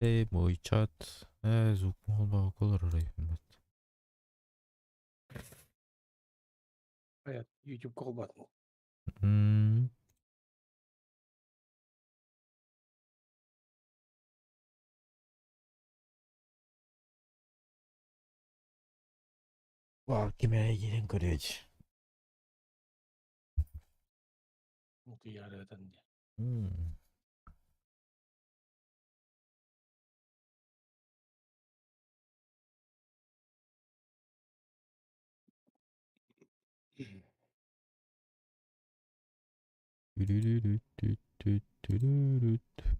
Эй, мой чат. Звук олорор эбит. Хайа, YouTube холбаатын. Вау, ким эрэ киирэн көрүөч. Утуйаарытан диye.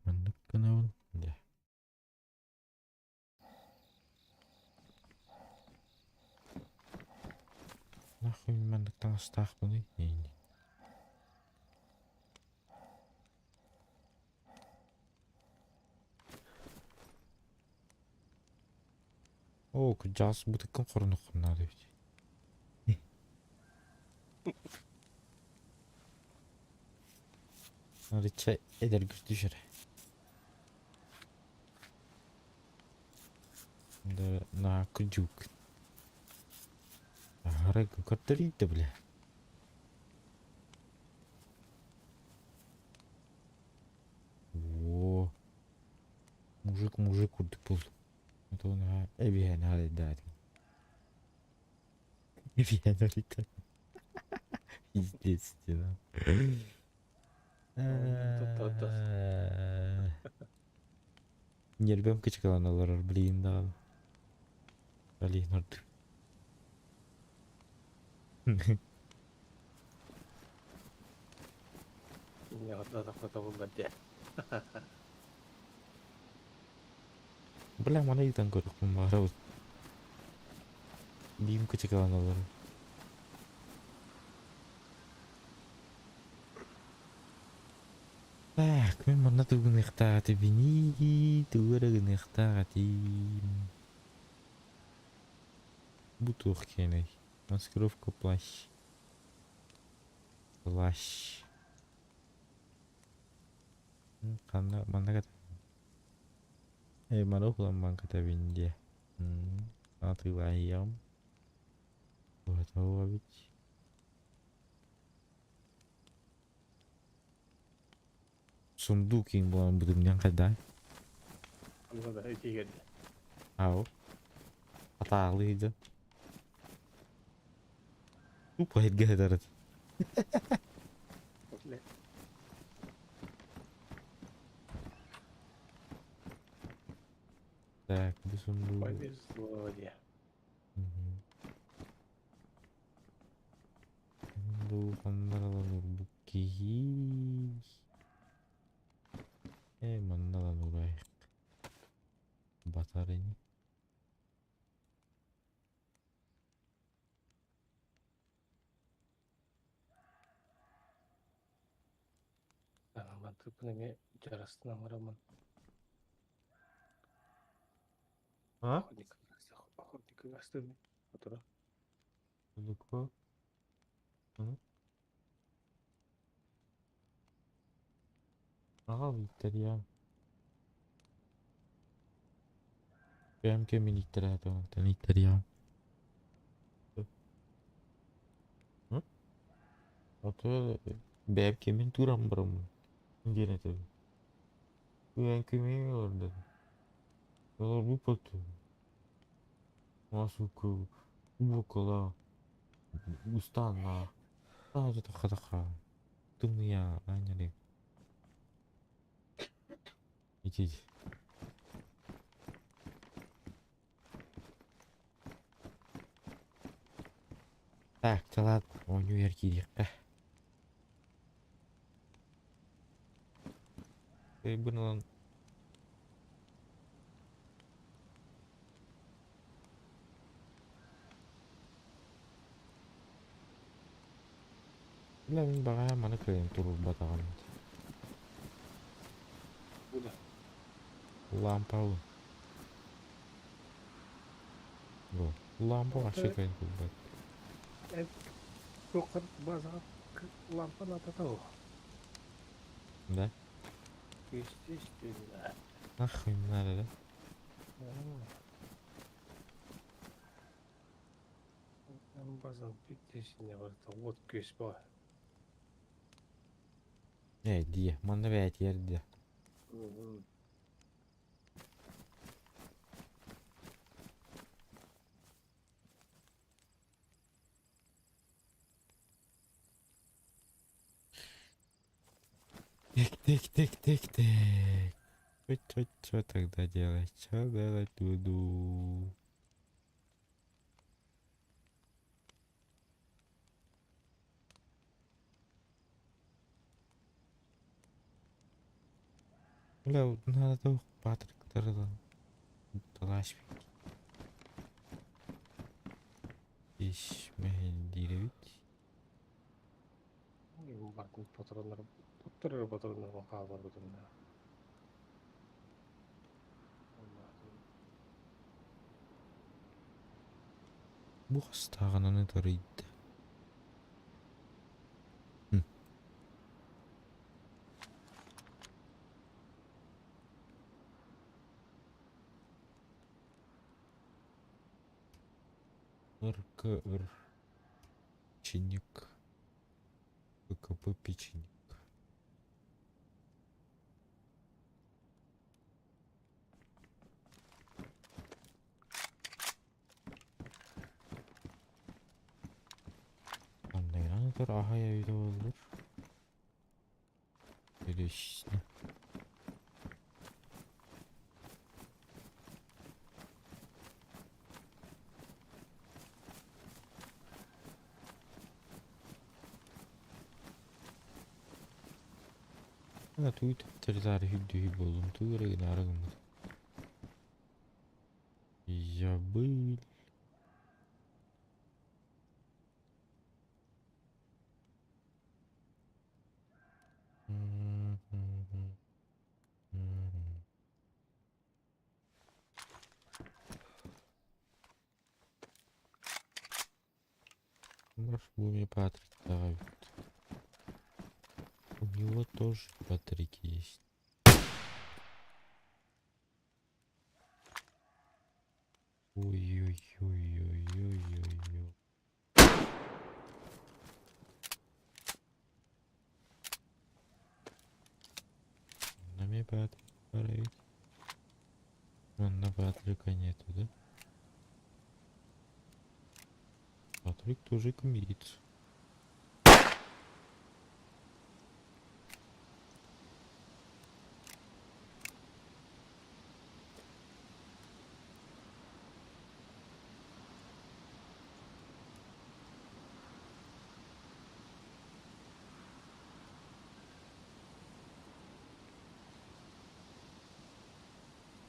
Маннык гынабын. Дьэ. Нахуй маннык таҥастаахпыный? Оо, кырдьаҕас бытыккын хорунуххун наада эбит. Арычча эдэргэр түһэрэ. Да, на кырдьык. Аһара көрдөрүйдэ бля. О, мужик мужик курдук буолду. Это наһаа эбиһээн арайдаатым. Эбиһээн арайдаатым. Естественно. Нервем кычыкалан олорор блин даҕаны. Блин ордук. Бля, маны ыытан көрүөхпүн баҕарабын. Биим кычыкалан олорор. Так, мин манна тугуныахтаах этибиний, тугу эрэ гыныахтаах этим. Бу туох киэнэй? Маскировка плащ. Плащ. Ханна манна кэт Эй, маны уһуламман кэтэбин диэ. Атыылаһыйам. Туһата эбит. Сундук киин буолан бутумньан хайдаай? Ау. Атаалыы дьон. Тупо эргэ сытарыт. Так, бу сундук. Повезло диye. Сундук ханна ылан урбут киһи. Э, манна ылан урайык. Батар ини. Мантыппын эмиэ дьарастан оҥороммун. А? Охотник астын отура. Далеко. Аҕал ииттэрийэм. Бэйэм кэмин ииттэрээтэҕим онтон ииттэриэҕим. Ото бэйэм кэмин тууран бараммын диэн этэбин. Бэйэм кэмин олордо. Олорбуппут. Сука, убокала устааннаах. Таха-таха. Тымныйа аанньалык. Ити. Так, чалаат оонньуу иһэр киириэххэ. Өйбүн ылан Бля, мин баҕаһа маны кыайан туруорбатаҕым. Куда? Лампабын. Во, лампа вообще кыайан турбат. Туохха базаҕа лампа надо того. Да? Естественно. Нахуй не надо, да? Базан бүттесіне барда от көс ба. Э, дии, манна бэйэтигэр дии. Тик, тик, тик, тик, тик. Чё, чё тогда делать? Чё делать буду? Бля, надо Патрик Талашвик. Иш мэһэлдиирэбит. Бардын патроннар, туттарар патроннар хаалбар бутунна. Бу хастааҕынан ытарыйда. РКР. Печенек. ПКП печенек. Анныгынан ытар аһай эбитэ буоллар. Интересно. Ана тугу төптөрү хүддүһүй буоллум, тугу эрэ гынаары гыммыт. Забыл. Может, Буми Патрик давит. У него тоже Патрик есть. Ой-ой-ой-ой-ой-ой-ой. На мне Патрик пора. На Патрика нету, да? Патрик тоже коммерится.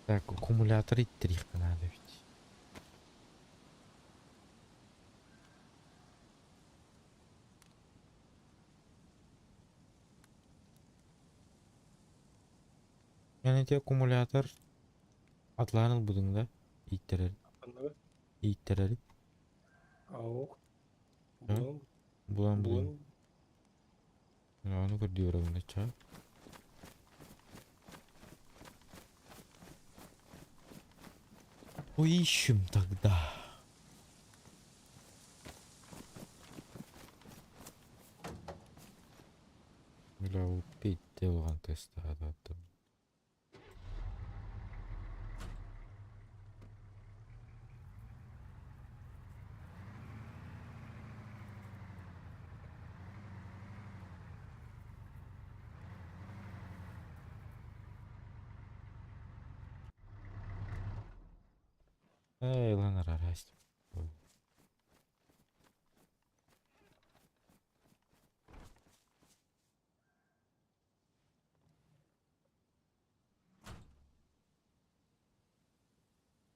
Так, аккумулятор иттириэххэ надо ведь. Yani эти аккумулятор атлаан ылбытыҥ да ииттэрэр Анныгы? ииттэрэри Аук. А? Булан, булан булан булан. Ону көрдүүрөбүн чаа. Поищем тогда. Бля, упить делған теста. Эй, ладно, расть.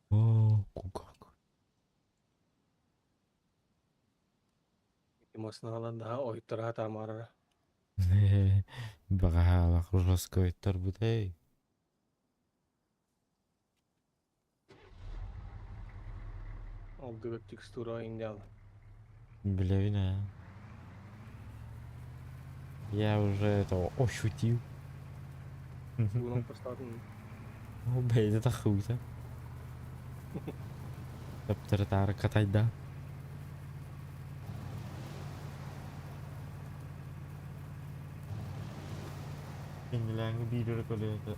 О, кукак. Масыналан daha ойттара тамарара. Баҕаһаалах жестко ойторбут эй. Олдуга текстура индиал. Билэбин аа. Я уже это ощутил. Бугун постатын. Ол бэйэтэ таххыбыта. Таптары-таары катайда. Кэннилээҥҥи биир эрэ көлүөһэтэ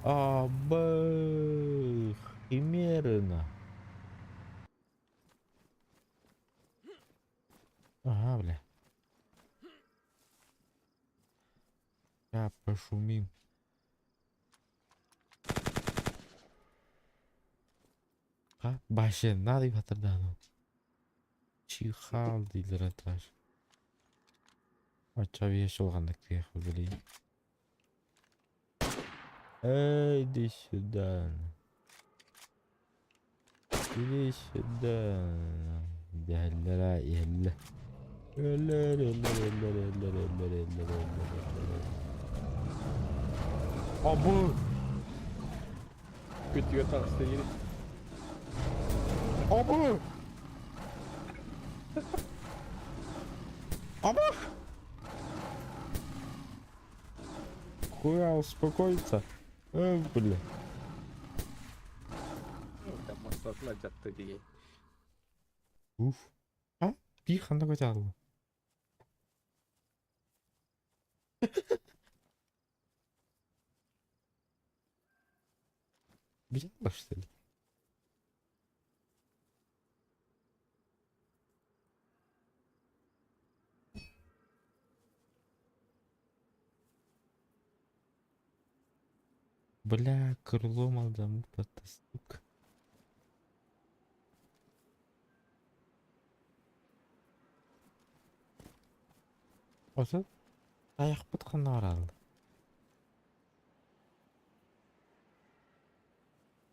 Абых, химерина. Ага, бля. Я пошумим. Ha, башеннар батырдану. Чихал дииллэр этаж. Оччо биэс улаханнык тыах блин. Эй, иди сюда. Иди сюда. Дэһэллэр иһэллэр. Өлөр, өлөр, өлөр, өлөр, өлөр, өлөр, өлөр, өлөр. Абы! Күттүгэ таҕыста дири. Абы! Абы! Хуя успокоиться. Эй, бля. Массатын алдьатта дии. Уф. А? Биир ханна көтөҕүллэ? Взяла, что ли? Бля, крылом алдаммыт, сука. Оттон тайахпыт ханна баралла?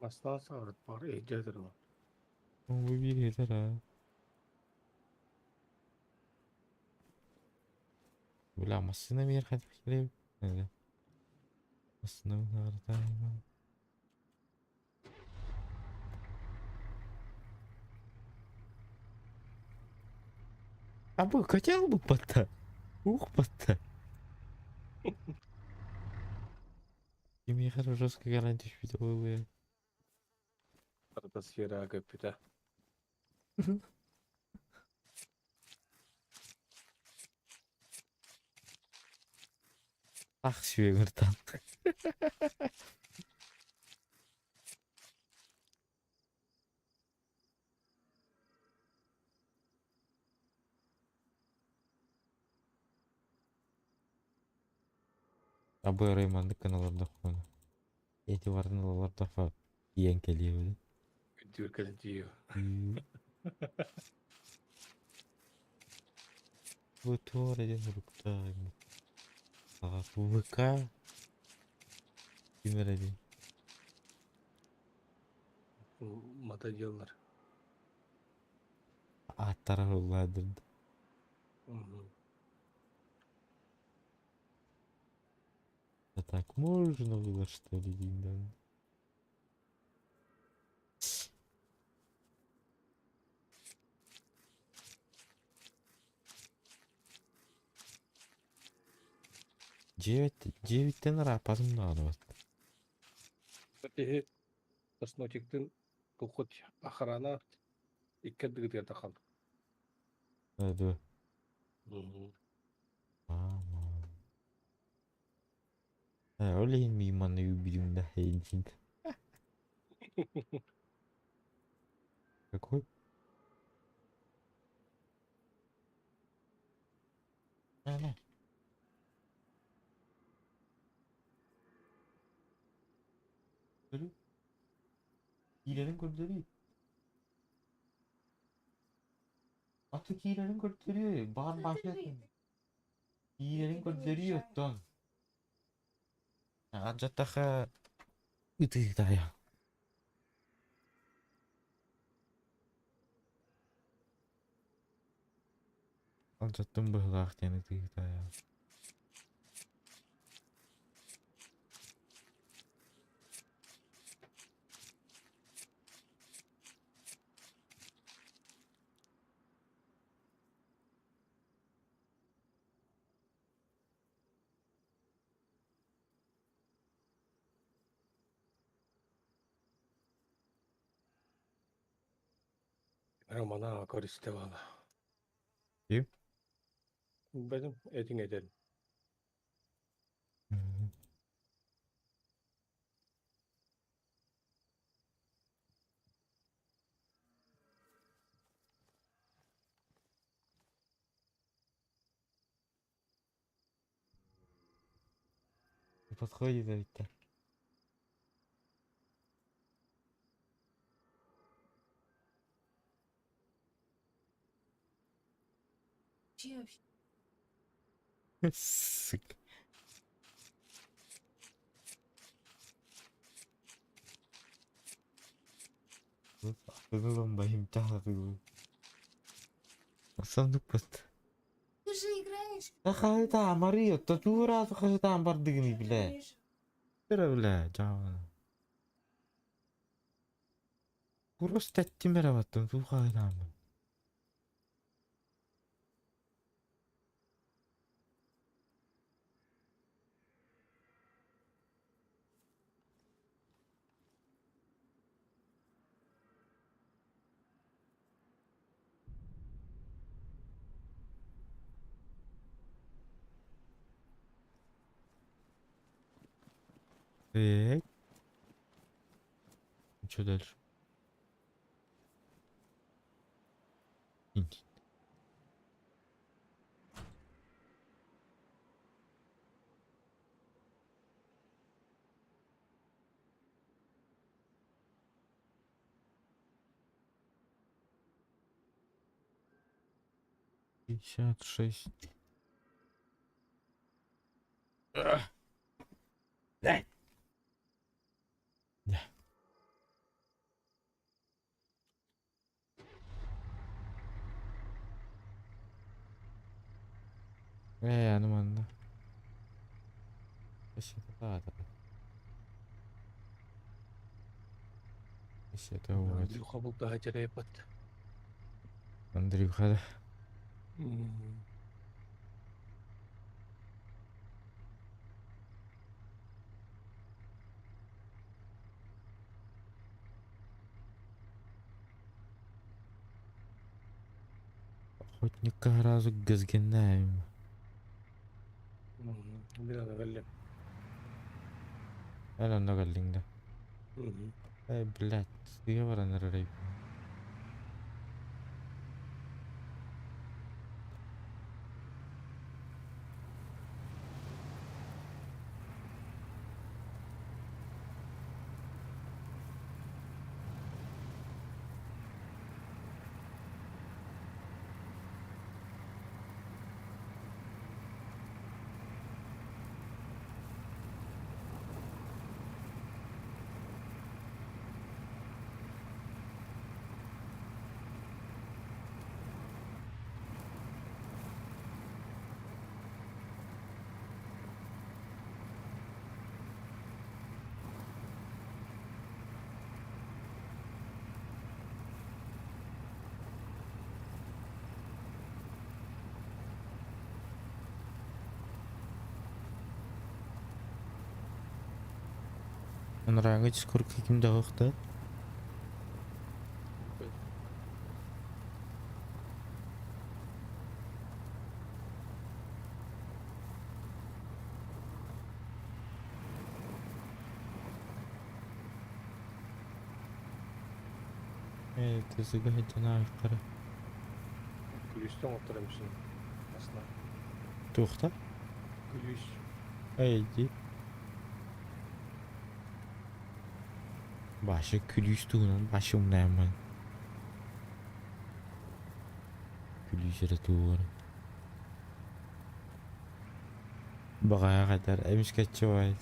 Бастаан саҕарыт баар иһдьэ турла. Бу биир этэр аа. Бля, массыына миэр хайдах кэлиэбит? Массыына наҕаратаайыман. А бу хотел бы батта? Ух, батта. Кимиэхэ эрэ жестко кэлэн түспүтэ буолуо. Стратосфераҕа көппүтэ. Ах, сүөгүртан. Абы маннык гына олордохпуна эти барытын олордоххо тиийэн кэлиэ эбит. Үрдүгэр кэлэн тиийиэ. Бу туох эрэ диэн уруктаах эбит. ВК ким эрэ диэн. Мата диэллэр. Ааттара ыллаадырда. А так можно было, что ли, Диндан? Девять, девяттэн ырааппатым даҕаны бат. Киһи Соснотиктын кукут охрана икки ардыгытыгар тахал. Дуо. Ол иһин миигин манна үүрбүтүм да эйигин. Какой? На, Киирэрин көрдөрүү. Аты киирэрин көрдөрүү. Баҕар баахыа киирэрин көрдөрүү оттон. Алдьаттахха ытыытайа. Алдьаттым быһыылаах диэн ытыытайа. Романа көрүстэ буола. Ким? Бэтим этиҥ этэрин. Подходит эбиттэр. Сука. Баһымтаах Сандукпут. Ты же играешь. Хаһыта Мария, татура хаһытаан бардыгыный бля. Бля, бля, жаана. Курус тэттим эрэ баттым, туу хаһытааммын. Так. Что дальше? 56. Да. Да. Ээ, аны манна. Это вот. Андрюха бултаһа дьарайбат. Андрюха да. Охотника сразу газгинаем. Мин аны кэллим. Эн онно кэллиҥ да? Эй, блядь, сыыһа баран эрэр. Анарааҥҥы дискордка ким да да? Ээ, тысыга сылдьан Күлүүстэн оҥотторо эбипсин аслар. Туохта? Күлүүс. Эй, дии. Баша күлүүс туһунан баша умнааммын. Күлүүс эрэ туһугар. Баҕайа хатар эмискэччи баайт.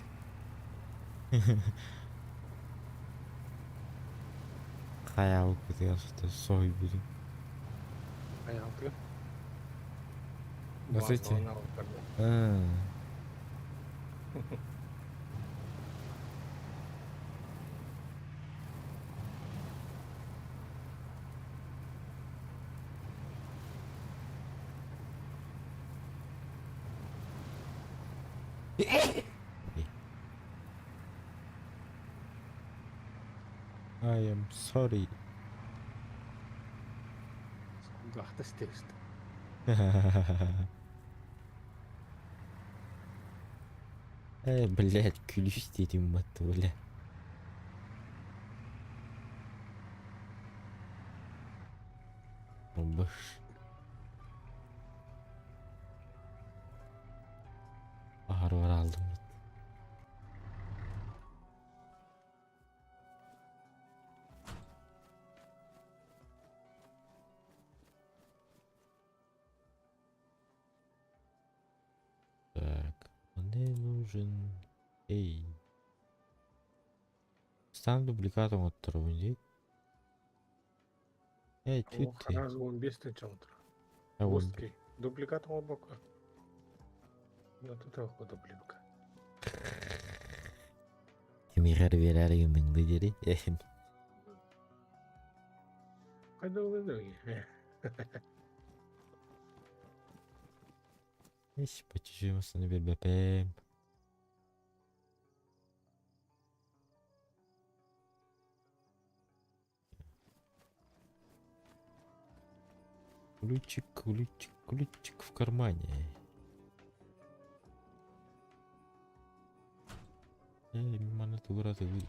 Хайаабыккытыгар соһуйбутум. Хайаабытыгар? Смотрите. I am sorry. Тестист. Э, блядь, күлүүс диэтим батты, бля. Быш. Аһарбар алдым. Так, мне нужен... Эй. Стан дубликатом отторбун дии. Эй, О, тут ты. Раз 15 тыһыынча. А, вон. Узкий. Дубликат оҥорбокко. Тут дублика. Кимиэхэ биэрээри гынныҥ дуу диэри. Хайда ылыдый? Ис почти массаны биэрбэппин. Ключик, ключик, ключик в кармане. Э, маны тугура тыгы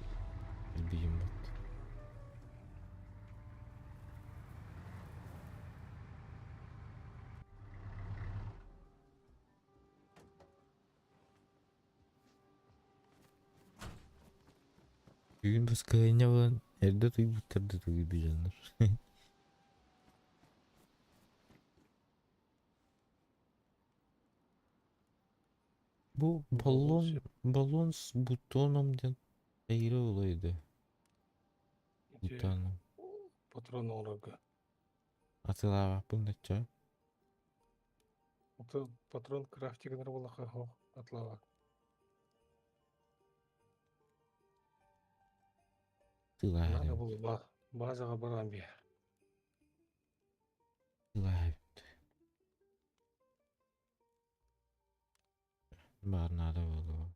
билбиим бат. Бүгүн баскыһыанньа буолан эрдэ утуйбуттар да утуйбут дьоннор. Бу баллон, баллон с бутоном диэн эйре улайда. Бутоном. Патрон оҥорорго. Атылаабаппын да чаа. Патрон крафтигынар буоллахха хоох атлаабат. Надо Атылаабыт. было базаҕа баран биэр. Атылаабыт. Баар наада буолуо.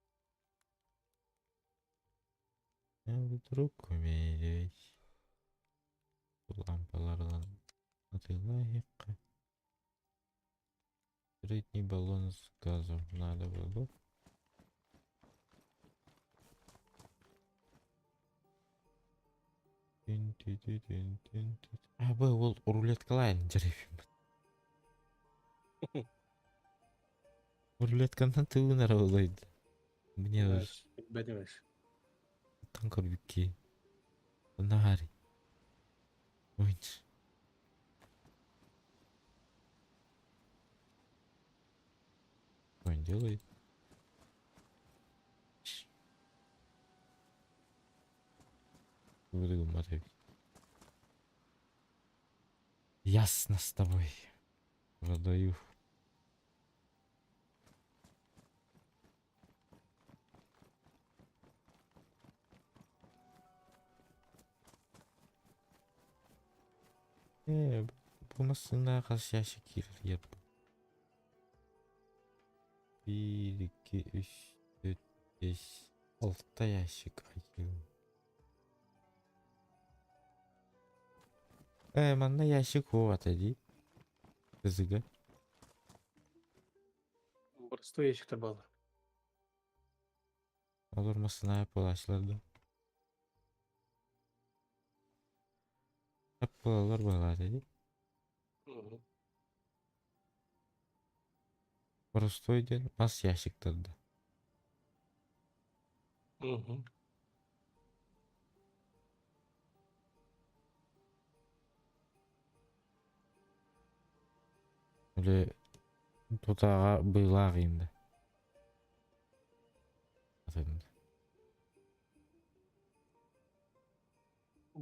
Вдруг умереть. Лампаларынан атыылаһыахха. Средний баллон с газом надо было. Тын-ты-ты-тын-тын-ты. А, бу ол рулеткалаан дьарыйбын. Рулетканан тыынара олойду. Мне уж Бэдимэс. тан көрбүкки. Наһари. Ойнч. Что он делает? Буду Ясно с тобой. Продаю. Э, бу массыына хас ящик киирэр Биир, икки, үс, түөрт, биэс, алта ящик айыы. Э, манна ящик суох этэ дии. Кызыга. Простой ящиктар бааллар. Олор массыына буолааччылар дуо? Буолаллар быһалаата дии. Простой диэн мас ящиктар да. Или тутааҕа быылаах ииннэ. Атын.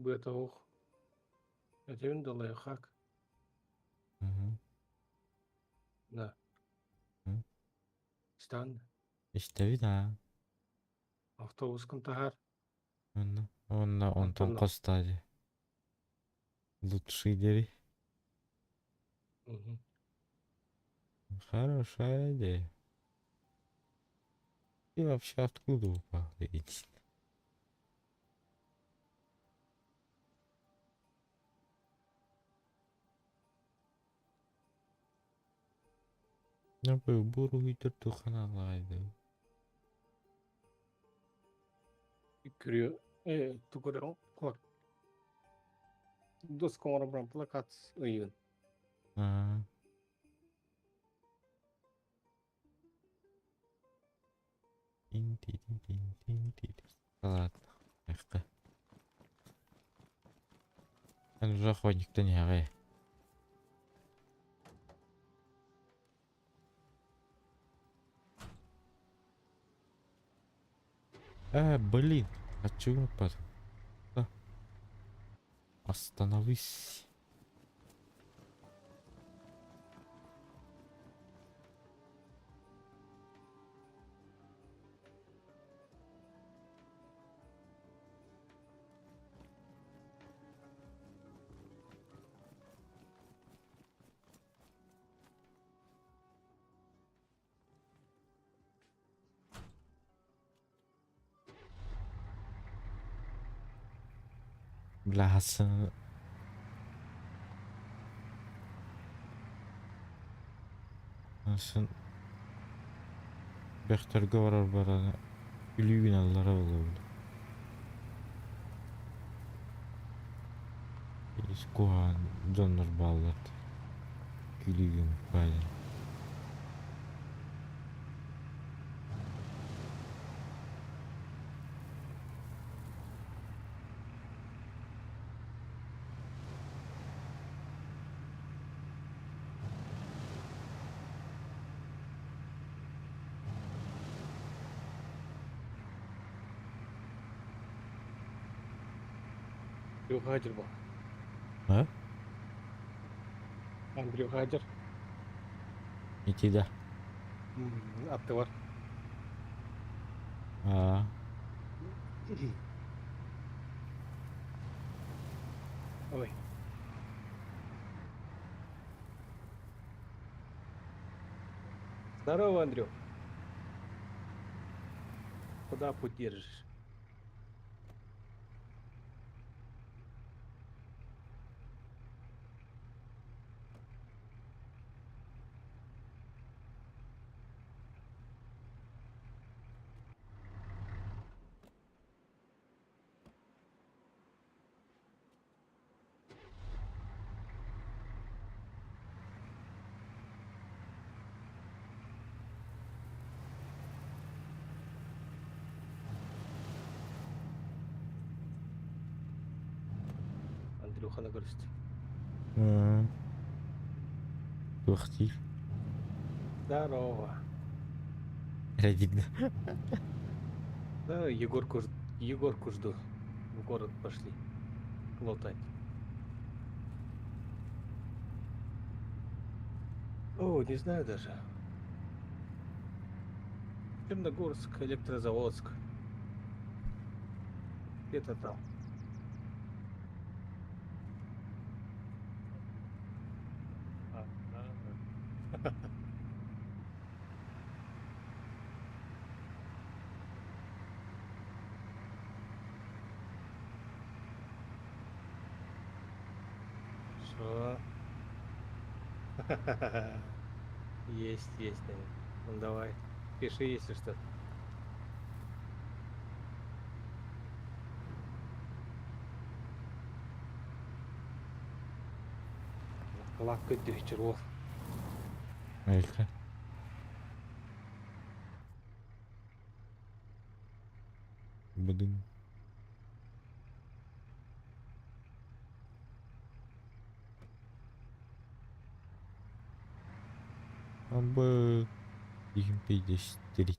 Быата оһох. Этэбин да лайфхак. На. Стан. Истэбит аа. Автобускун таһаар. Онно. Онно онтон Онтон хостоо дии. Лучший диэри. Хорошая идея. Ты вообще откуда упал? Иди. Бу уруһуйдар туох аналлаах? Күрүө тугу эрэ доска оҥорон баран плакат ыйыын. Аа. Тин-ти-тин-тин-тин-ти. Ладно, эххэ. Эн уже охотниктан иһэҕэй. Блин, а чего потом? Да. Остановись. Бля, Хасан. Хасан. Бөхтөргө барар баран күлүүгүн аллара буолабын. Куһаҕан дьоннор бааллар. Күлүүгүн баайан. Андрюха Хадер. А? Андрюха Хадер. Ити да. Аттыбар. Аа. Ой. Здорово, Андрюх. Куда путь держишь? Андрюханы көрүстүм. Туохтуур. Здорово. Радик. Да, Егорку жду. В город пошли. Лутать. О, не знаю даже. Черногорск, Электрозаводск. Где-то там. А, да. Что? Есть, есть, наверное. Ну давай, пиши, если что. Лапка дегчеров. Элька. Блин. Абы 53.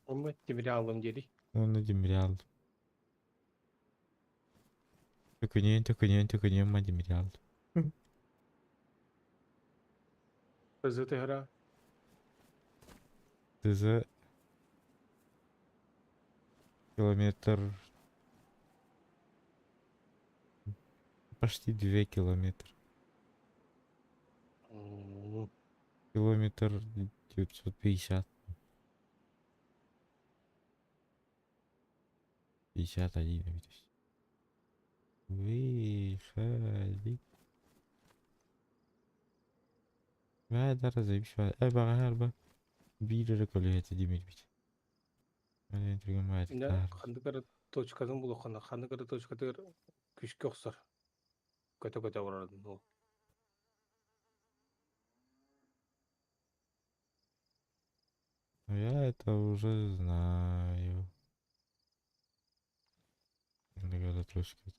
Он материалом дери. Оны демириал. Төкүнүөн, төкүнүөн, төкүнүөн ма демириал. ПЗ игра. ТЗ километр, почти 2 километра. Километр 950. 51 видишь. Выходи. Бээ, заебись, баҕаһа арба биир эрэ көлүөһэтэ димирбит. Инэ ханнык эрэ точкатын булуоххуна, ханнык эрэ точкатыгар күүскэ охсор. Көтө-көтө барарын ол. Я это уже знаю. Ханнык эрэ точка.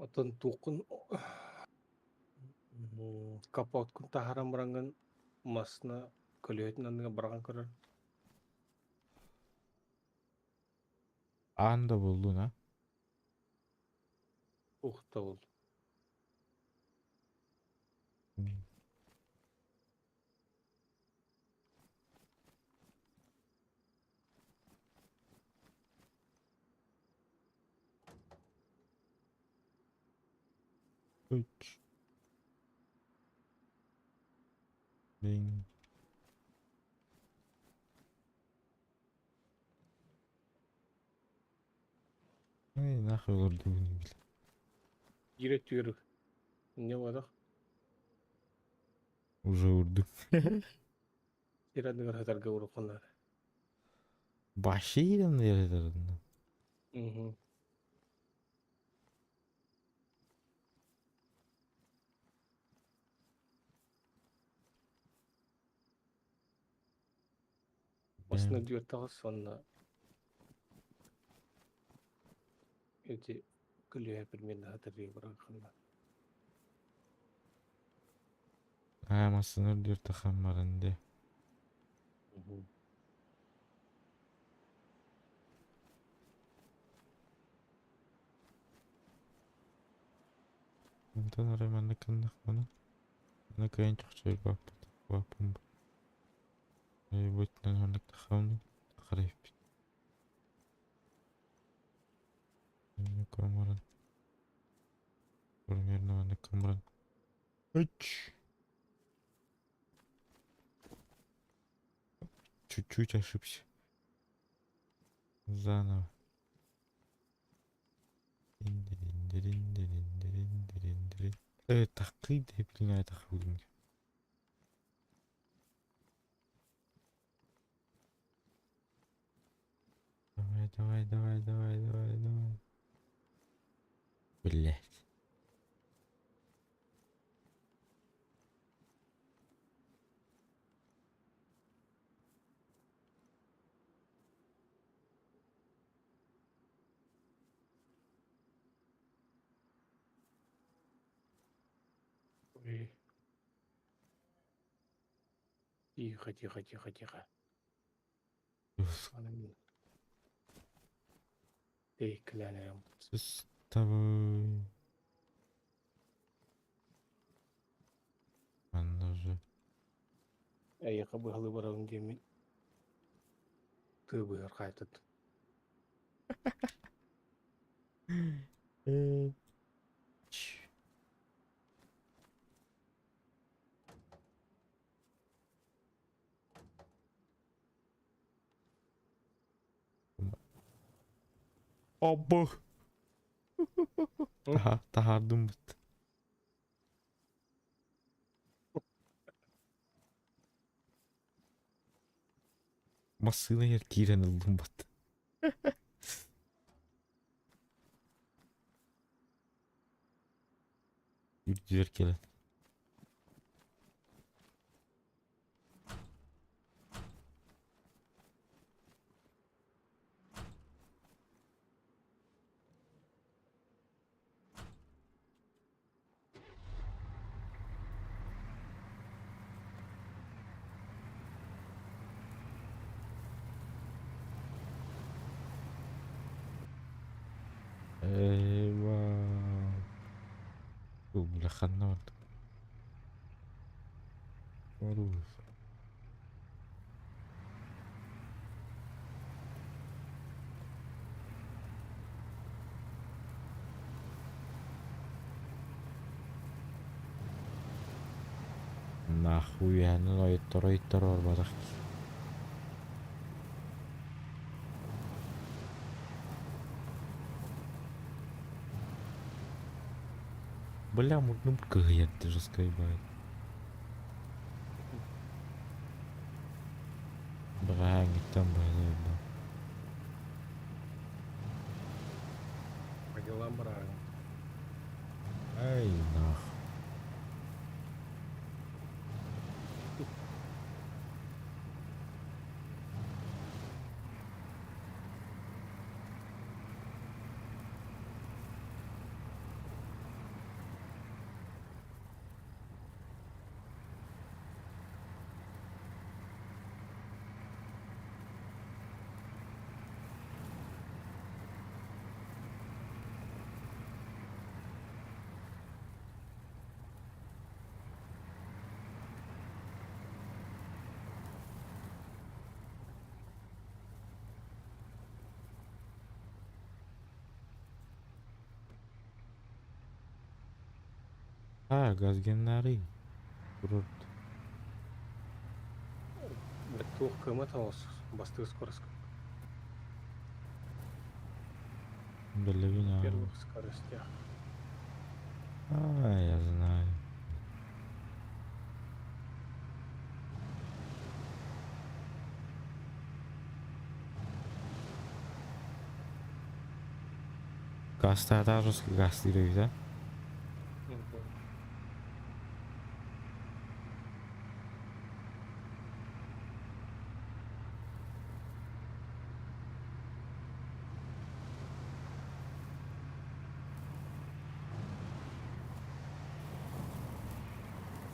Оттон туоххун капоткун таһааран бараҥҥын массыына көлүөһэтин анныгар быраҕан көрөр. Аан да буллун, а? Ух да ол. Үч. Бing. Эй, нахуй олордубун бил. Биир өттүгэр инньэ буолбатах. Уже урдум. Сир анныгар сытарга уруккуннар. Баширин дердерин. Мгм. Массыына дүөр таҕыс уонна ити көлүөһэ примерно сатарыы бырахханна. Аа, массыына үрдүөр тахан баран де. Онтон арай маннык гыннахпына, аны кыайан чохчойбаппыт, баппын бу маннык тахамны тахарайппит. Камеран примерно маннык камеран Үч. Чуть-чуть ошибся. Заново. Такый деп билин такый. Давай, давай, давай, давай, давай, давай. Блять. Ой. Тихо, тихо, тихо, тихо. С тобой. Манна же. Эйиэхэ быһалыы барабын диэммин тыы быһар хаайтат. Обо. Таһаардым бут. Массыына иһэр киирэн ыллым бат. Үрдүгэр кэлэн. Eyvah. Бля, ханна барда? Оруус. Нахуй үөһэнэн ойутторо-ойутторо барбатах дии. Бля, мурдум кыһыйар жесткой баҕайы. Бэҕэһээҥҥиттэн быһалыырбын. По делам бараарыҥ. Ай нах. А, газгеннарый. Курорт. Туох кыамат оҕус бастыыр скорость. Блин, а. Первых скоростях. А, я знаю. Гастаатаах гастыыр эбит а?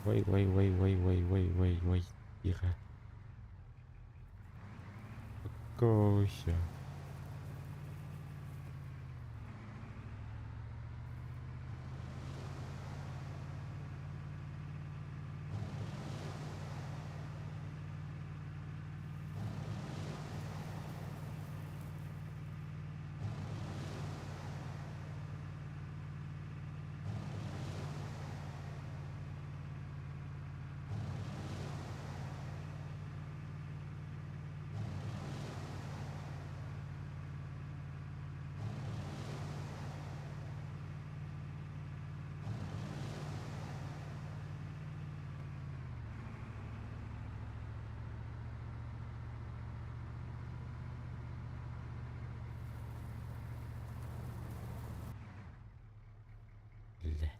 Ой, ой, ой, ой, ой, ой, ой, ой, тихо. Успокойся. Бля.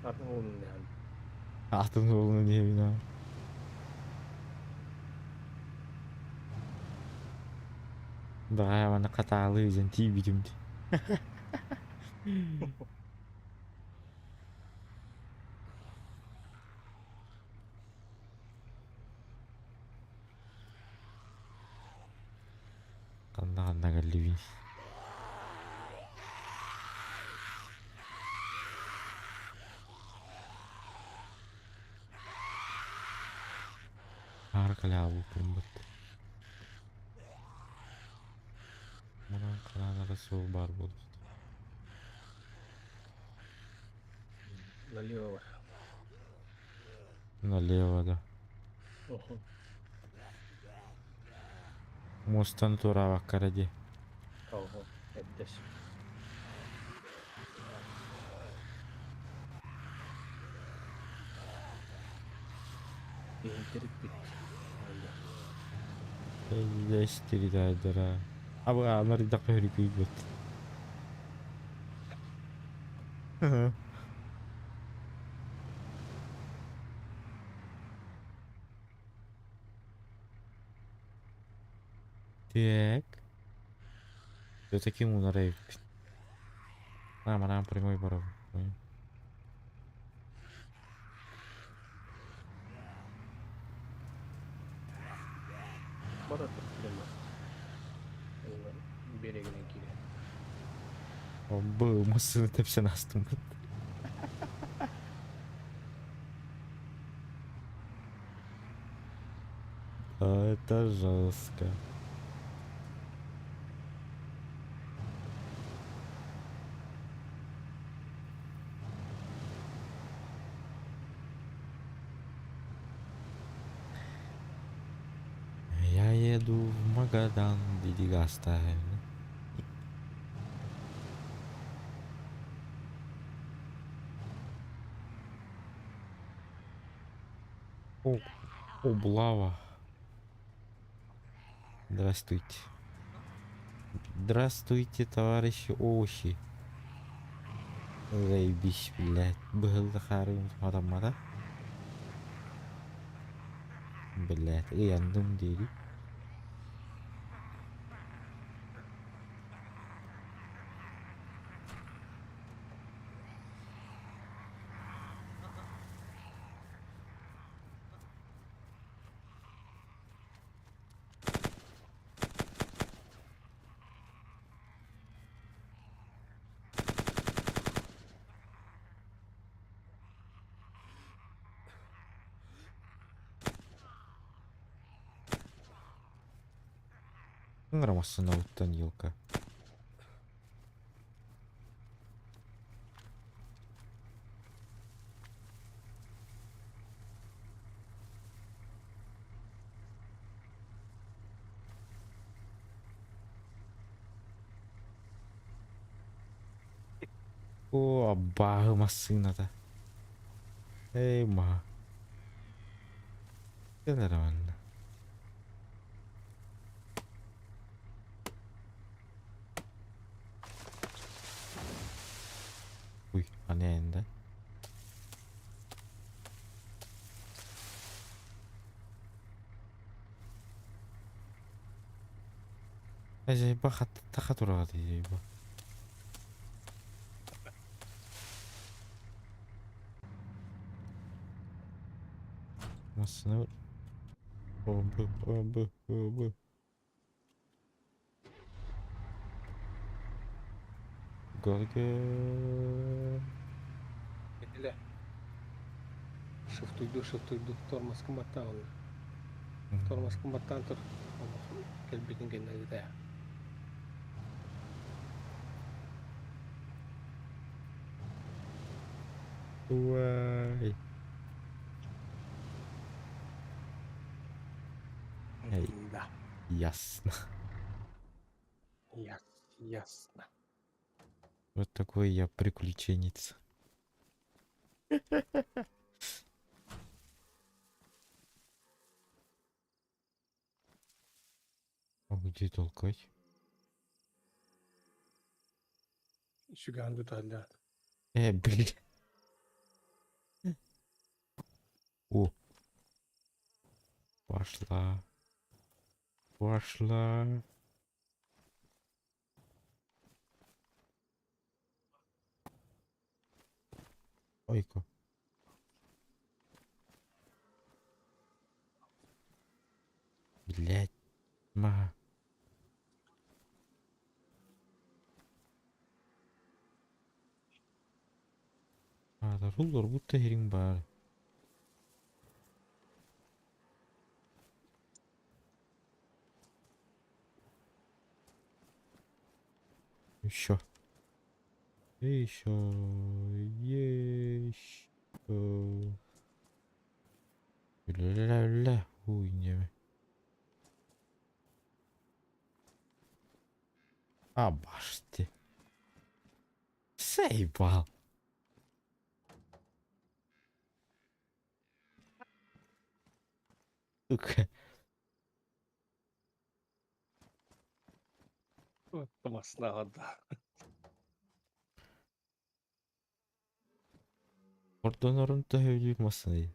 Атын уолун иһэн. Атын уолун диэбин аа. Баҕайа манна хатаалыы дьэн тиийбитим дии. Ханна-ханна кэллибин? Аара кэлээбиппин Манан хараан эрэ суол баар буолбут. Налево бар. Налево да. Муостаны туораабакка эрэ дии. Ого, эрдэс. Иһинтириппит. Эйдэстиридайдара. Абы анарыйдахха хөрүкүйбүт. Так. Все-таки мунара эбиппит. А, манан прямой барабын. Тохпор дьоно биэрэгинэн киирэн. Бу массыына тэпсэн астыммыт. А это жестко. Я еду в Магадан, диди гаста. О, облава. Здравствуйте. Здравствуйте, товарищи овощи. Заебись, блядь. Быһылла хаарыым хатаммата. Блядь, ыйанным диэри. Ыҥырамассына уттан елка. О, абааһы массыыната. Эй, ма. Кэл эрэ манна. Уй, аны энде. Эжейба таха тураҕа тиийэйба. Массыына Обы, обы, обы. Горге. Этилэ. Шифтуйду, шифтуйду, тормозкын баттаан ылла. Тормозкын баттаан тур. Кэлбитин кэннэ ыытаа. Уай. Эй. Да. Ясно. Ясно. Вот такой я приключенец. А где толкать? Сүгээн туталлар. Блин. О. Пошла. Пошла. Ойка. Блять. Ма. А, да будто херин бар. Еще. Еще. Еще. Ля-ля-ля. Хуйня. А, башти. Заебал. Сука. Вот массынаҕа да. Ордонорун төһөлүүр массыный.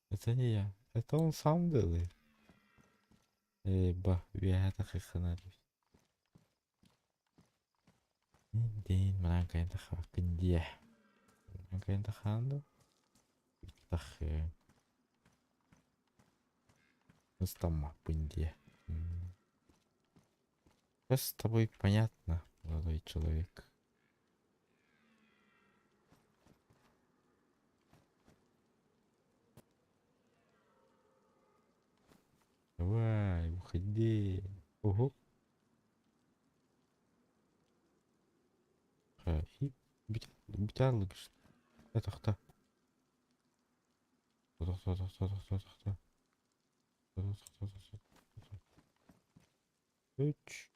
Это не я. Это он сам делает. Эй, ба, үөһэ тахыххына Дин, манан кайын тахабаккын диэ. Манан кайын тахаан да? Тахы. Ыстаммаппын диэ. Всё с тобой понятно, молодой человек. Давай, уходи. Ого. Бүтәрлік. Тоқта. Тоқта, тоқта, тоқта, тоқта. Тоқта, тоқта, тоқта. Үч.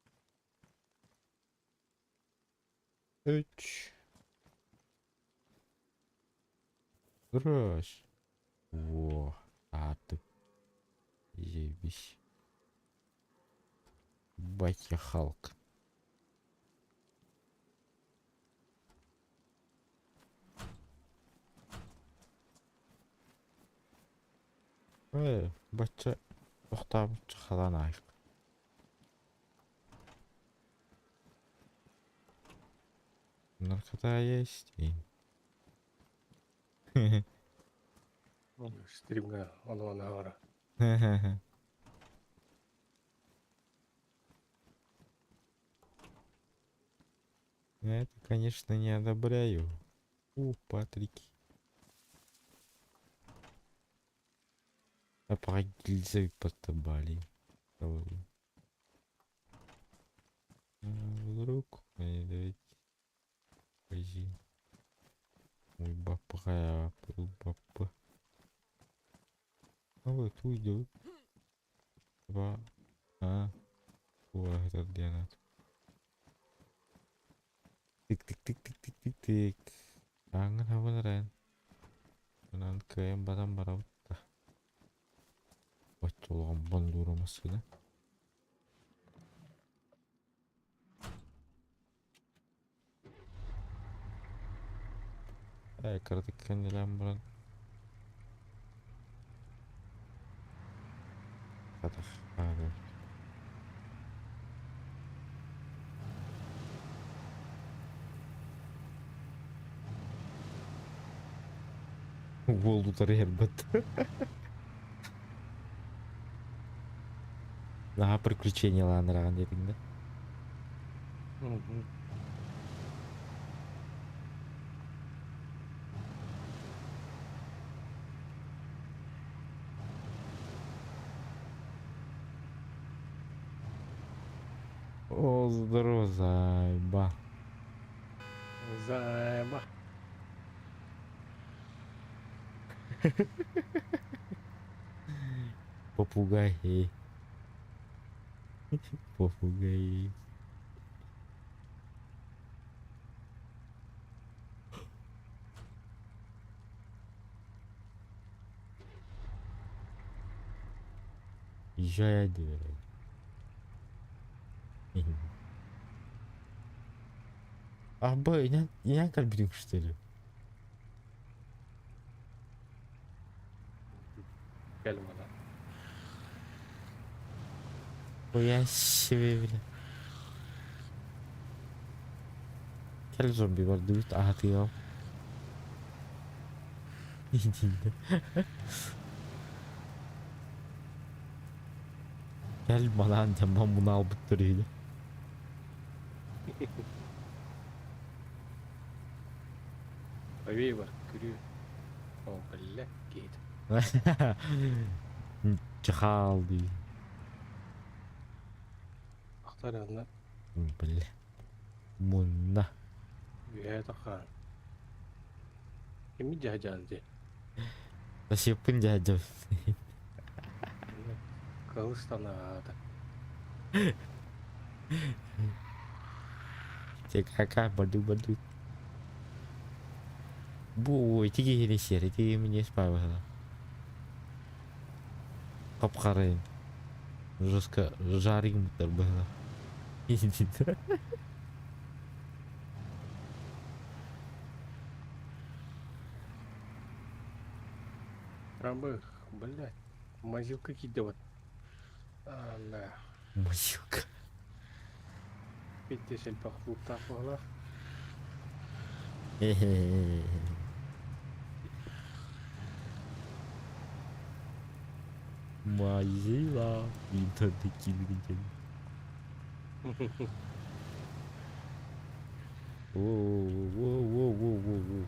Үч. Раз. Во, а ты. Заебись. Батя Халк. Э, бачча тохтообучча халаан аайык. Наркота есть. Стримҥа ону-маны аҕара. Я это, конечно, не одобряю. У, Патрик. А Бали. Вдруг давайте. Пойди. Ой, бапа, бапа. А вот уйду. Два. А. О, это где она? Тик-тик-тик-тик-тик-тик-тик. Аңын хабын Онон кыайан баран барабыт да. Оччолоҕун бондуура массыына. Ээ, кыратык кэннилээн баран Хатах аада. Уол утары иһэрбэт. Наһаа приключениялаан ыраҕан диэтиҥ да. О, здорово, зайба. Зайба. Попугай. Попугай. Езжай дверь. А, б, я кальбрюк, что ли? Кэл манан. Хуя себе, бля. Кэл зомби бардыбыт аһатыам. Кэл манаан дьамман муна албыттар үһү. Ой бар, күрүү. О, бля, киһит. Чахал дии. Ахтар анна. Бля. Мунна. Үһэ тахаан. Кими дьаһдьаан дии? Насиппын дьаһдьам. Кылыстанаата. Кака баду баду. Бу ити киһини сиэр, ити мине спайбасана. Капкарайын. Жестко жаригым было. Рабых, блядь, мазилка киирдэ вот. А, Мазилка. Питтес элбэх лууктаах быһыылаах. Мазила биир киирбитин кэннэ. Воу-воу-воу-воу-воу.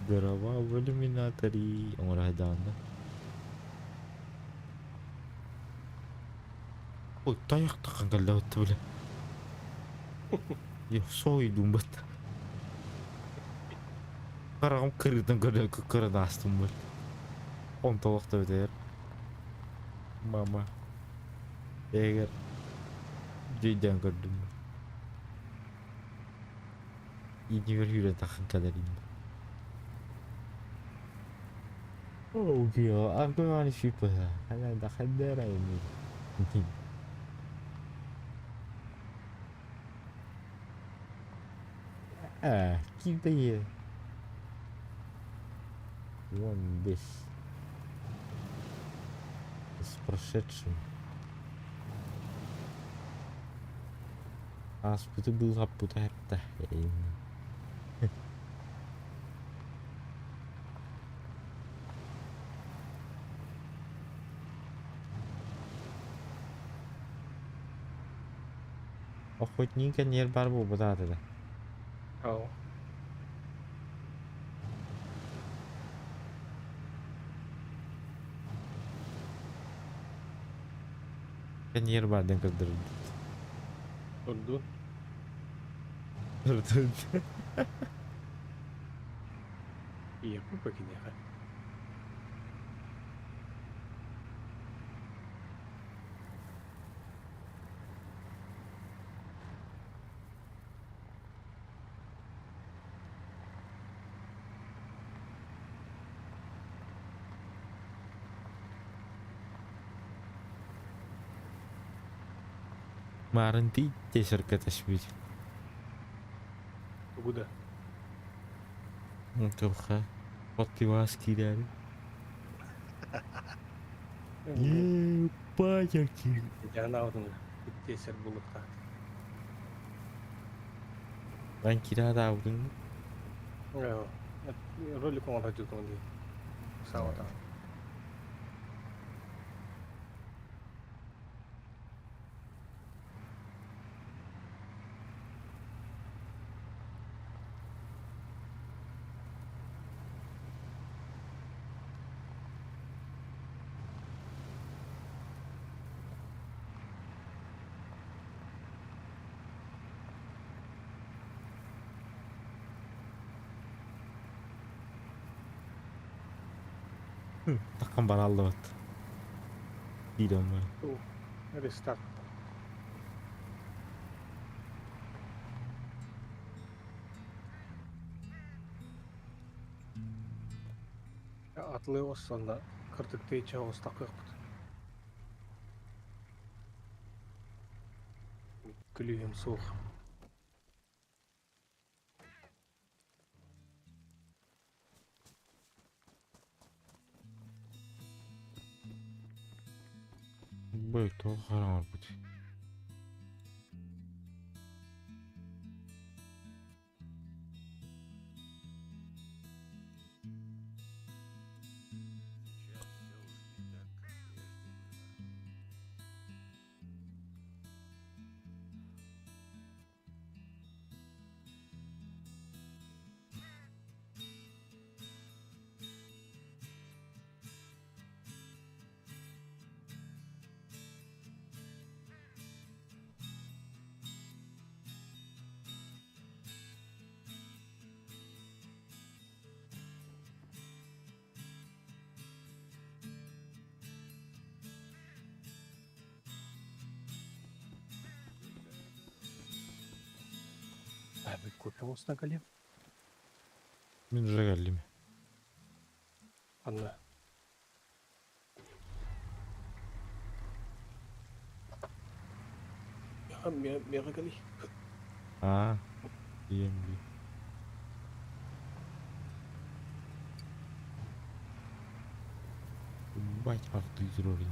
Дрова в иллюминаторе. Оҥоро сылдьаҕын да? Ой, тайах таххан кэллэҕит бile. Соһуйдум бат. Хараҕым кырыытын көрөн көрөн аастым бу. Онтолох да бэтээр. Мама. Эгер дүйдээн көрдүм. Иннигэр сүүрэн таххан кэлэр ини. Oddio, ancora si può. Allora, da Киирдэ 15. С прошедшим. Ааспыты быыһаппыта эптэ. Охотник кэннигэр баар буолбатах этэ да. Ау. Кэннигэр баар диэн көрдөрдүт. Турду. Көрдөрдү. Ийэппит киниэхэ. Маарын тиийдэ кэтэспит. Тугу да. Туха. Оттиваас киирээри. Ебать, Дьанаабытын иттиэсэр булуктаах. Эн кирадаабытыҥ Ролик оҥоро дьутун дии. Саҕата. Таккан бараллыбыт. Киирэн бар. Рестарт. Атлыы оссонно кырдыктыы чоҕустакыахпыт. Күлүүһүм суох. Бой, тоҕо хараҥарбыт. Сейчас все уж не так, как прежде было. Абы кофе оҥостон кэлиэм. Мин уже кэллим. Анна. Миэхэ кэлий. Аа, ийэм дии. Ебать, артый уровень.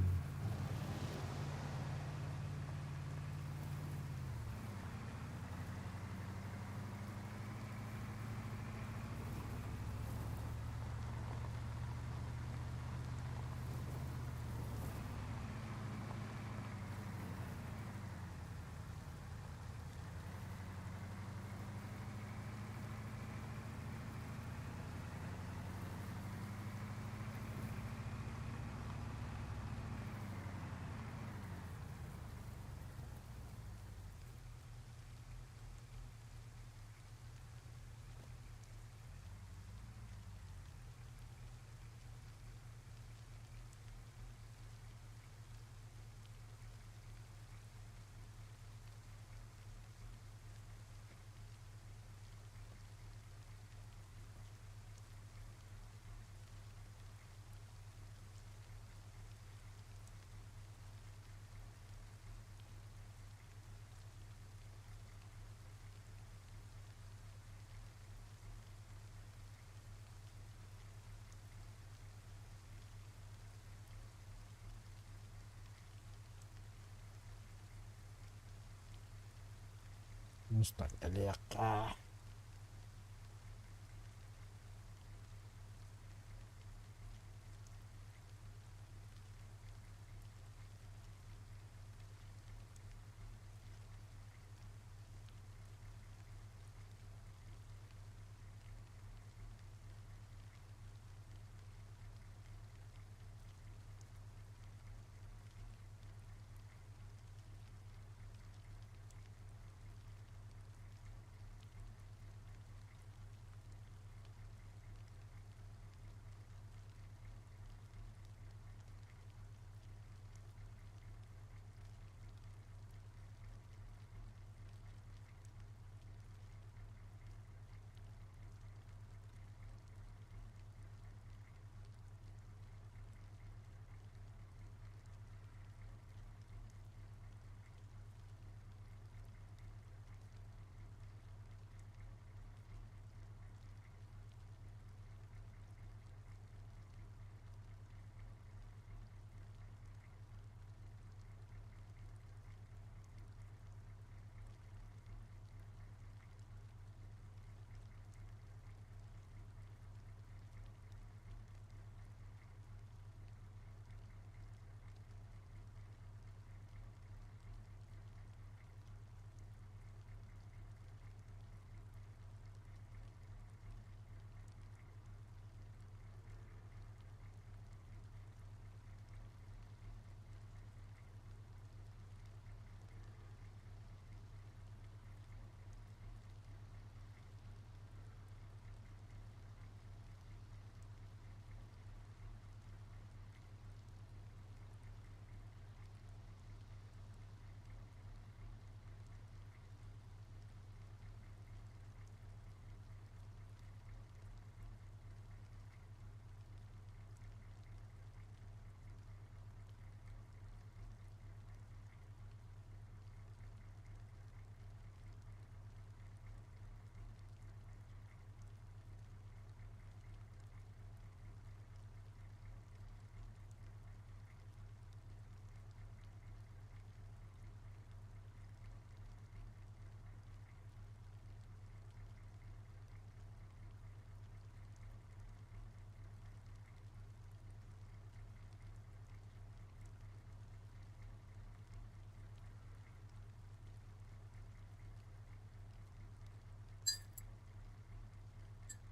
Мустан кэлиэххэ.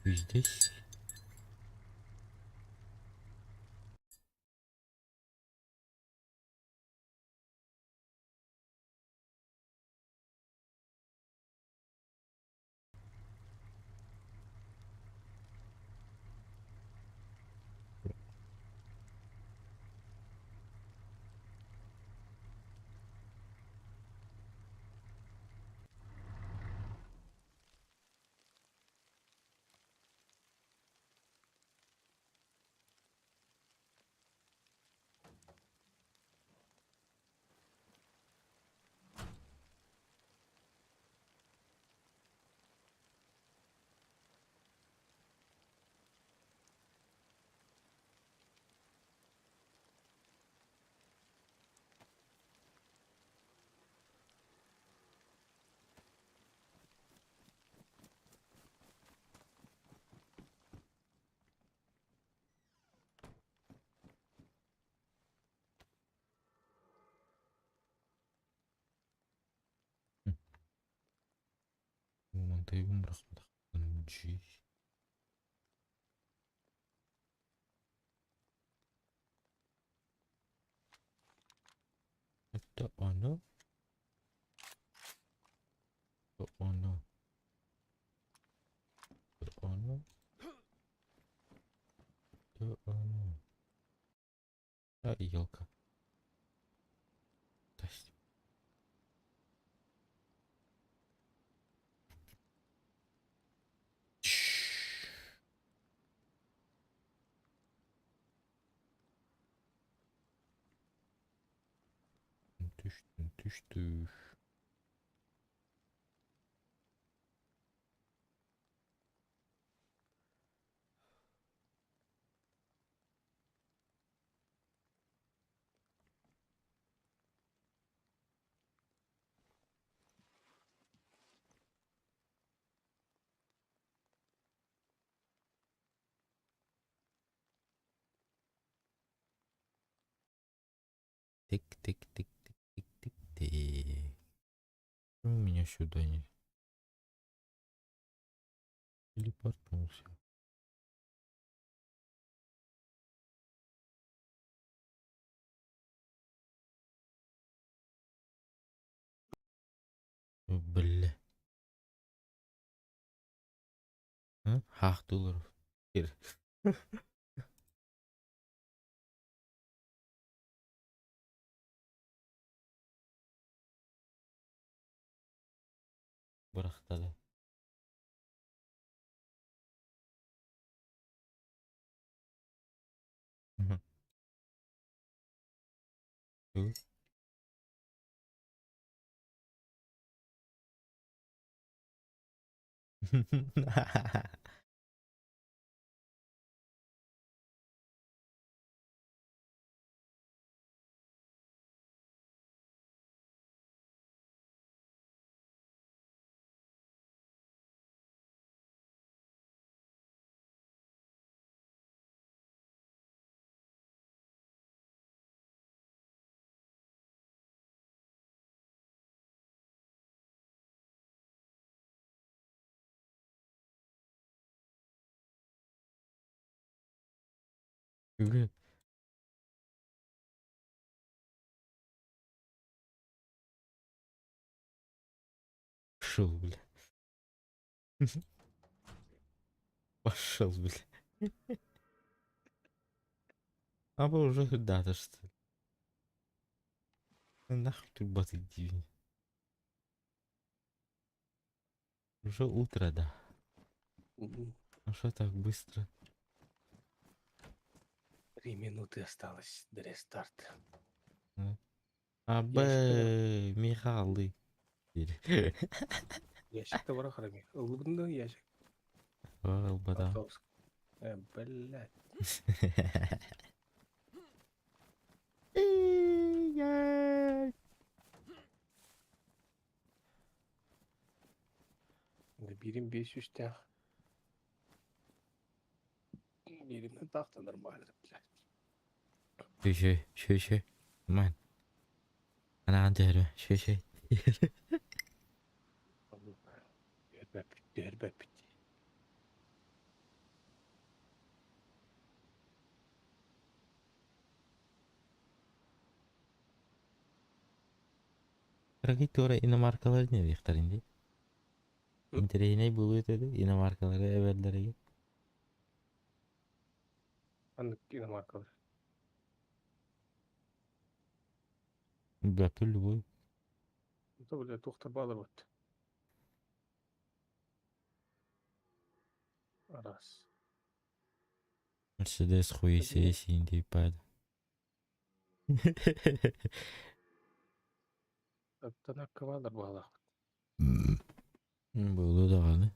Здесь. Мантайбын бырахпатахпын дии. Это оно? Это оно. Это оно. Это оно. Да, елка. То есть. Түш, түш, түш. Тик тик тик тик тик тик тик. Почему меня сюда не телепортнулся? Бля. А? Хаах долларов. Бырахтала. Бүгүн Пошел, бля. Пошел, бля. А вы уже да, что ли? Нахуй ты баты дивни. Уже утро, да. А что так быстро? 3 минуты осталось до рестарта. А Б Михалы. Ящик товара храми. Улыбну ящик. Бада. Автобус. Блядь. Биирим биэс сүүстээх. Биирим так-то нормально, блядь. 学学学学，慢。Анаан түһэрэ,学学。 Түһэрбэппит, түһэрбэппит. Тура иномаркалар не диэхтэрин дии. Интэриэһинэй буолуо этэ иномаркалары эбэллэригин. Ханнык иномаркалар? Бля, любой. То, бля, туохтар баалар вот. Раз. Мерседес хуй синди пад. Танакка баалар баалаах. Буолуо даҕаны.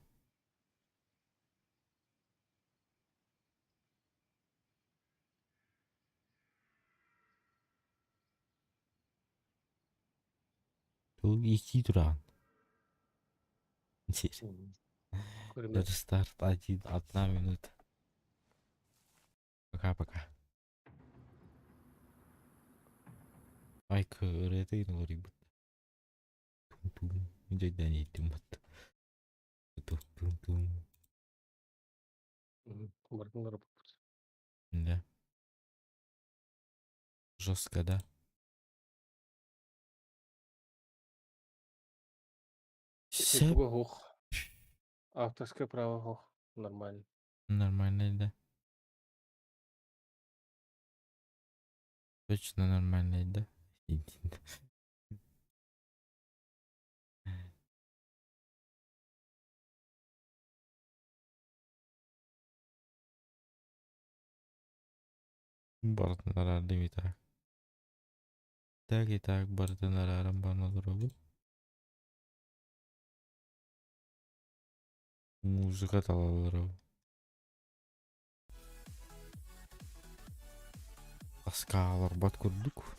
Тугу ииктии тураҕын? Көрүмэ. Старт один, одна минута. Пока-пока. Ай ырыата уларыйбыт. Тум-тум. Дьайдан иһиттим бат. Тум-тум-тум. Бардылар бут. Да. Жестко, да? Все Туга суох. Авторское право суох. Нормально. Нормально, да? Точно нормально, да? Барытын араардым и так. Так и так барытын арааран баран олоробун. Музыка талаларабын. Таскааларбат курдук.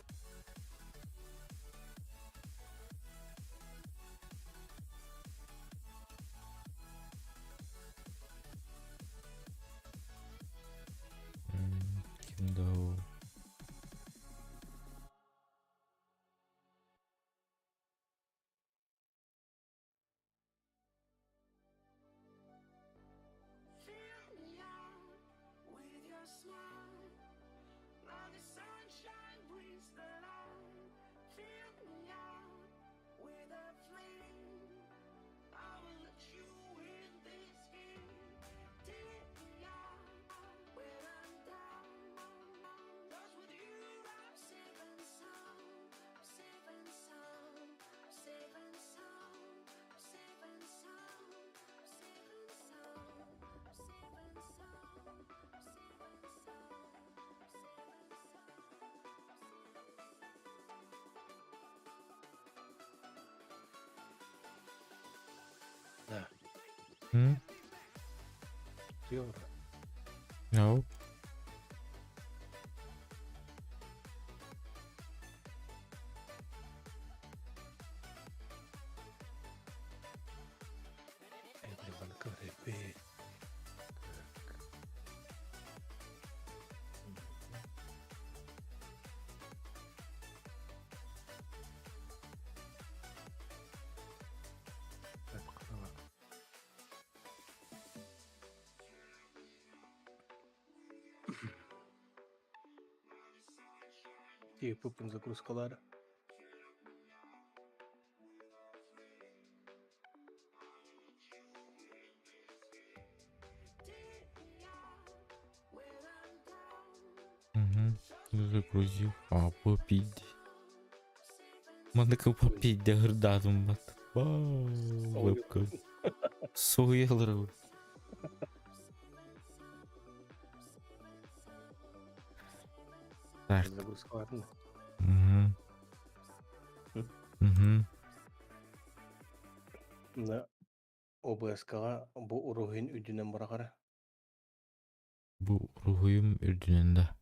Ким да ол? М? Туя олорор. No. Everyone could be. Так, Типа загрузкалар. Угу. Загрузил. А, попить. Маннык попить гырдатым бат. Вебка. Суелру. Так. Загрузкаларын. Угу. Угу. На ОБС-ка бу уруһуйун үрдүнэн быраҕара. Бу уруһуйум үрдүнэн да.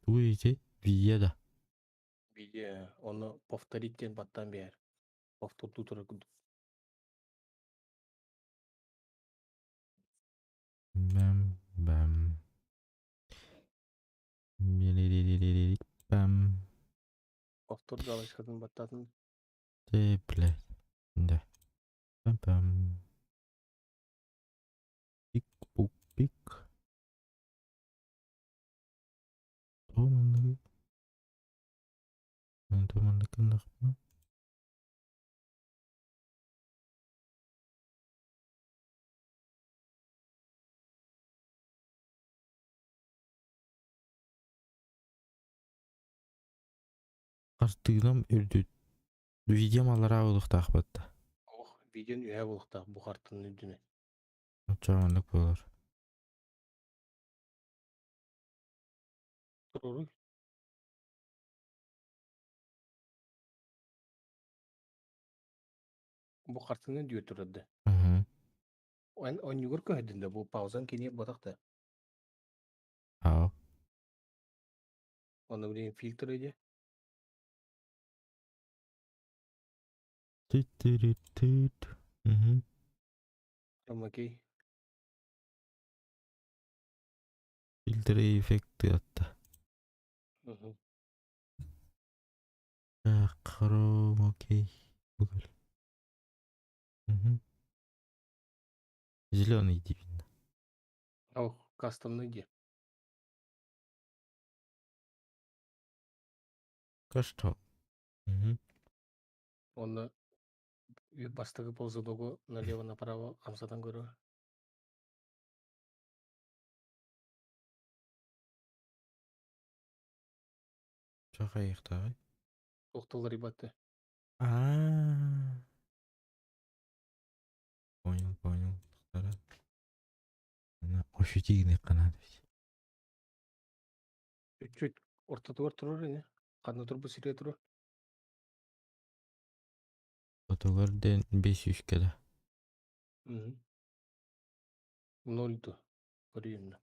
Бу ити видео да. Видео, ону повторить диэн баттаан биэр. Повтордуу турар курдук. Бэм бэм. Бэм. Повтор галочкатын баттаатын. Ты, блядь. Да. Бэм. Пик пук пик. Томанныгы. Томанныкыннахпына. Хартыынам үрдүт. Видеом аллараа буолуохтаах батта. Ох, видеон үһэ буолуохтаах бу хартыын үрдүнэн. Оччоҕо буолар. Туруруй. Бу хартыынан дүө турар да. Угу. Эн онньугар көһөдүн да бу паузан кини ботах да. Аа. Онно билигин фильтр иде. Тит-тирит-тит. Угу. Окей. Фильтр эффекты атта. Угу. Так, хром, окей. Бугал. Угу. Зеленый видно. Ох, кастомный иде. Каштал. Угу. Онно бастакы ползуногу налево-направо хамсатан көрөр. Чахайыктагы. Тохтоллар ибатты. А. Понял, понял. Тахтара. Ана ощутигный канат ведь. Чуть-чуть ортотугар турар ини. Ханна турбу сире турар. Отогар ден 500 кеда. Угу. Ноль ду. Көрүйүннэ.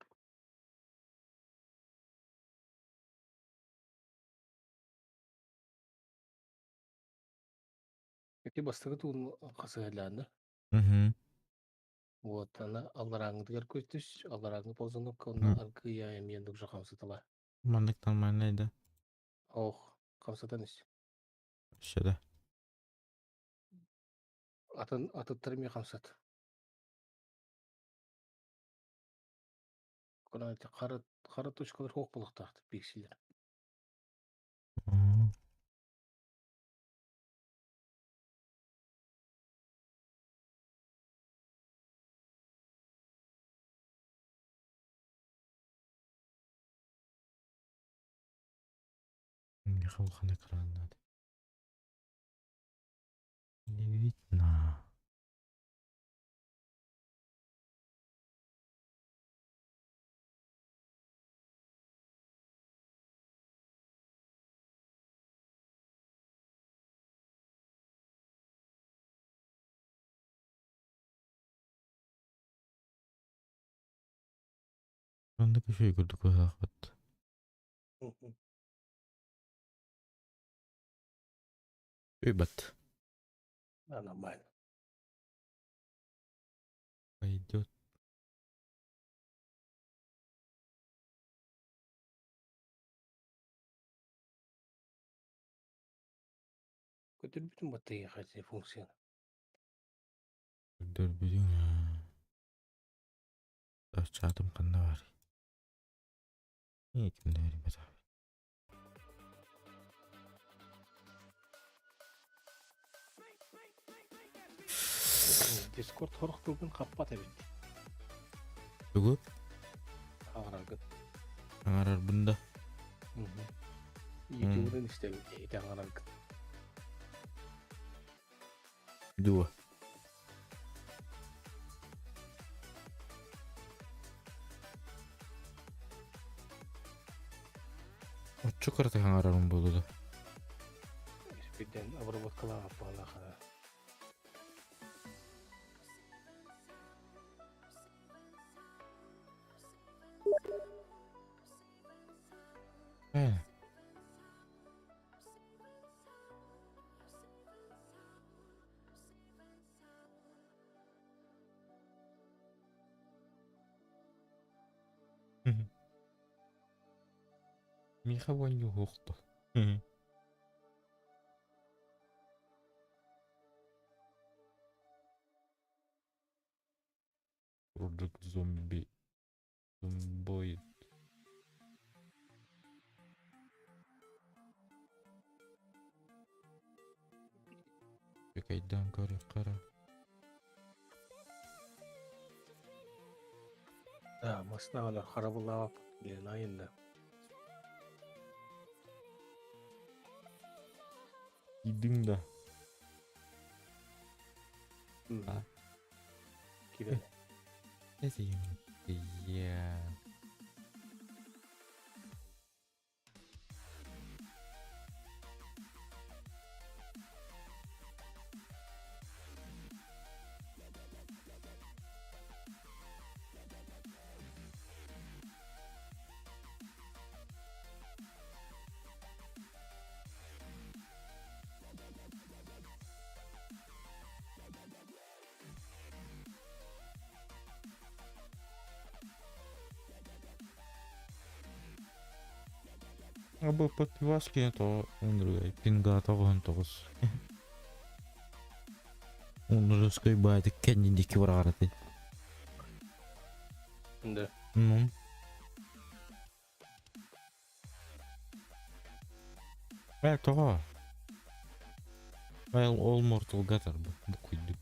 Ити бастакы туун хасыһалаана. Угу. Вот, ана алларааҥҥытыгар көстүс, алларааҥҥы ползунокка онно аргыйа эмиэн уже хамсатала. Маннык нормальный да. Ох, хамсатан ис. Вообще да. Атын атыттар эмиэ хамсат. Куран ити хара хара точкалар хоох буолуохтаахтар пикселлэр. Угу. Михаил экран надо. Не видно. Оннук үчүгэй курдук быһаахпыт. Уйбат. Да, нормально. Пойдет. Көтүрбүтүм баттайыаха ити функцияны. Көрдөрбүтүҥ аа. Чаатым ханна баарый? Ким да бэрийбэтэх. Дискорд сорох тылгын хаппат эбит. Тугу? Аҥараргын. Аҥарарбын да? Ютубунан истэбин ити аҥараргын. Дуо? Оччо кыратык аҥарарым буолуо да? Испирдэн обработкалаах аппалаах Ээ. Миэхэ оонньууһуохту. Курдук зомби зомбоид. Кайдан көрүөххэ эрэ. Да, массыыналар харабыллаабаппыт диэн айанна. Идиҥ да. А? Киирэн. Это я. Абы подпиваски то он пинга тоҕуһун тоҕус. Оннурускай баайдык кэннин диэки бараараты. Да. Ну. Э, тоҕо? Ол ол морталга тарбы букуйдук.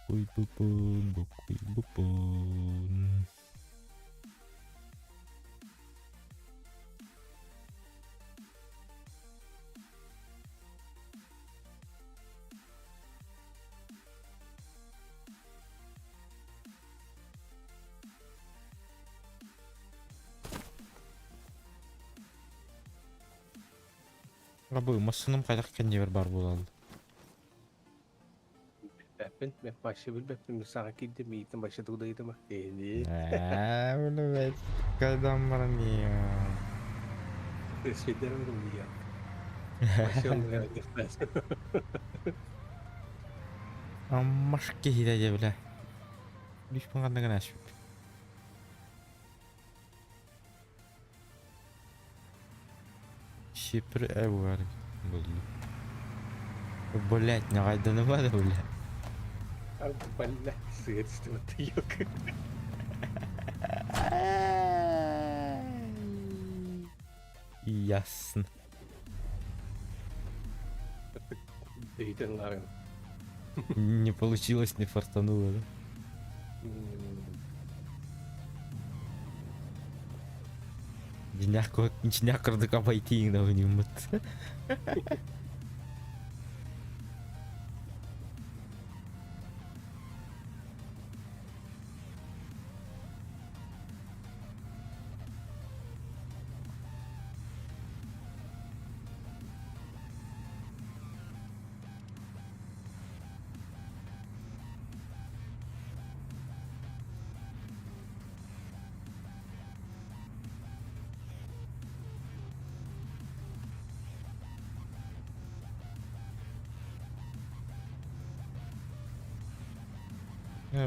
Куйбупун, букуйбупун. Абы массыынам хайдах кэннибэр баар буолаллар. Билбэппин, мен вообще билбэппин, мин саҥа киирдим, миигиттэн вообще тугу да ыйытыма. Эни. Ээ, билбэт, кайдан баран Сидер мин Вообще он Аммаш киһитэ дьэ бile. Лишь ханна гына аспыт. Шипр эвар булду. Блять, нагайданыма да бля. Бля, сыыр истибэт yok. Ясно. Дейтен ларын. Не получилось, не фартануло, да? Дьиҥнээх курдук обойти да униммут.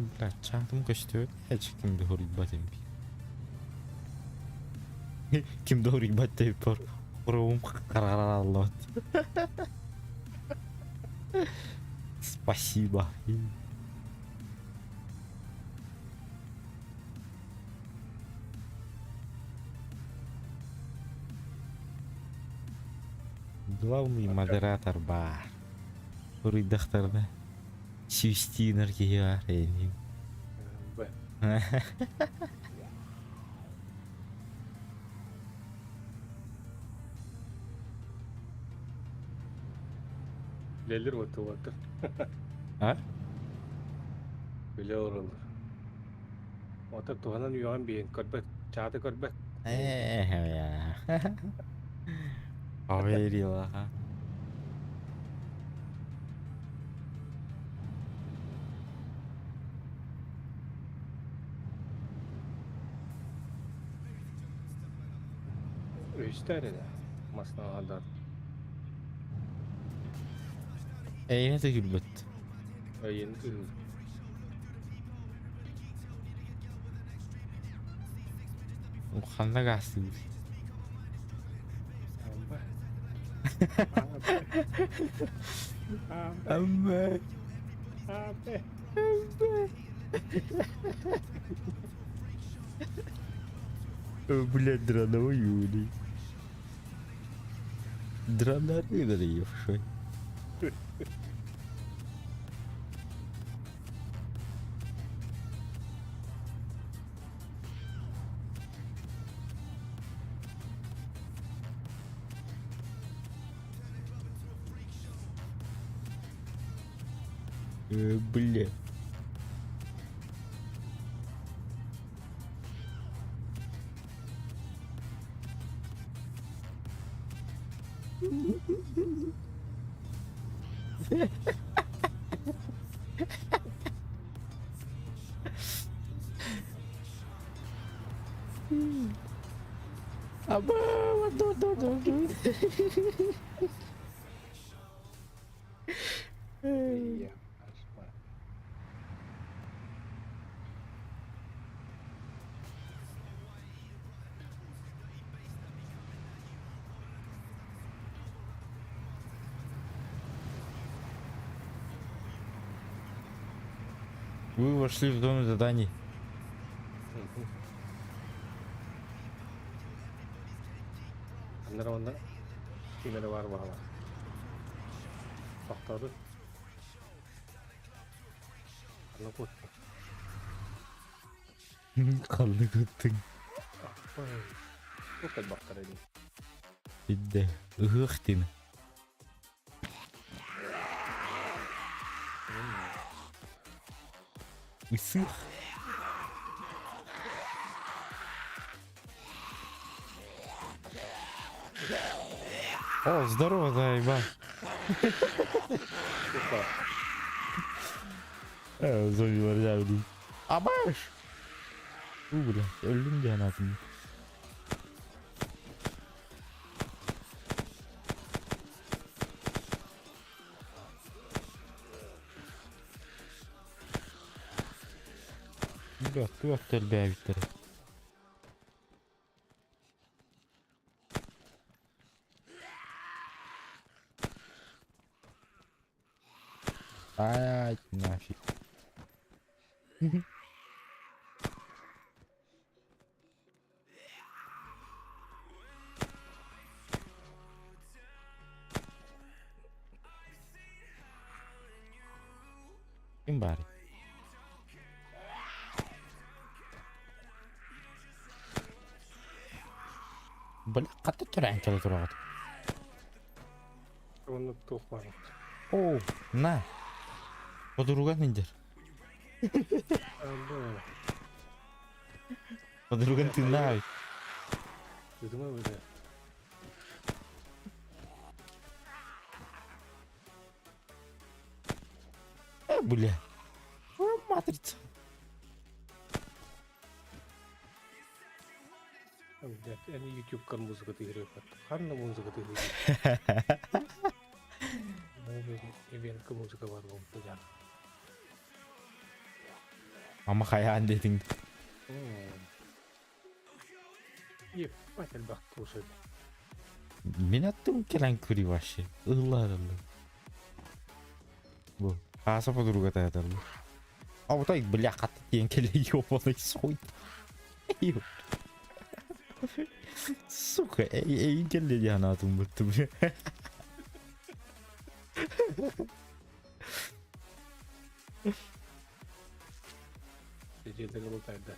Блядь, чаатым көстүбэт эч ким да хоруйбат эбит. Ким да хоруйбат диэбиппэр хоруйум хараараллыбат. Спасибо. Главный модератор баар. Хоруйдахтарына сүүстиинэр киһи баар эйиҥ. Б. Билэллэр уоту уоту. А? Билэ олороллор. Ота туһанан үөҕэн биһин көрбөт, чааты көрбөт. Э, Поверила, ага. Үстэр эрэ. Маснаҕадар. Эйиэнэ төгүлбүт. Эйиэнэ төгүл. Ханна гаастыыр? Амба. Амба. Амба. Блядь, драного Юлий. Дранары дарьевший. Бля. Аба, ду ду ду ду. Вы вошли в зону заданий. Аннара уонна ким эрэ баар баҕалаах. Тохтообут. Ханна куоттуҥ? Ханна куоттуҥ? Туох элбэхтэр эбит. Бидде ыһыах тин. Ысыах. О, здорово, заеба. Опа. Зомбилар дьаабыдыы. Абаш! У, бля, өллүм диэн аатым. Бля, туох элбээбиттэрэ. Ай, нафиг. Ким баарый? Бля, хата төрөөн кэлэ тураҕыт? Оннук туох баар. Оо, на. Подруган индер. Подруган тыыннаах. Ыдыма бile. Э, бля. Матрица. Блядь, эн YouTube-кар музыка тыгырыппат. Ханна музыка тыгырыппат. Эвенка музыка бар буолта дьаан. Ама хайаан диэтиҥ. Ебать элбэх туус эбит. Мин аттым кэлэн көрүү вообще. Ылларыллы. Бу. Хааса подруга таятарлы. А вот так, бля, хатты тиэн кэлэ ёбаный сой. Сука, эй, кэлле диэн аатым быттым. Дьиэлэргэ бултайда.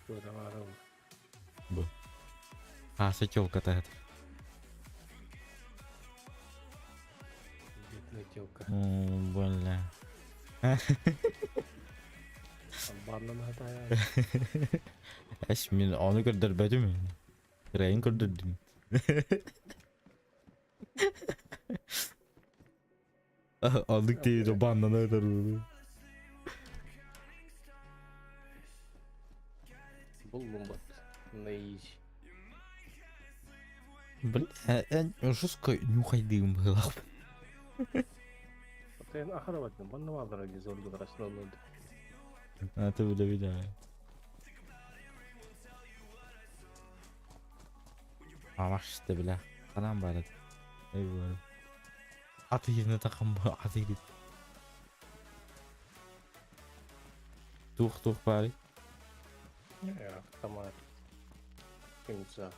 Туора Бу. Ааса телка это. Бедная телка. Бля. Албаннан хатая. Эс мин ону көрдөрбөтүм. Рейн көрдөрдүм. Aldık diye de bandan öder bunu. Буллум бат. Наизи. Бля, жестко нюхайдыым быһыылаах. Отын ахарабатын манна бааллара дии зомбилар основной. А ты бля вида. Амашты бля. Ханан барат. Эй бар. Аты yerine takam аты yerine. Тух тух бari. Автомат. Кинза.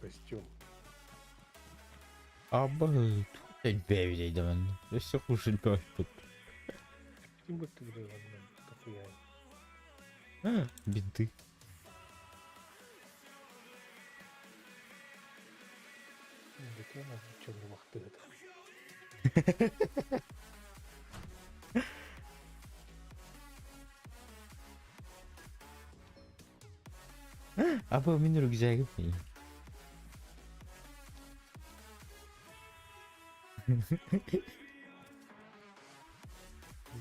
Костюм. Абба бэйдэмэн. Өссө кушын көспүт. Ким бу түгүрэ такуя. Бинты. Чөмөр вакыты. Аба мин рюкзагым.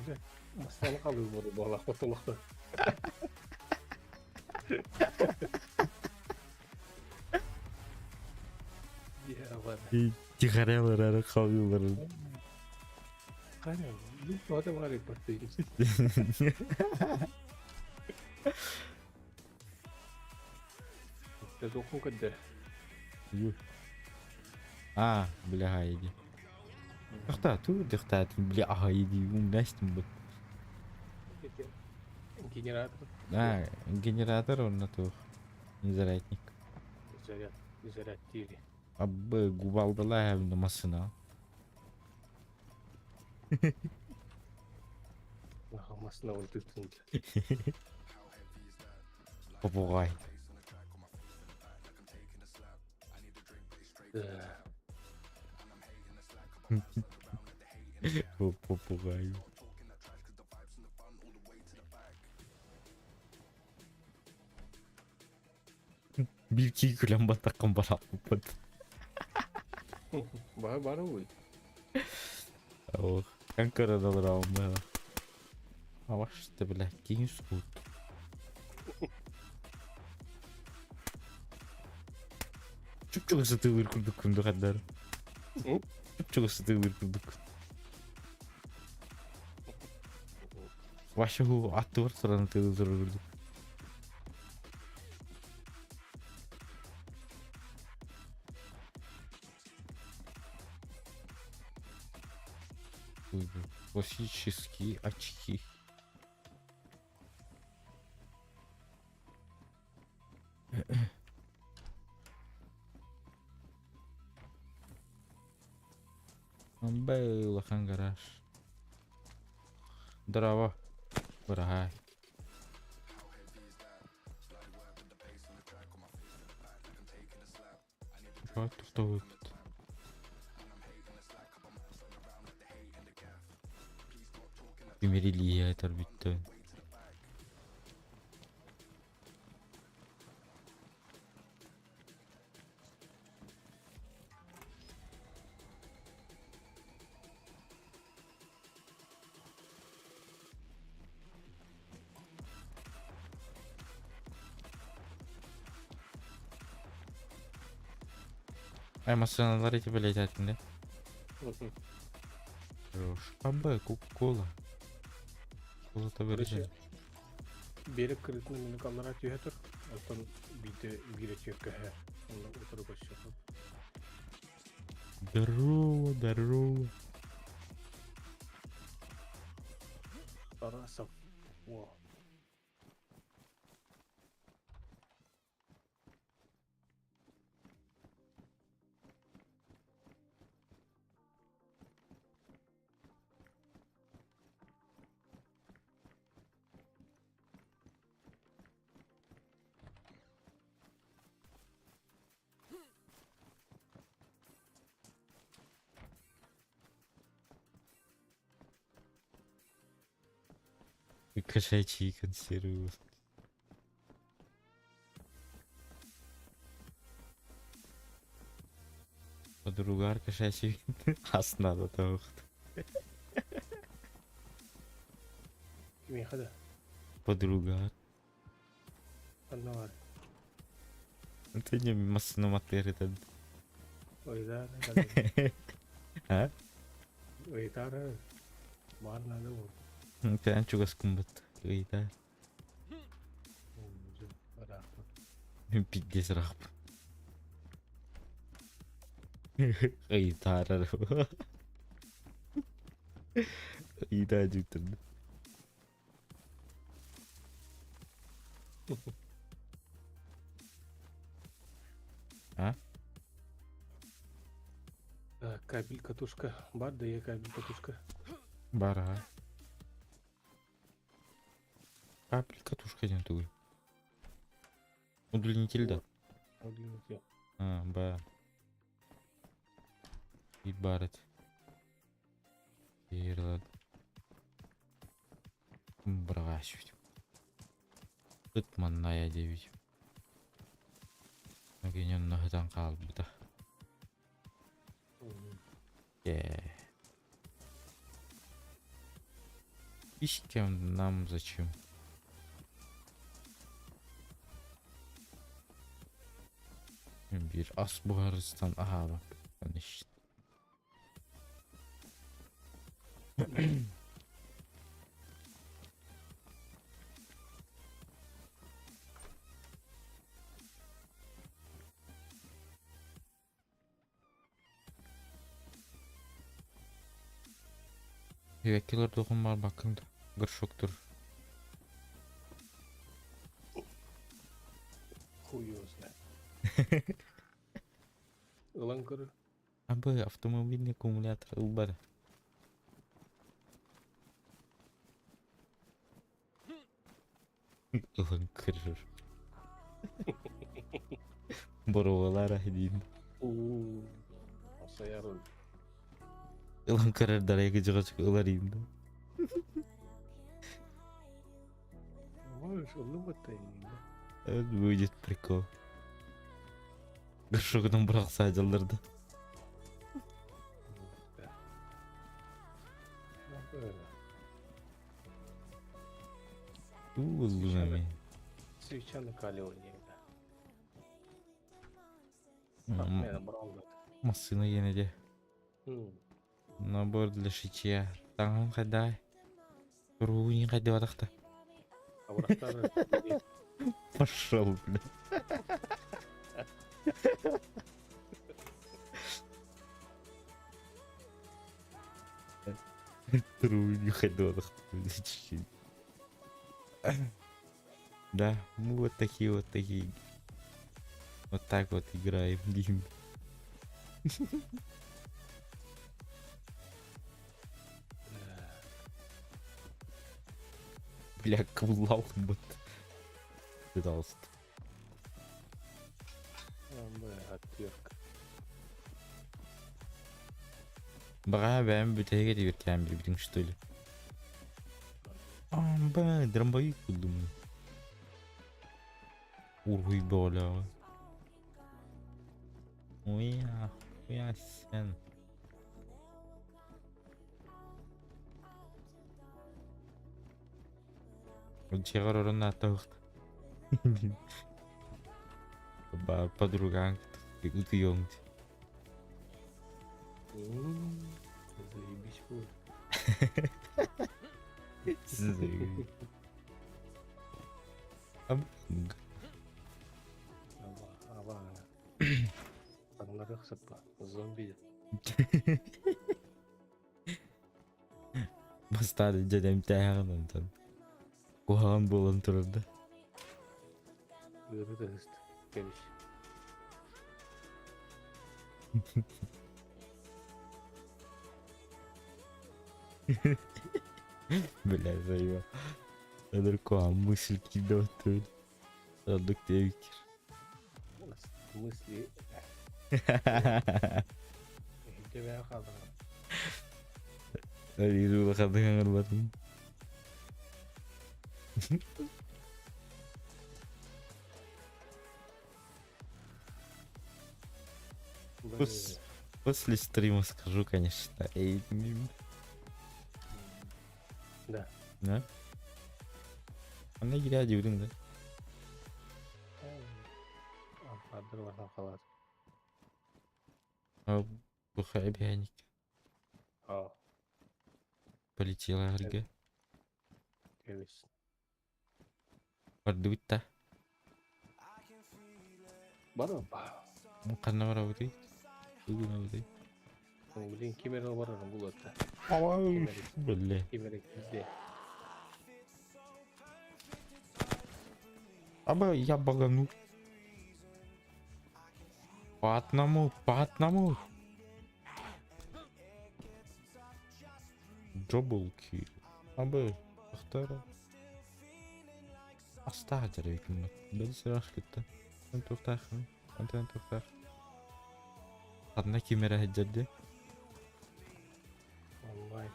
Бля, масаны калыы болду бала хотолохто. Я ладно. Тихарялар қалылар. Кара, ну тода бар баты. Токун көдө. А, бля, хайди. Тохта, ту дихта, бля, хайди, умнастым бу. Генератор. А, генератор он на тух. Зарядник. Заряд, заряд тири. Абы губалдала хәбинде масына. Масына он түтүн. Попугай. Да. Попугай. Бир кий күлән батаққан барап. Бар бар ой. Ох, Анкарада алма. Авашты, бля, кинь скут. Чүп-чүк ысытыылыр курдук күндү хаддар. Чүп-чүк ысытыылыр курдук. Вообще ху аттыбар туран тыылыр курдук. Классические очки. Улахан гараж. Здорово. Бырахай. What the Тимирилия айтар бүттө. Ай, машиналар эти блядь, атында. Хорош. АБ, Кока-Кола. Золото Короче, вырежем. Биэрэк кырыытынан минут аллараа түһэ тур, оттон биирдэ биир өтүө көһө, онно утары көрсүөххүт. Здорово, здорово. Тарасов. О, Кошачьи консервы. Подругар кошачий аснада тоҕут. Кимиэхэ да? Подругар. Ханна баар? Это не массына матырытан. Ыйытаар А? Ыйытаар баар наада буол. Тэн чугас кумбут. Ыйытаар. Ыраахпын. Пиздец ыраахпын. Ыйытаарар. Ыйытаа дьиктэн. А? Кабель катушка. Бар да я кабель катушка. Бар аҕа. Кабель катушка диэн тугуй? Удлинитель да? Удлинитель. А, бар. И бар это. Браҕааччыбыт. Ыт манная диэбит. Кини онно сытан хаалбыта. Ээ. Ишкем нам зачем? Биир ас буһарыстан аһаабаппыттан иш. Эбэккилэр дохун барбаккын да горшоктур. Хуй его знает. Ылан көрөр. Абы автомобильный аккумулятор ылбар. Ылан көрөр. Боруолара диин. Уу. Асайарын. Ылан көрөр дарайгы жыгачык ылар иин да. Можешь ыллыбат Это будет прикол. Горшогунан бырахса дьалларда. Уулунами. Свеча накаливание. Массыына иэнэ дьэ. Набор для шитья. Таҥаһын хайдаай? Туругу хайдыбатах да. Пошел, бля. Туругу хайдыбатах. Да, мы вот такие вот такие. Вот так вот играем, блин. Бля, кулалбыт. Пожалуйста. Отверг. Баҕа бэйэм бүтэһигэ тигиртээн билбитиҥ что ли? Ба, драмбайык булдум. Уруй бөҕөлөөҕө. Уя, уя сен. Дьиэҕэр орон ааттаһыахт. Баар подругаҥ утуйуоҥ. Заебись будет. Таҥнарыах сыппа. Зомби. Бастаан дьэн эмтээһэҕин онтон. Куһаҕан буолан турар да. Ыарыы да ыһыст. Кэбис. Бля, заебал. Ынырык куһаҕан мысль киирдэ баттыбын. Оннук диэбиккэр. Мысли Иһирдьэ хааллаҕа. Өлүү улаханнык ыҥырбатым. Бары После стрима скажу, конечно. Эй, Да. Да? Она игра диурин, да? Алпаадыр баран халаат. А бухай бияник. Аа. Полетела арга. Кэбис. Бардыбыт да. Барып. Ханна барабытый? Тугунабытый? Блин, ким эрэ барарын булуотта. Бля. Ким эрэ киирдэ. Аба я багану. По одному, по одному. Double kill. Аба, ахтара. Астаах дьарыйкын. Бэл сирах кытта. Эн туохтааххын? Антон туохтаах? Ханна ким эрэ сылдьар Онлайн.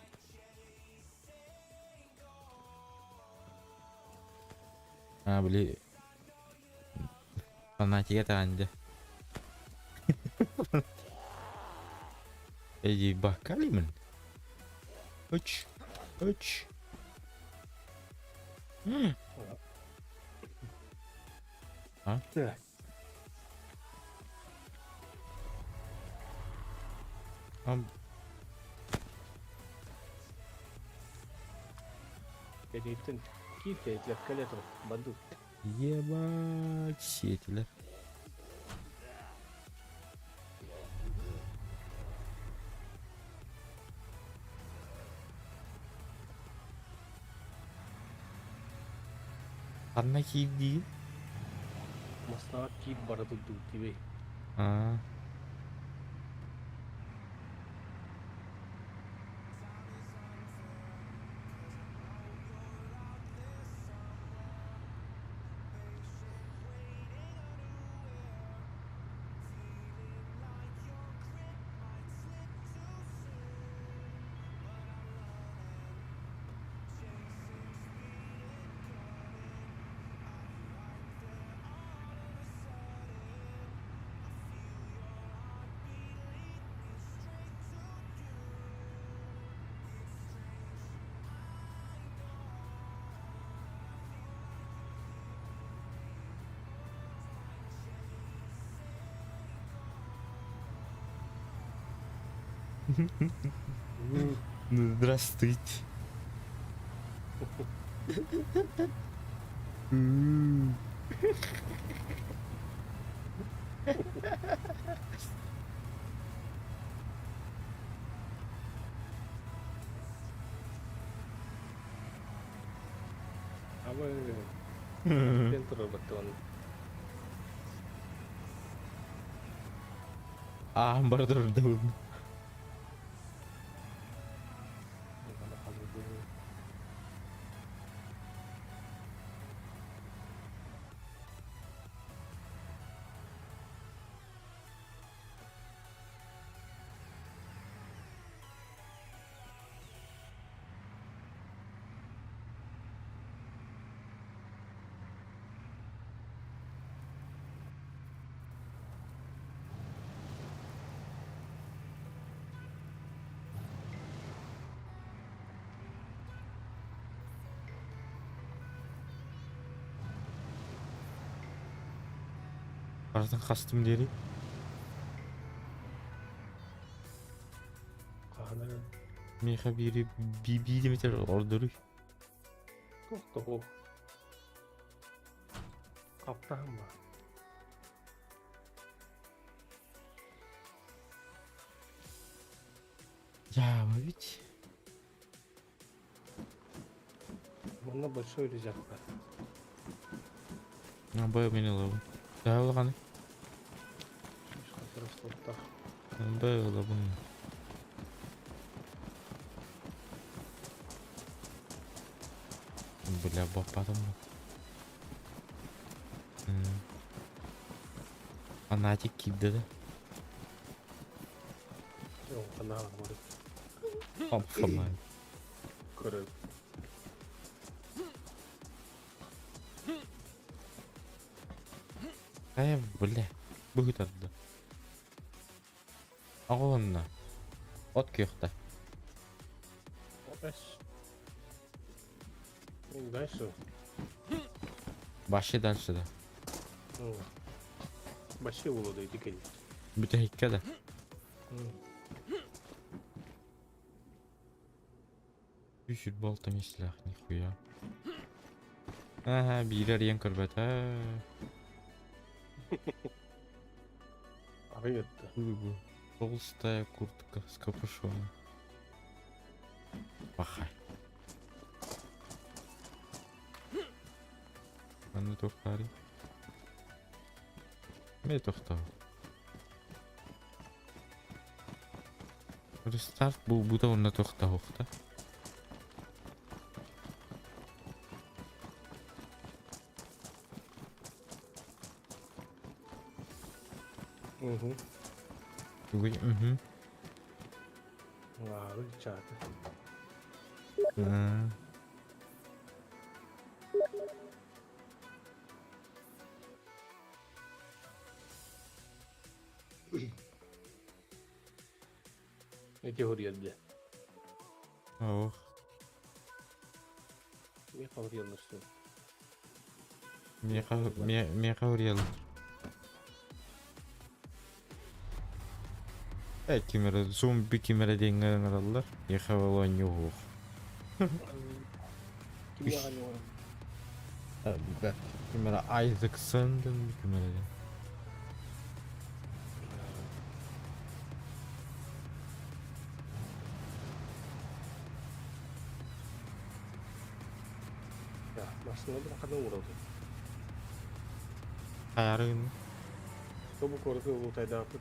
А, били фанатига таҕан дьэ. Эдии баккалимын. Үч. Үч. А? Так. А, Кэрийтэн киирдэ кэлэ тур бандыт. Ебать, сиэтилэр. Ханна киирдии? Массыынаҕа киир бара турдубут дии Аа. Ну, здравствуйте. М. Аба Аттен турар баттыган. Аан бара турда. Барытын хастым диэри. Хаһан эрэ Миэхэ биири би биир метр ордоруй. Туох да суох. Хаптаһын баар. Дьаабы ведь. Манна большой рюкзак баар. Бу мин ылабын. Төһө улаханый? Суоттах. Бу ылабын. Бля, баппатым бу. Фанатик киирдэ да. Фанат будет. Фанат. Көрөр. Э, бля, быһытарда. Аҕылынна. От күөхтэ. Эс. Дальше. Вообще дальше да. Вообще було ити кэлин. Бүтэһиккэ да. Үс балта мислях, нихуя. Ага, биир арыйан көрбөтө. Арыйытты. Бу. Толстая куртка с капюшоном. Пахай. Аны тохтари. Ме тохтоо. Рестарт буолбута уонна тохтоһуохта. Угу. Тугуй, угу. Аары чааты. Эти хоруйарда. Ох. Миэхэ хоруйаллар сөп. Миэхэ миэхэ хоруйаллар. Э ким эрэ зомби ким эрэ диэҥҥэ ыҥыраллар. Миэхэ ол оонньуу Кимиэхэ оонньуур? Ким эрэ Айзексон диэн ким эрэ диэн. Массыына ханна уурабытый? Хайарыгын? Тобу куораты улуутайдаахпыт.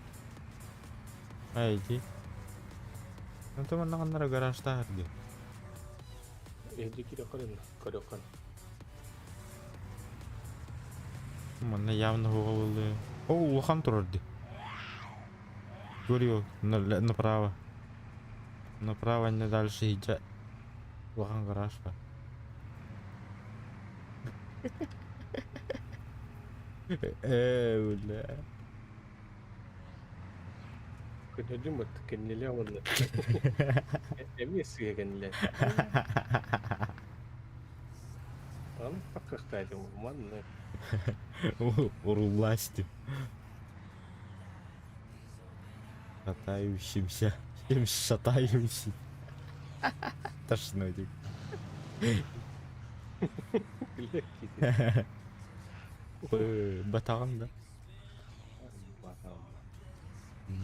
Айди. Онтон манна ханнара гаражтаах дии. Эһиги кириэххин көрүөххүн. Манна явно хугалылы. О, улахан турар дии. Говорю, направо. Направо, не дальше идя. Улахан гараж бар. Э, бля. Көннөрдүм бат кэннилээх уонна эмиэ сыыһа кэннилээх. Аны таккахтаатым манна. Уруллаастым. Шатающимся. Шатающимся. Тошнотик. Батаҕын да?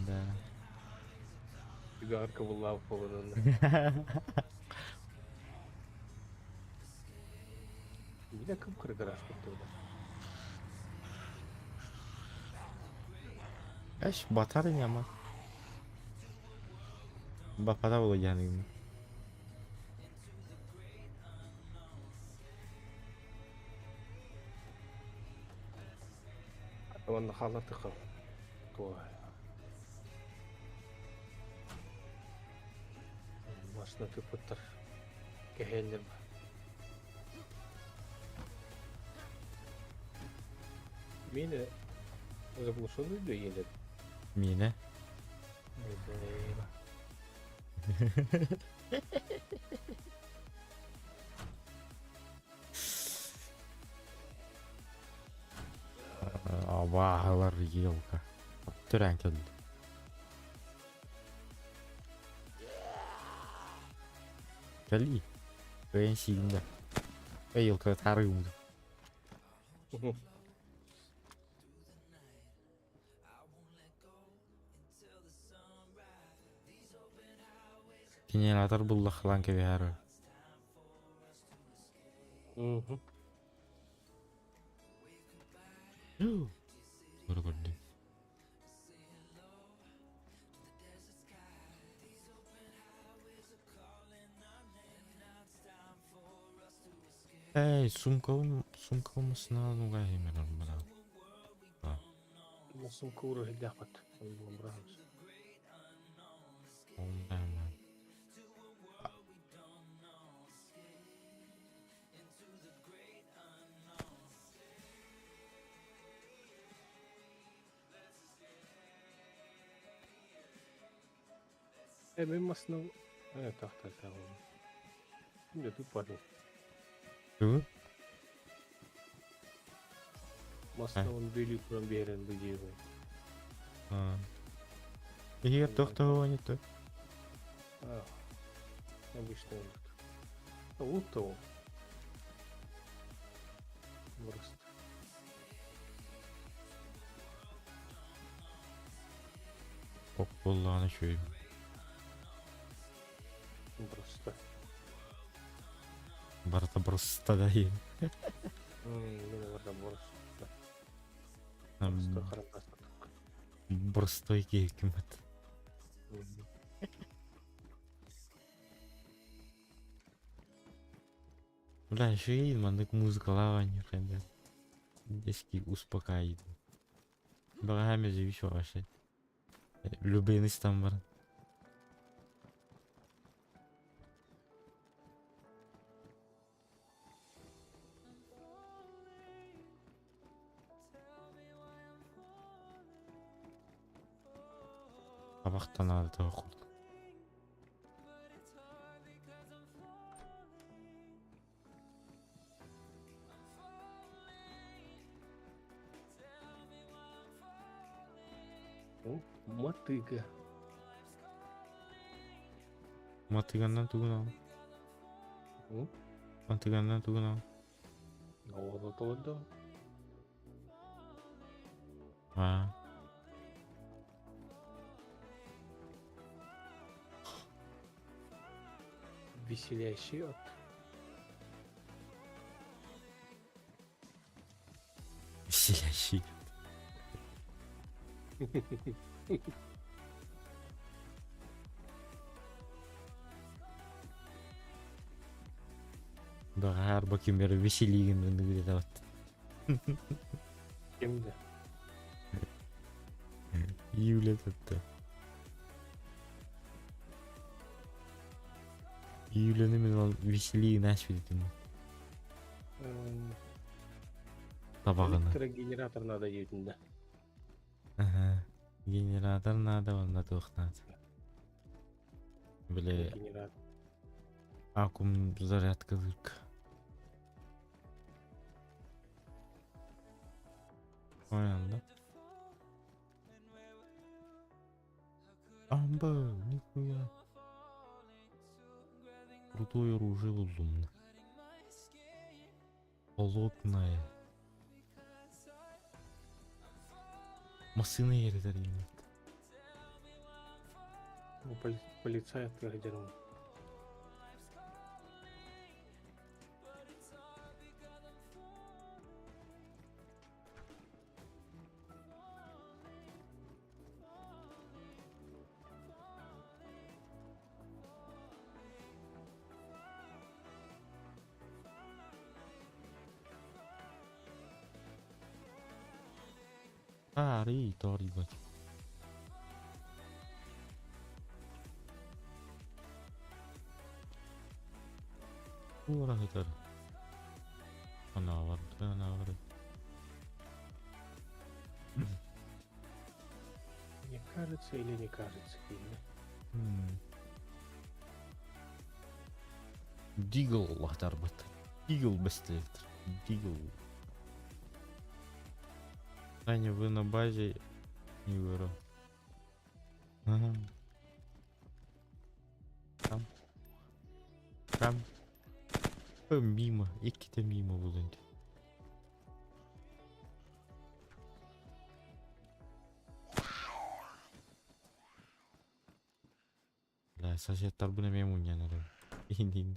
Да. Түгэҕэр кыбыллаабыт буолан Миля кып-кыра гараж курдук. Эш батар ини Бапата буолуйаныгын. Уонна хаалар тыхал. Машина тыппыттар. Кэһээллэр ба. Миэнэ заглушенный да иэлэр. Миэнэ? Абааһылар елка. Төрөөн кэллэ. Кэлии. Бэйэн сиигин да. Эй, тарыым. Генератор буллахлаан кэбиһэр. Мгм. Көрө көрдүм. Эй, сумкабын, сумкабын массыынаҕа угаайым эрэ Сумка уруһуйдаахпыт. Быраҕабыз. Э, мин массыына тахтар. Где ты, парень? Тугу? Массыынабын бүөлүү туран биэрэн бу диэбин. Иһигэр тохтоо не то. А, обычный лут. А лут-то он. Просто. Ок буоллаҕына үчүгэй. Просто. Барыта просто да иһин. Мин барда просто. Просто харандастык. Простой киһи киммит. Бля, үчүгэй маннык музыкалаах оонньуур Детский успокаивает. Бэҕэһээ мезевич вообще. Любыны там бар. Табахтан аада курдук. О, мотыга. Матыганнан тугун ал. М? Матыганнан тугун ал. Оҕото толордо. А. Веселящий от. Веселящий. Бэҕэһээ арба ким эрэ веселигин ыныгыдабат. Кимде? Юля тутта. Юляны мин ол веселигин ас билдим. Табаҕына. Электрогенератор надо диэтин да. Аха. Генератор надо, онно туох надо. Били Генератор. аккум зарядкалыырга. Ой, Амба, нихуя. Крутое оружие буллум. Холодное. Массыына иэрэтэр иҥмит. Полицай аттыгар Арый, торибать. Туора сытар. Анаавар, анаавар. Мне кажется или не кажется, видно? Дигл лахтарбыт. Дигл бэстэлэр. Дигл. Таня, вы на базе? Не говорю. Ага. Там. Там. Мимо, иккитэ мимо буолан. Бля, соседтарбын эмиэ мунньан эрэбин. Иһин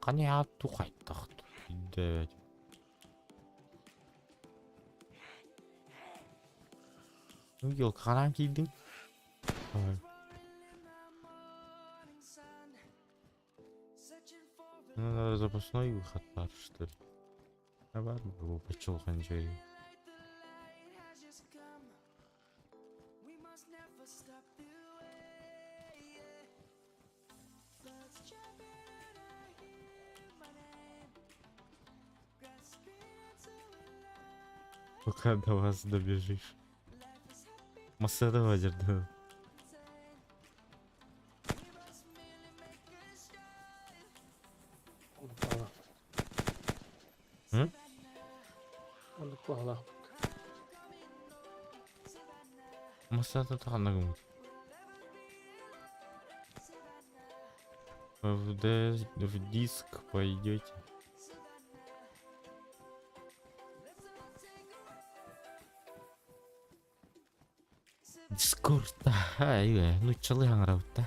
Хани аатту хайтах Дэвэт. Ну, елкаҕанаан киирдиҥ? Ну, надо запасной выход бар, что ли? А бар, почёлхан жай. Пока до вас добежишь. Массадова жерде. М? Оннук баҕалаахпыт. Массада ханна гыммыт? В, Д, в диск пойдете. Дискорд, ай, ну чалы хаҥарабыт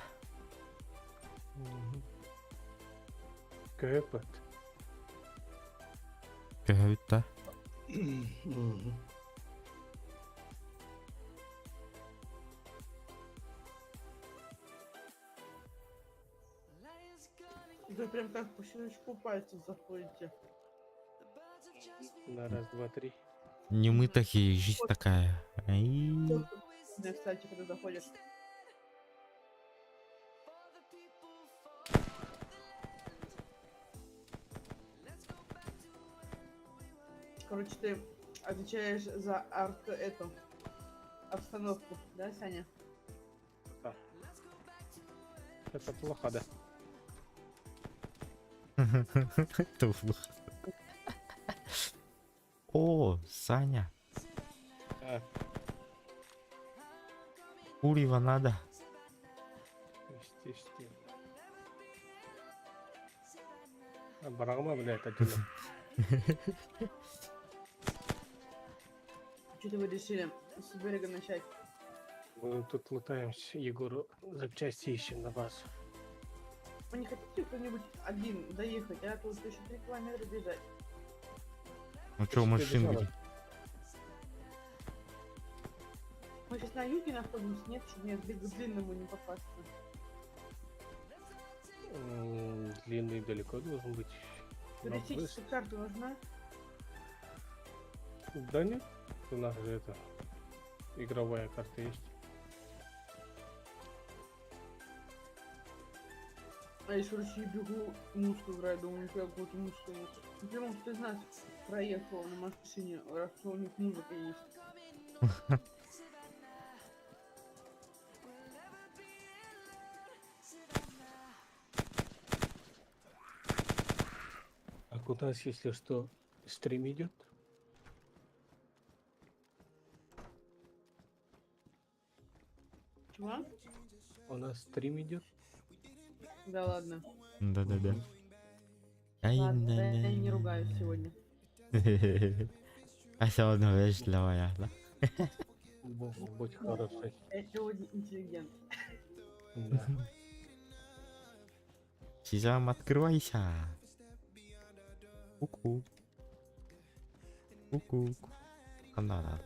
Көһөппөт. Көһөбүт да. Вы прям как по щелчку пальцев заходите. На раз, два, три. Не мы такие, жизнь такая. Ай. Да, кстати, когда заходишь. Короче, ты отвечаешь за арт эту обстановку, да, Саня? Да. Это плохо, да. Это плохо. О, Саня. А. Курева надо. Естественно. А, барагма, блядь, это Что-то вы решили с берега начать? Мы тут лутаемся, Егору запчасти ищем на базу. Вы не хотите кто-нибудь один доехать, а? Тут еще 3 километра бежать. Ну что, машин где? Мы сейчас на юге находимся, нет, чтобы мне к длинному не попасться. Длинный далеко должен быть. Туристическая карта нужна? Да нет, у нас же это игровая карта есть. А я еще, короче, бегу, музыку играю, думаю, нихуя какую-то музыку нет. Ну, прям кто из нас проехал на машине, раз у них музыка есть. А у нас, если что, стрим идет? Чего? У нас стрим идет? Да ладно. Да-да-да. Ладно, я не ругаюсь сегодня. А сегодня вежливая, да? Будь хороший. Я сегодня интеллигент. Да. Сезам, открывайся. Ку-ку. Ку-ку. Надо.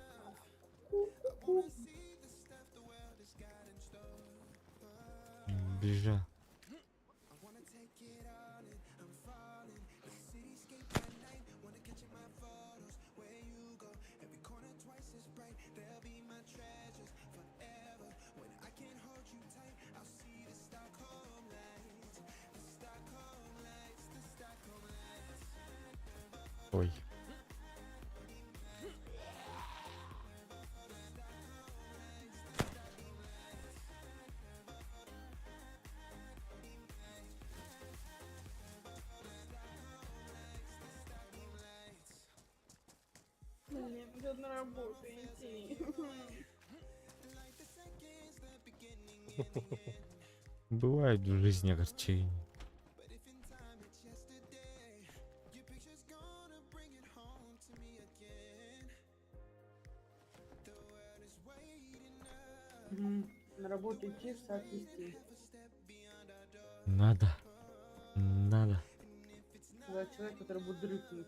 Бежа. Ой. Блин, надо на работу идти. Бывает в жизни огорчения. Мгм. На работу идти, в сад вести. Надо. Надо. Сказал человек, который будет дрыхнуть.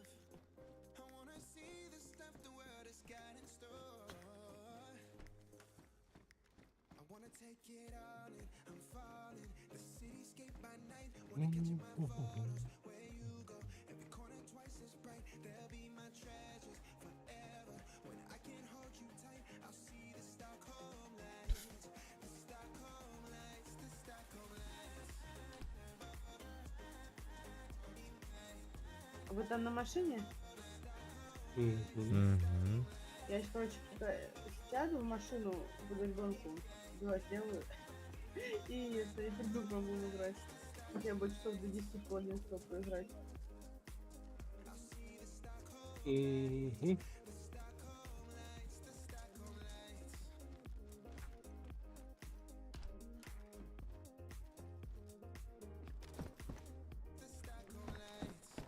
А вы там на машине? Мгм. Мгм. Я сейчас, короче, пока сяду в машину, буду ребенку дела сделаю. И это, и приду к вам буду играть. Хотя бы часов до 10 пол 11 поиграть. Мгм.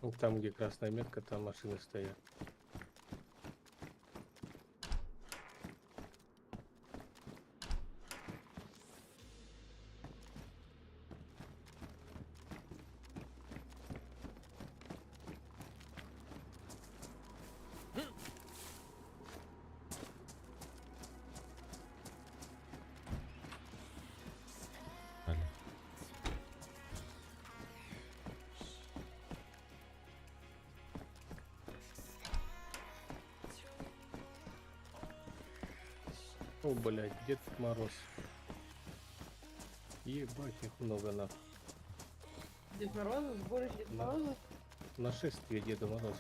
Ну, там, где красная метка, там машины стоят. Далее. О, блядь, Дед Мороз. Ебать, их много на. Дед Мороза, сборище Дед Да. Мороза. Нашествие Деда Мороза.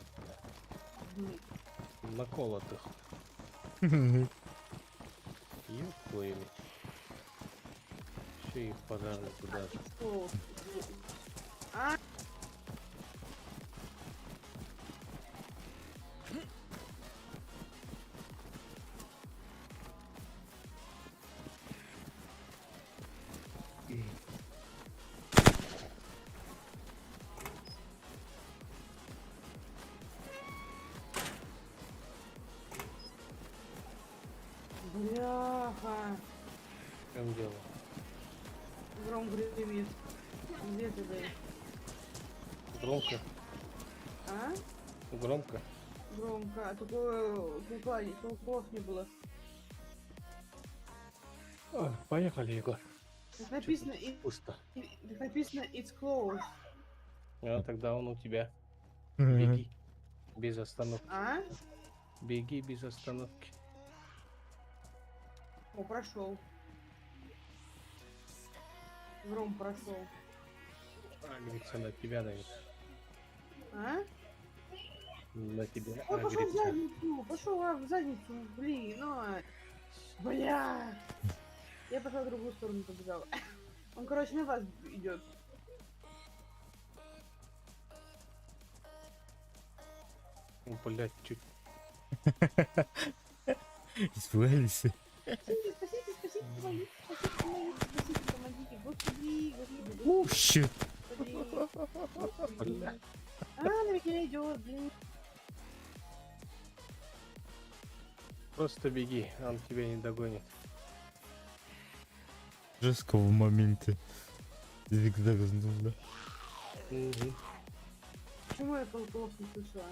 Мгм. Наколотых. Ёб твою мать. Еще и пожарный туда же. Что? А? Бляха. В чем дело? Гром гремит. Где ты, блядь? Громко? А? Громко? Громко. А такого кукла, куклов не было. Ой, поехали, Егор. Так написано, и, Пусто. так написано it's closed. А тогда он у тебя. Беги. Без остановки. А? Беги без остановки. О, прошел. Гром прошел. Агрится на тебя, наверное. А? На тебя Ой, пошел в агрится. задницу! Пошел в задницу, блин, ну. а. Бля! Я пошла в другую сторону побежала. Он, короче, на вас идет. О, блядь, чуть. Испугались. Спасите, спасите, спасите, помогите, спасите, помогите, спасите, помогите, господи, господи, О, щит. господи, господи. Бля. А, на меня идет, блин. Просто беги, он тебя не догонит. Жестко в моменте. Зигзагнул, да? Мгм. Почему я колоколов не слышала?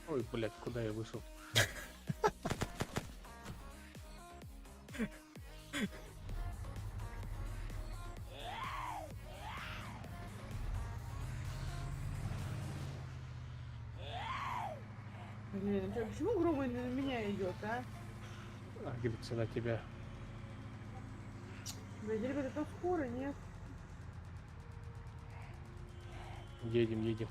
Ой, блядь, куда я вышел? Блин, а почему гром на меня идет, а? Агрится на тебя. Блядь, ребята, там скоро, нет? Едем, едем.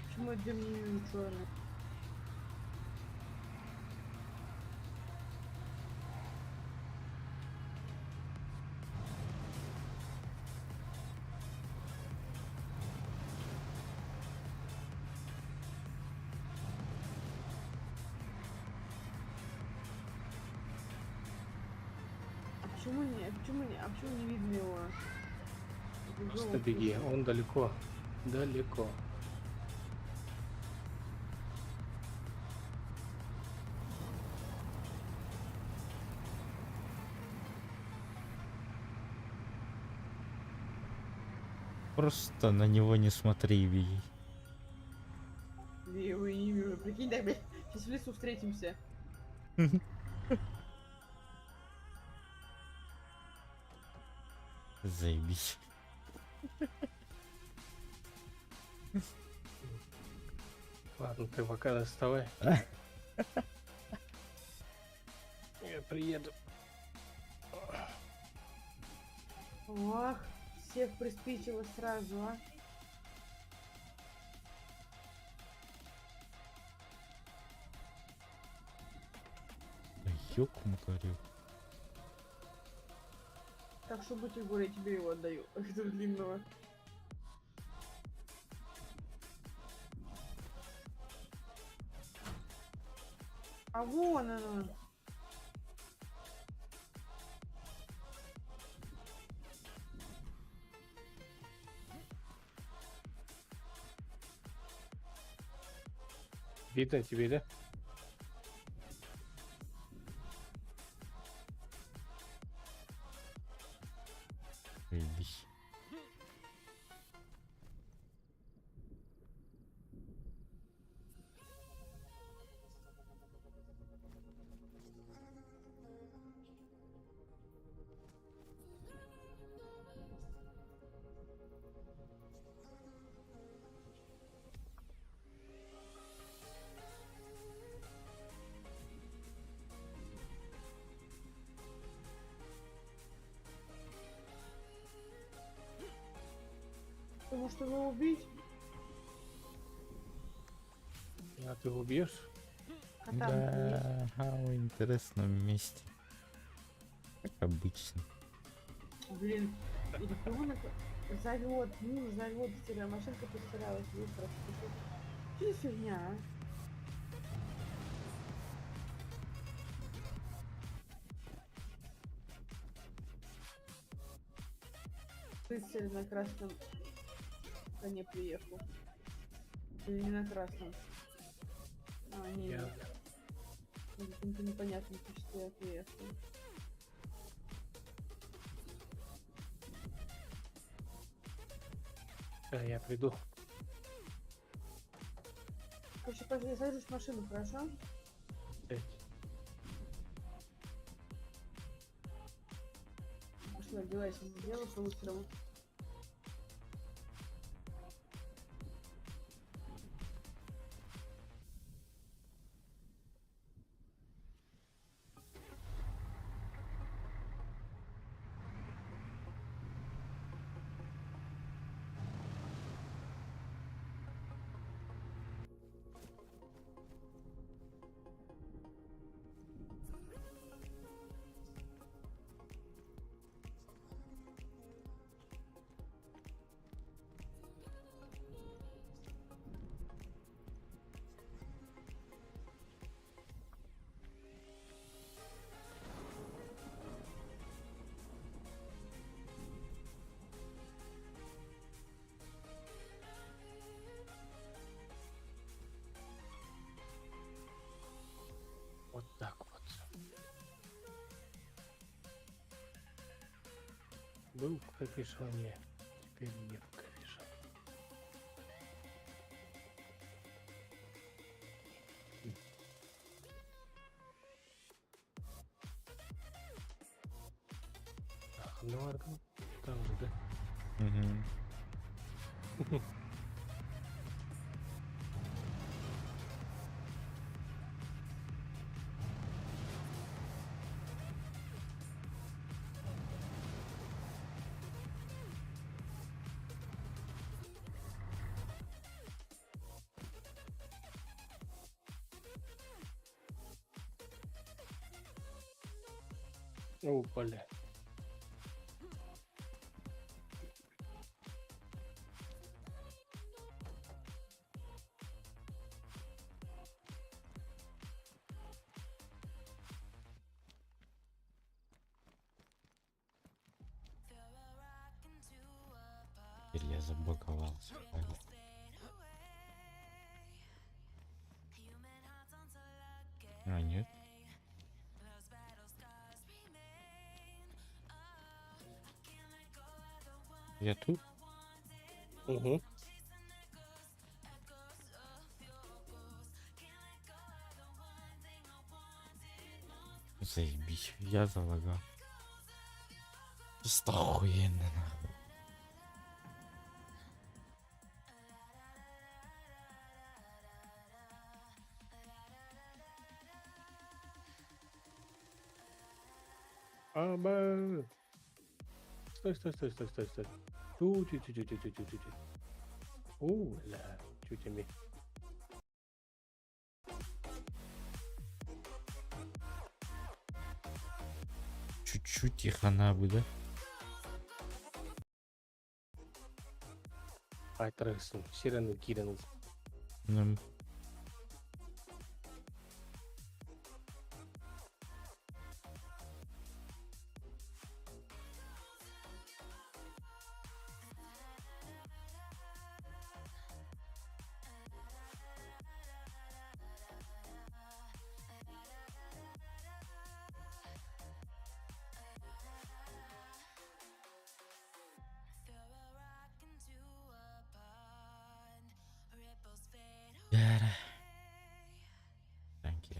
Почему это мне не черный? Почему не, а почему не видно его? Просто беги, он далеко. Далеко. Просто на него не смотри и беги. Я его и не вижу. Прикинь, так, блядь, сейчас в лесу встретимся. Заебись. Ладно, ты пока доставай. Я приеду. Ох, всех приспичило сразу, а. Ёк-макарёк. Так что будь Егор, я тебе его отдаю. Этого длинного. А вон оно. Видно тебе, да? Заебись. Потому что его убить, А ты его убьешь? а там есть. Да, ага, в интересном месте. Как обычно. Блин, ребенок зовет, муж зовет, потерял, машинка потерялась, быстро. Что за фигня, а? Рыцарь на красном коне приехал. Или не на красном? А, не, Я. не. Каким-то непонятным что я приехал. Да, я приду. Короче, пошли, я сажусь в машину, хорошо? Блядь. Пошла, дела сейчас сделаю по-быстрому. Вот так вот. Был в капюшоне, теперь не в капюшоне. Ах, ну арган там же, да? Угу. О, бля. забаговался. А, нет. Я тут? Угу. Заебись, я залагал. Просто охуенно, нахуй. Аба. Стой, стой, стой, стой, стой, стой. Ту, тю, тю, тю, тю, тю, тю, тю, тю. О, бля, чуть ими. Чуть-чуть и хана буде. Айтарыгсын, сирену кирен. Ну, Бәрі. Thank you.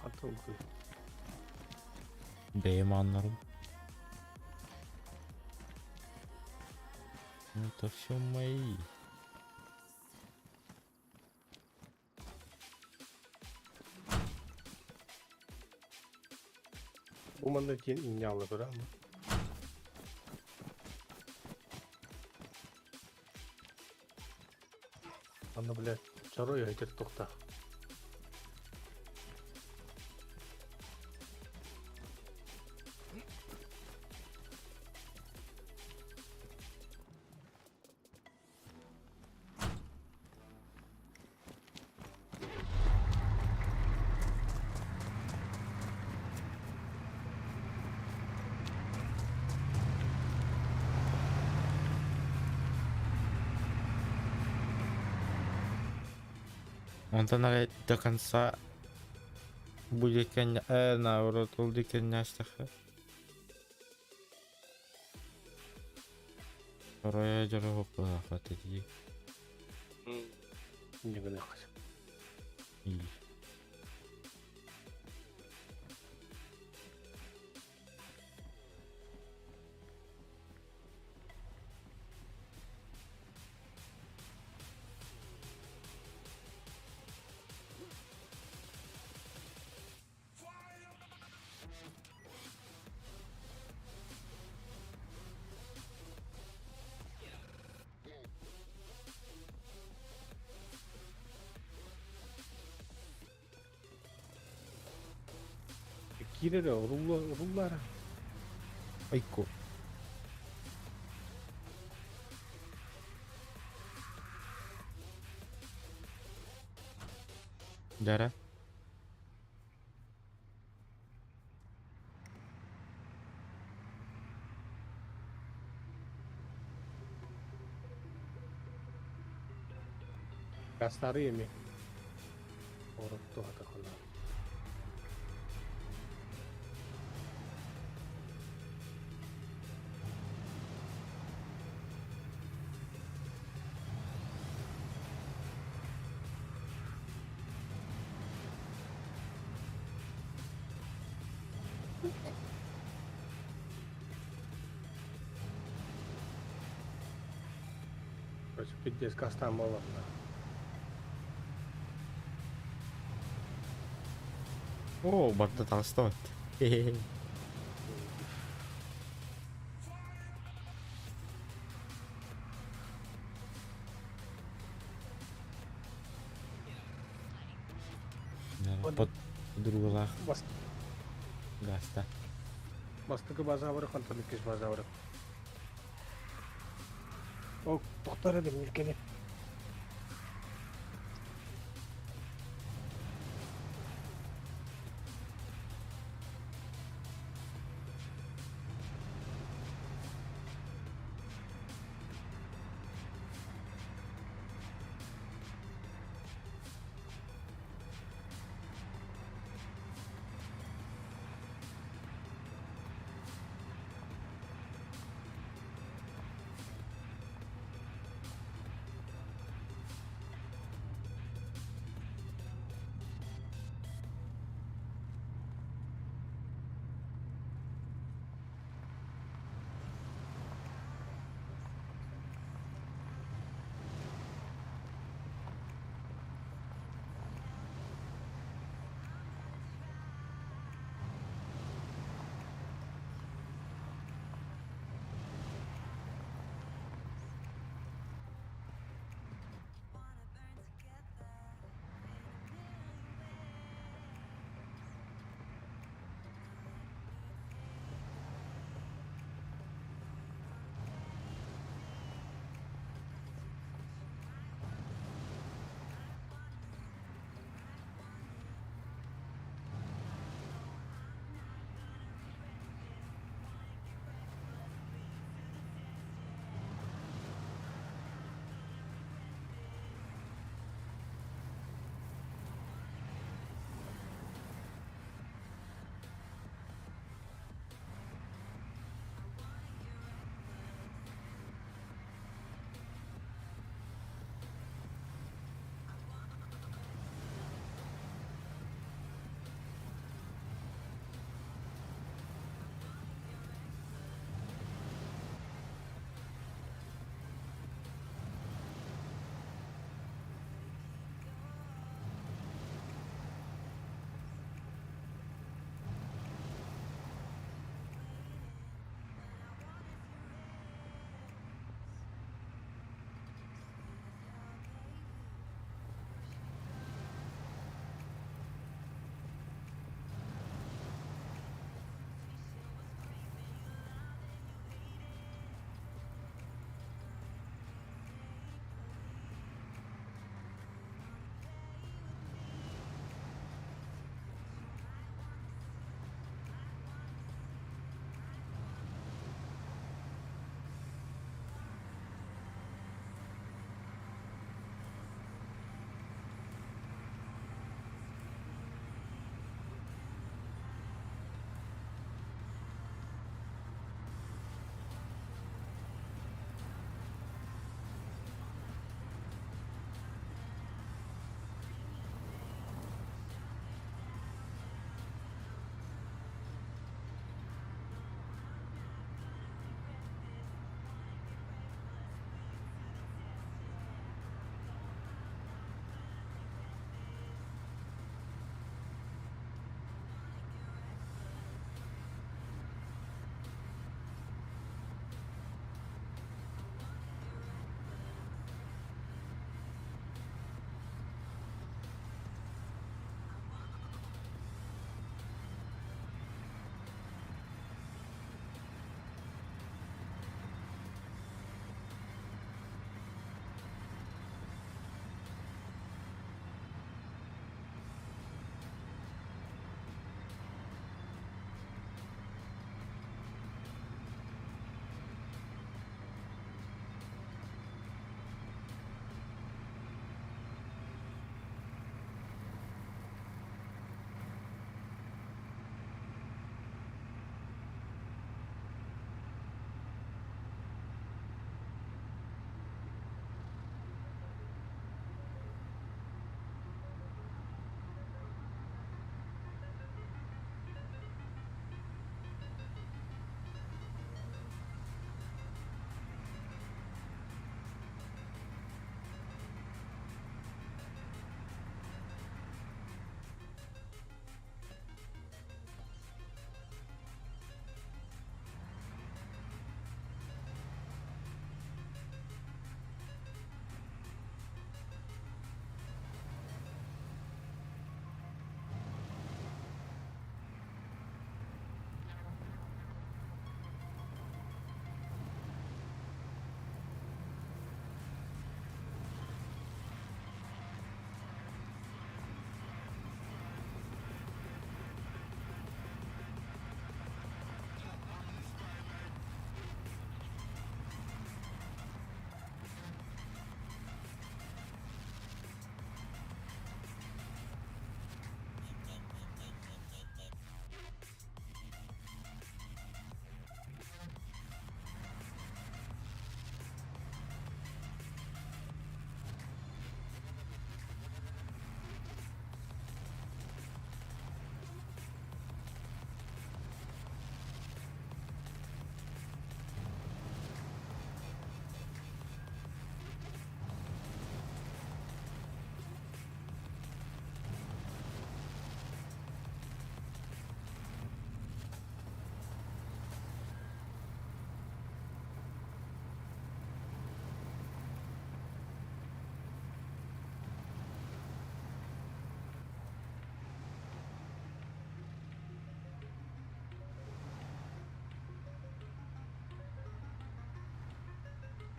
Хатылгы. Бэйэм аннарым. Это все мои. Бу манна диэн инньэ быраама. Аны, блядь, чорой өтер тухта. Онтон арай до конца будет коня... наоборот, ол дикеннястаха. Вторая дорога хватит. Не гынах. И... Киирэрэ уруллара. Айко. Дьэ Гастары эми. Орут туһата хонор. Короче, пиздец, гастан буолла. Оо, барда таҕыстыбат. Подругалаах гаста. Бастакы базабыры хантан иккис базабыры. О, тохтор эдим үлкени.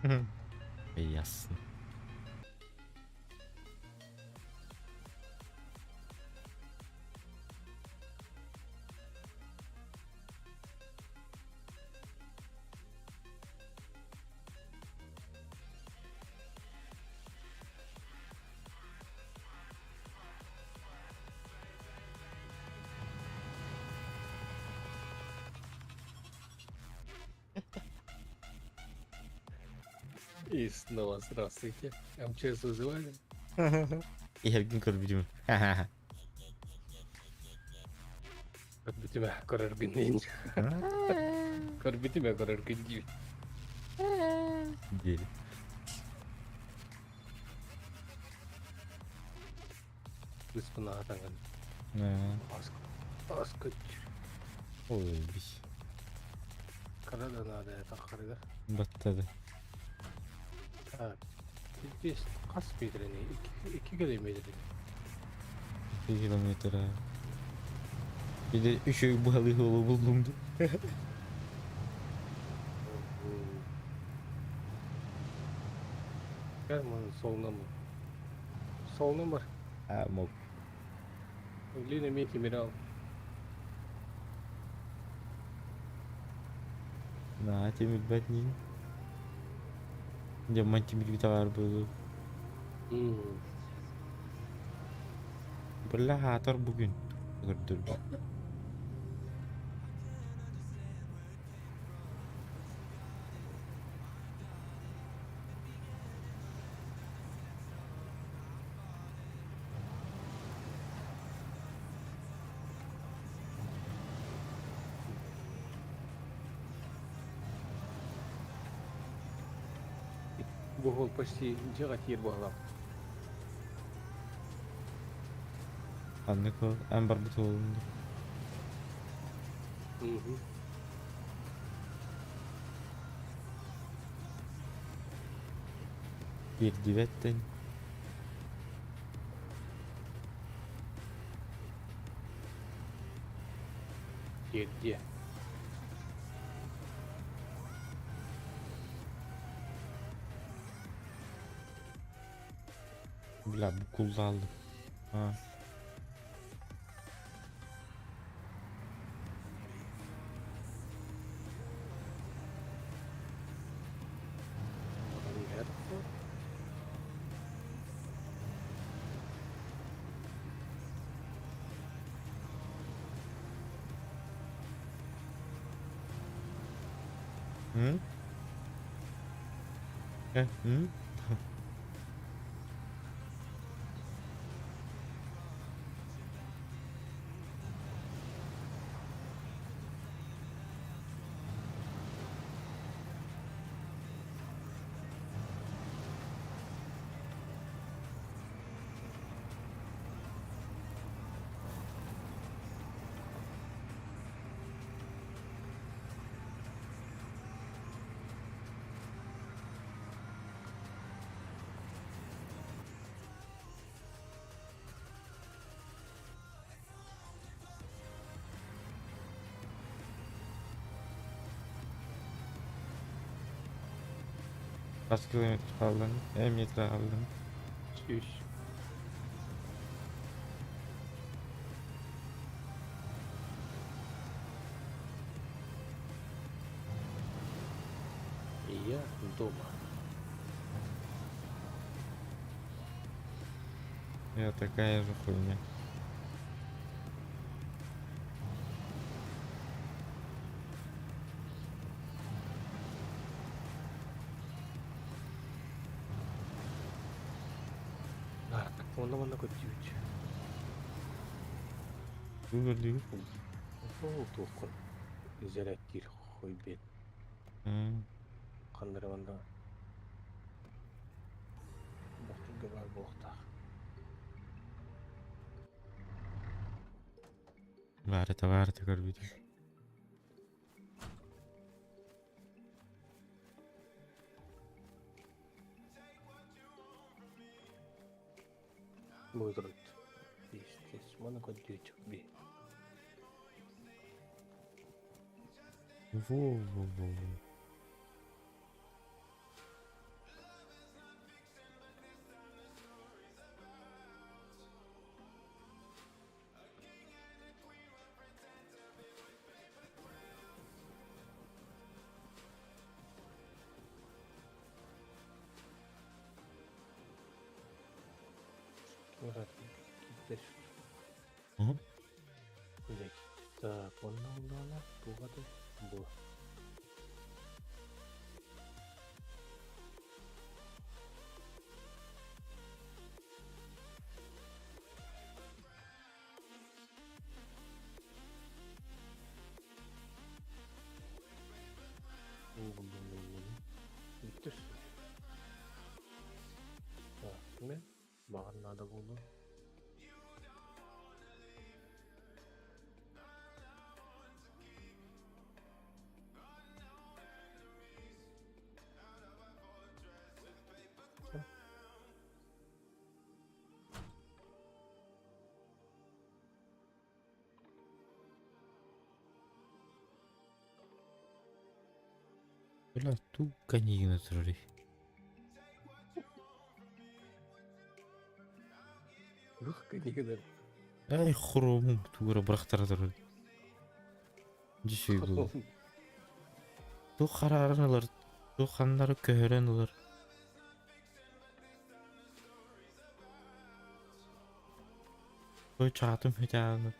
Ясно. И снова здравствуйте. МЧС вызывали? Иһэргин көрбүтүм. Көрбүтүм ээ, көрөргүн диин. Көрбүтүм ээ, көрөргүн диибин. Диэри. Кыыспын аһатаҥын. Аскыт. Ой, бис. Кыра да наада таххарыгар. Баттады. Так. Здесь хас метрини? 2 километр. 2 километр. Биде үч ой быһалыы суолу буллум ду. Gel манын солунан бар. Солунан бар. А, мог. Лина эмиэ тимири ал. На, тимирбэт нин. Дьоммон тимирбит аҕаар буолуо. Бля, аатар бүгүн көрдөрбүт. Бу уол почти дьиэҕэ тиийэр быһалаах. Ханнык уол? Эн барбыт уолуҥ дуу? Мгм. Тиэрдибэт да Тиэрдиэ. Бля, букуллааллым. А. М? М? Kaç kilometre kaldın? Metre kaldın. Үс. Я дома. Я такая же хуйня. Так, онно манна көрдүүбүт. Бу көрдүгүт? Ол туоххун изэрээттиир хойбет ханна эрэ манна бохтурга баар буолуохтаах. Баарыта баарыта көрбүтүм. Мудрут. Пиздец, манна көрдүүчүк би. Во-во-во. Так, онно буллаҕына туох этэй? Бу. Бүттүс. Так, мен маған надо булду. Бля, ту конина турарый. Ух, книга. Ай, хромум тугура бырахтара турар. Дьэ буолуо. Туох харааран ылар, туох ханнары көһөрөн ылар. Той чаатым хүтээн.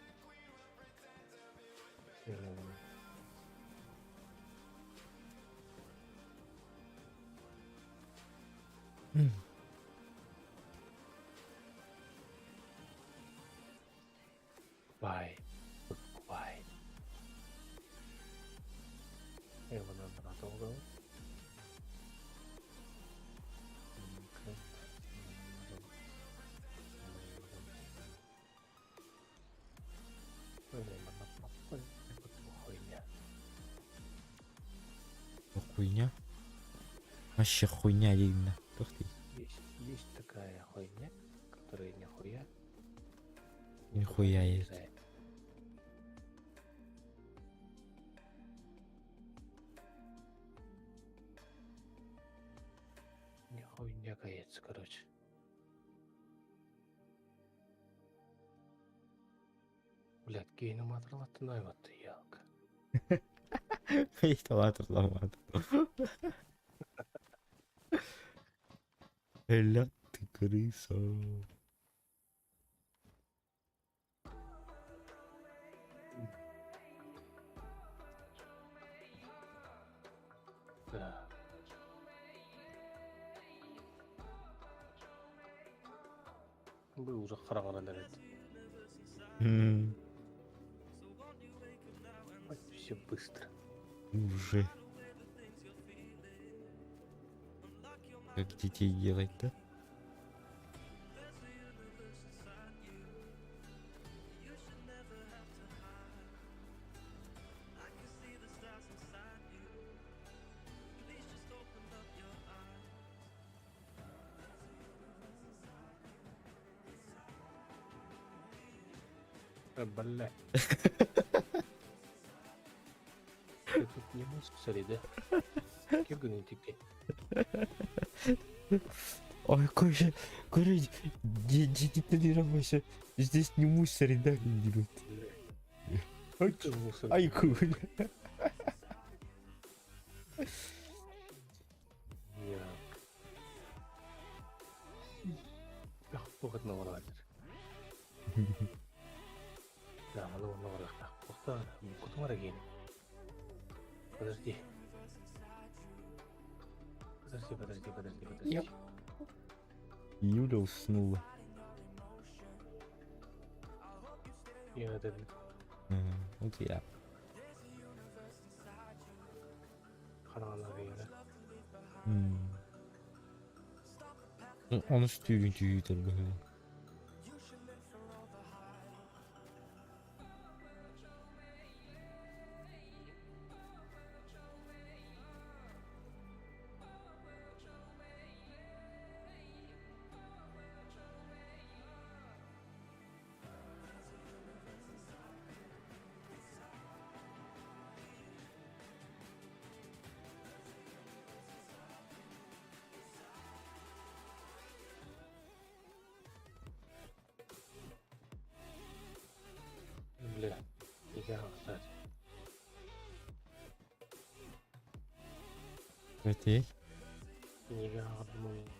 Бай. Бай. Надолго. Хуйня. Вообще хуйня именно. Тух ты. Есть такая хуйня, которая нихуя. Нихуя есть. Нихуйнякается, короче. Блядь, кейну матралаты найматты ялка. Фейталатырламады. Ля ты крыса. Да. Был уже харагара Все быстро. Уже. Как детей делать, да? Бля. Ты тут не мусори, да? Кирганы теперь. Ой, короче, короче, не тренируйся. Здесь не мусори, да, берут. Ой, ты мусор. Ай, хуй. Я. Ах, поход на вратер. Да, оно на вратах. Похта, куда Подожди. Подожди, подожди, подожди, подожди. Юля уснула. Я это... Вот я. Onu stüyün tüyüdür bu. Бля, я, кстати. Это Книга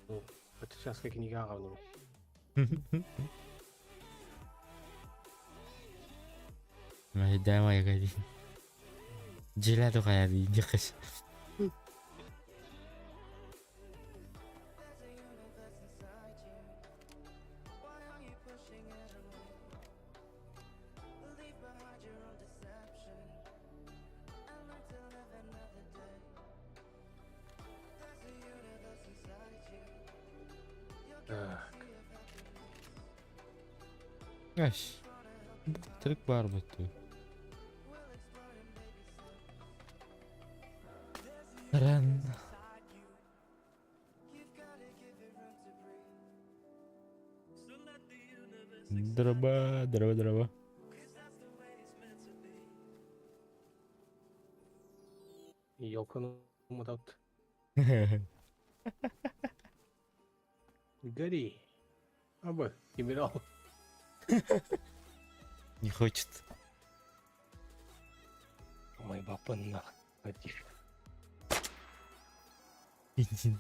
ну, это сейчас как книга говно. Мэһэйдээн айга дии. Дьиэлээ тухайа дии диэххэ Так. Эш. Трик баар бутту. Ран. Дроба, дроба, дроба. Елканы умытабыт. Гори. Аба, генерал. Не хочет. Мой бапа нах. Иди.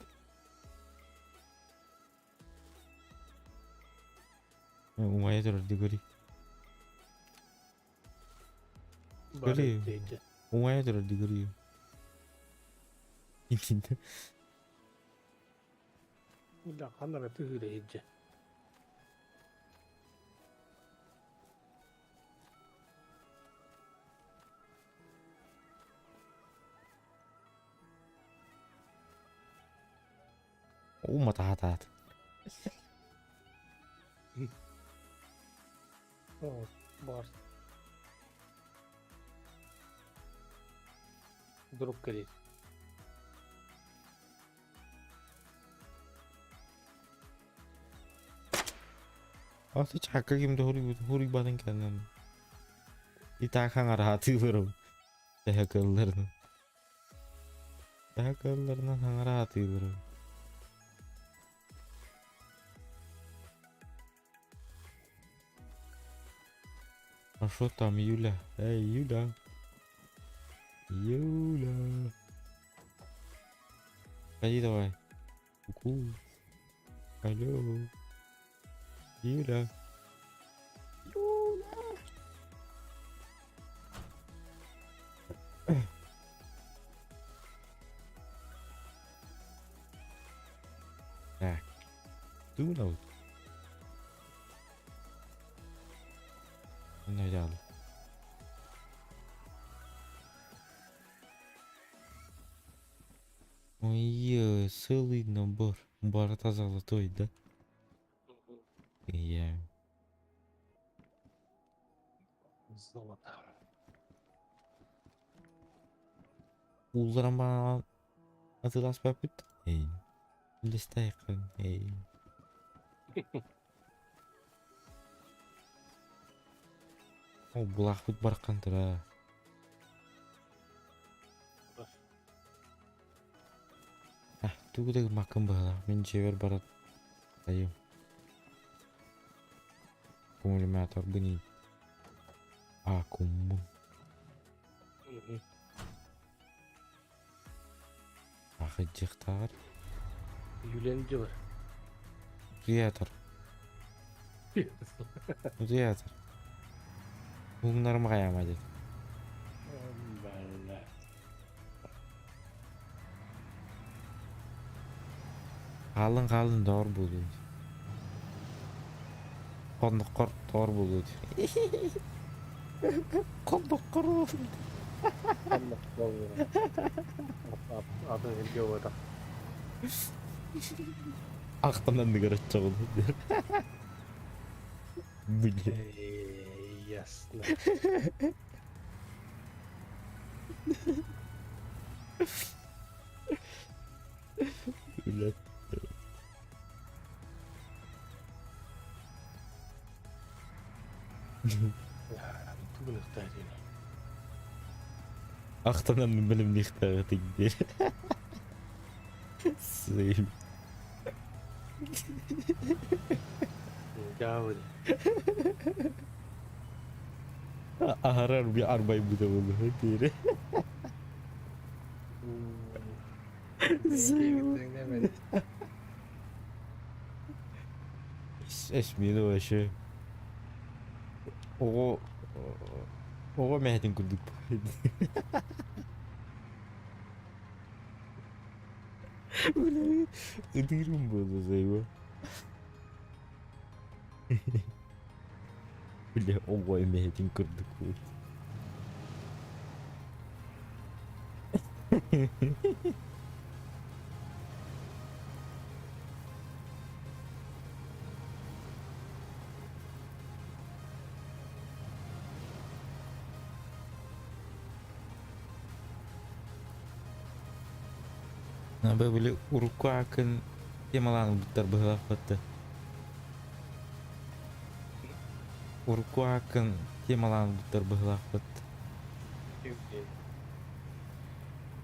Умайа турар дигори. Бары Гори. Умайа турар дигори. Иди. Бля, ханна тыгыра иджи. Уматаатаат. О, бар. Дроп кэлиит. Аты чакка ким да хуруйбатын кэннэн. Итаа хаҥараатыыларым. Тэһэ кыалларынан. Тэһэ кыалларынан хаҥараатыыларым. А что там, Юля? Эй, Юля. Юля. Ходи давай. Ку-ку. Алло. Юля. Юля. Так. Тугунабыт? Онно дьаалы. Ой, целый набор. Барыта золотой, да? Я. Золото. Уулларан баҕа атыыласпаппыт. Эй. Үллэстэйхин. Эй. Ол булаахпыт бараххан тура. Тугу да гыммаккын быһалаах. Мин дьиэбэр баран тайым. Аккумулятор Аккумун. Ахыдьыхтаар. Юлен дьылар. Театр. Театр. Уһуннарым хайаама диэн. Бля. Хаалын хаалын доҕор буолуо. Хонноххор доҕор буолуо. Хонноххор Хонноххор. Атын сиргэ буотах. Ахтан анныгар оччоҕун. Блин. Ясно. Блядь. Тугун ықтаатыный? Ахтанан билимниэхтээҕитик диэн. Сыым. Дьаабы. Аһарар би арбайбыта буолуо диэри. Сыым. Эсмино вообще. Оҕо Оҕо мэһэтин курдук. Бля, ытыырым буолла сайба. Бля, оҕо эмэһэтин курдук буолла. Били урукку ааккын темалаан ылбыттар быһыылаахпыт. Урукку ааккын темалаан ылбыттар быһыылаахпыт.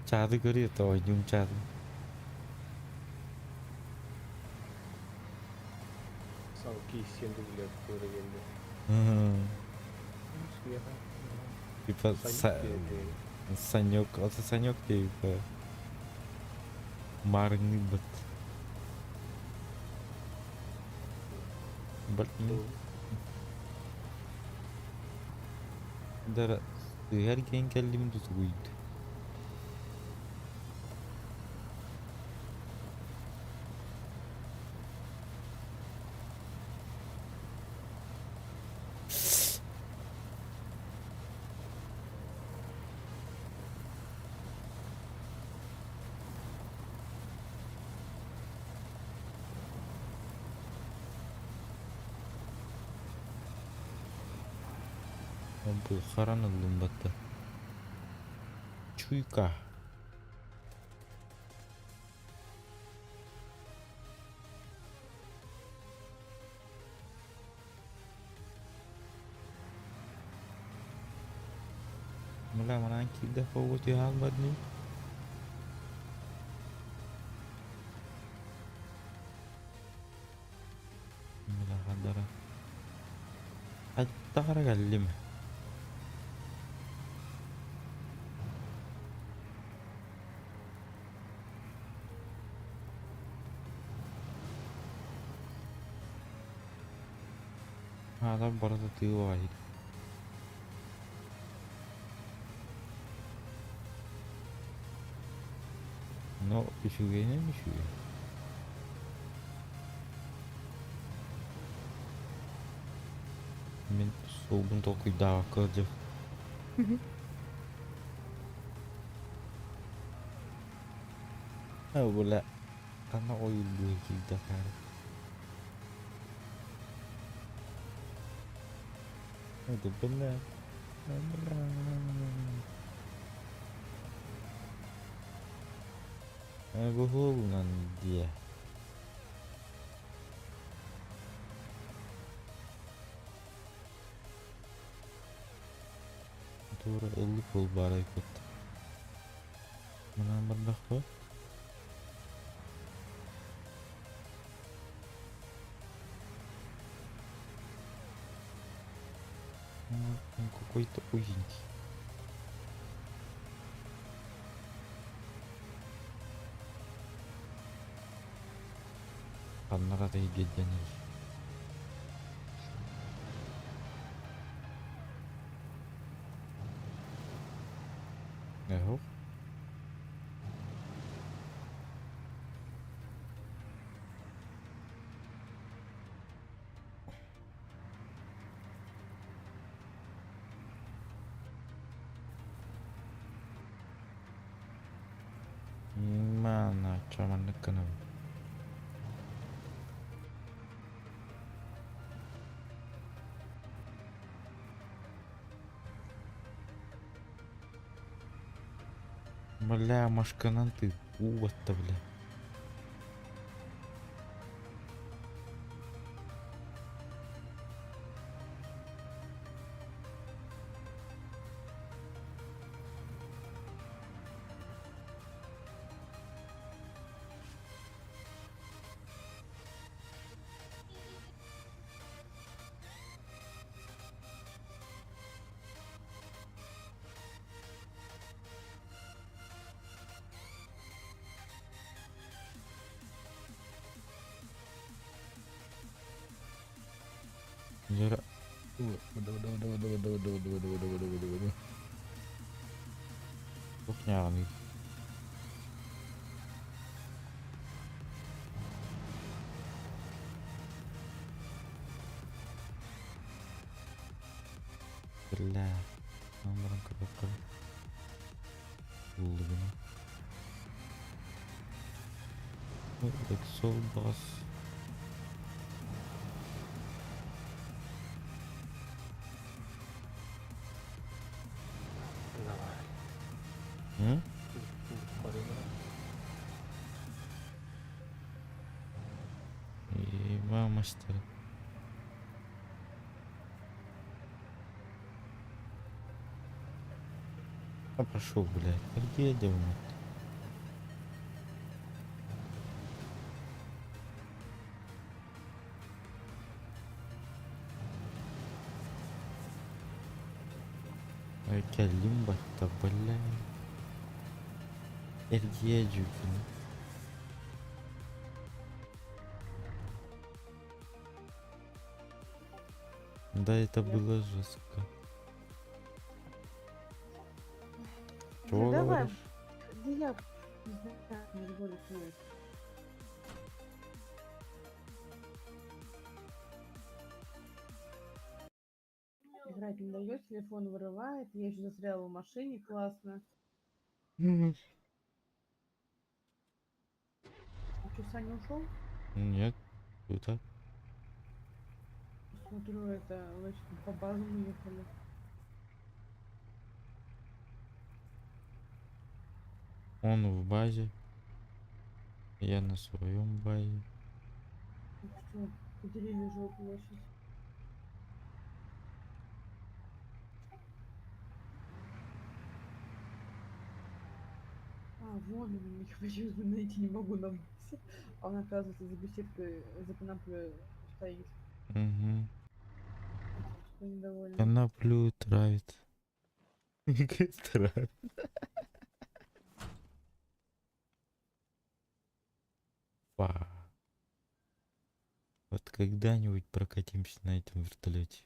Чаады көрүө то ойдуум чаады. Салки 7 дублер көрө Типа Санек, это Санек типа Марныбыт. Блин. Дара сыһар киэн кэллим тутугуйд. Бу харан ыллым батта. Чуйка. Бля, манан киирдэх оҕо түһээн дии. Бля, хадара. Хайдах кэллим? Аата барыта тыа Но үчүгэйинэн үчүгэй. Мин суолбун толкуйдаабакка сылдьабын. Бля, ханна ойууллуу киирдэ хаары. Это бля. Бля. Бу диэ. Туора ыллык буолбаарай кут. Манан бардахпа. Он какой-то узенький. Ханнара тэйгэддэний. Эһок. Mannaggia, mannaggia. Бля, машканан ты уотта, бля. Дьэ Давай, давай, давай, давай, давай, давай, давай, давай, давай, давай, давай, давай. Кухняҕын. Бля, номером коробка. Улыбина. Excel boss. Давай. М? И мастер. А пошел, блядь. А где дерьмо? Ой, лимба-то, бля. Эргиэдьүкүн. Да, это было жестко. Чего Да давай. говоришь? Да я не знаю, мне болит ноет. Играть не дает, телефон вырывает. Я еще застряла в машине, классно. А что, Саня ушел? Нет, круто. Смотрю, это, значит, по базам уехали. Он в базе. Я на своем базе. Ну что, поделили жилплощадь. Площадь. А, вон он, я почему-то найти не могу на базе. А он, оказывается, за беседкой, за коноплей стоит. Угу. Что недовольный. Коноплю травит. Травит. Па. Вот когда-нибудь прокатимся на этом вертолете.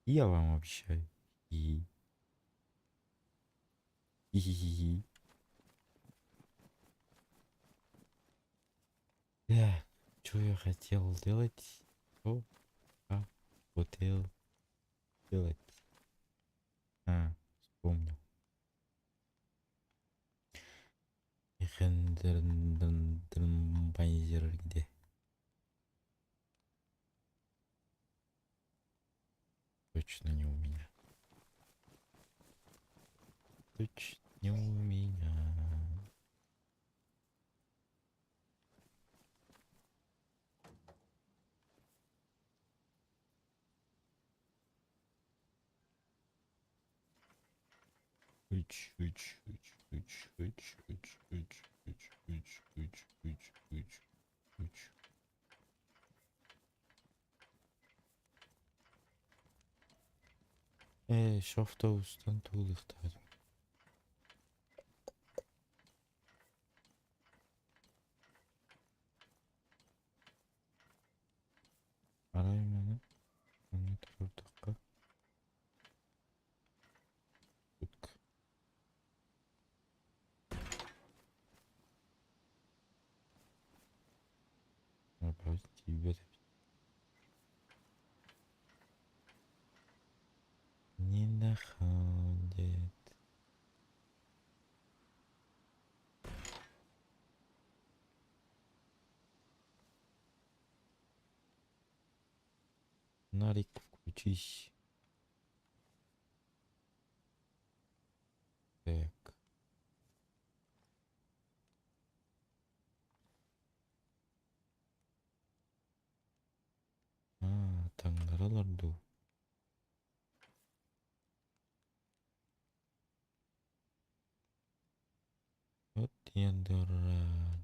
Я вам обещаю. И. И. Так, что я хотел делать? Что я хотел делать? А, вспомнил. Хендерндернбайзер где? Точно не у меня. Точно не у меня. Уч, уч, уч, уч, уч, уч, уч, уч, уч, уч, уч, уч, уч. Шофтоустан туулуктаар. Арай маны оны турдакка. Утк. Напротив. Не находит. Нарик, включись. Так. А, таҥнаралар дуу. Вот я дурак.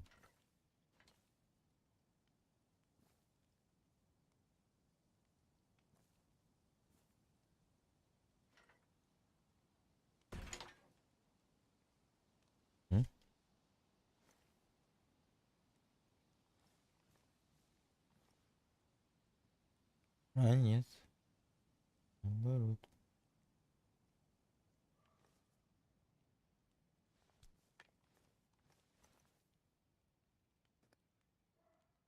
М? А, нет. Наоборот.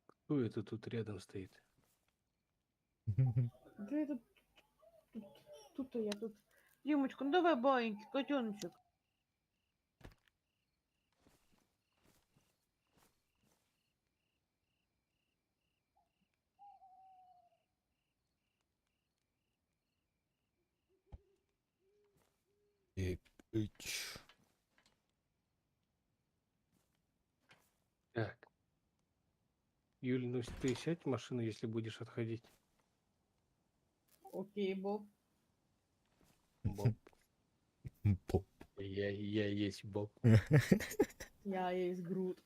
Кто это тут рядом стоит? Да это тут, тут-то я тут. Димочка, ну давай баиньки, котеночек. Ич. Так. Юль, ну ты сядь в машину, если будешь отходить. Окей, Боб. Боб. Боб. Я есть Боб. Я есть Грут.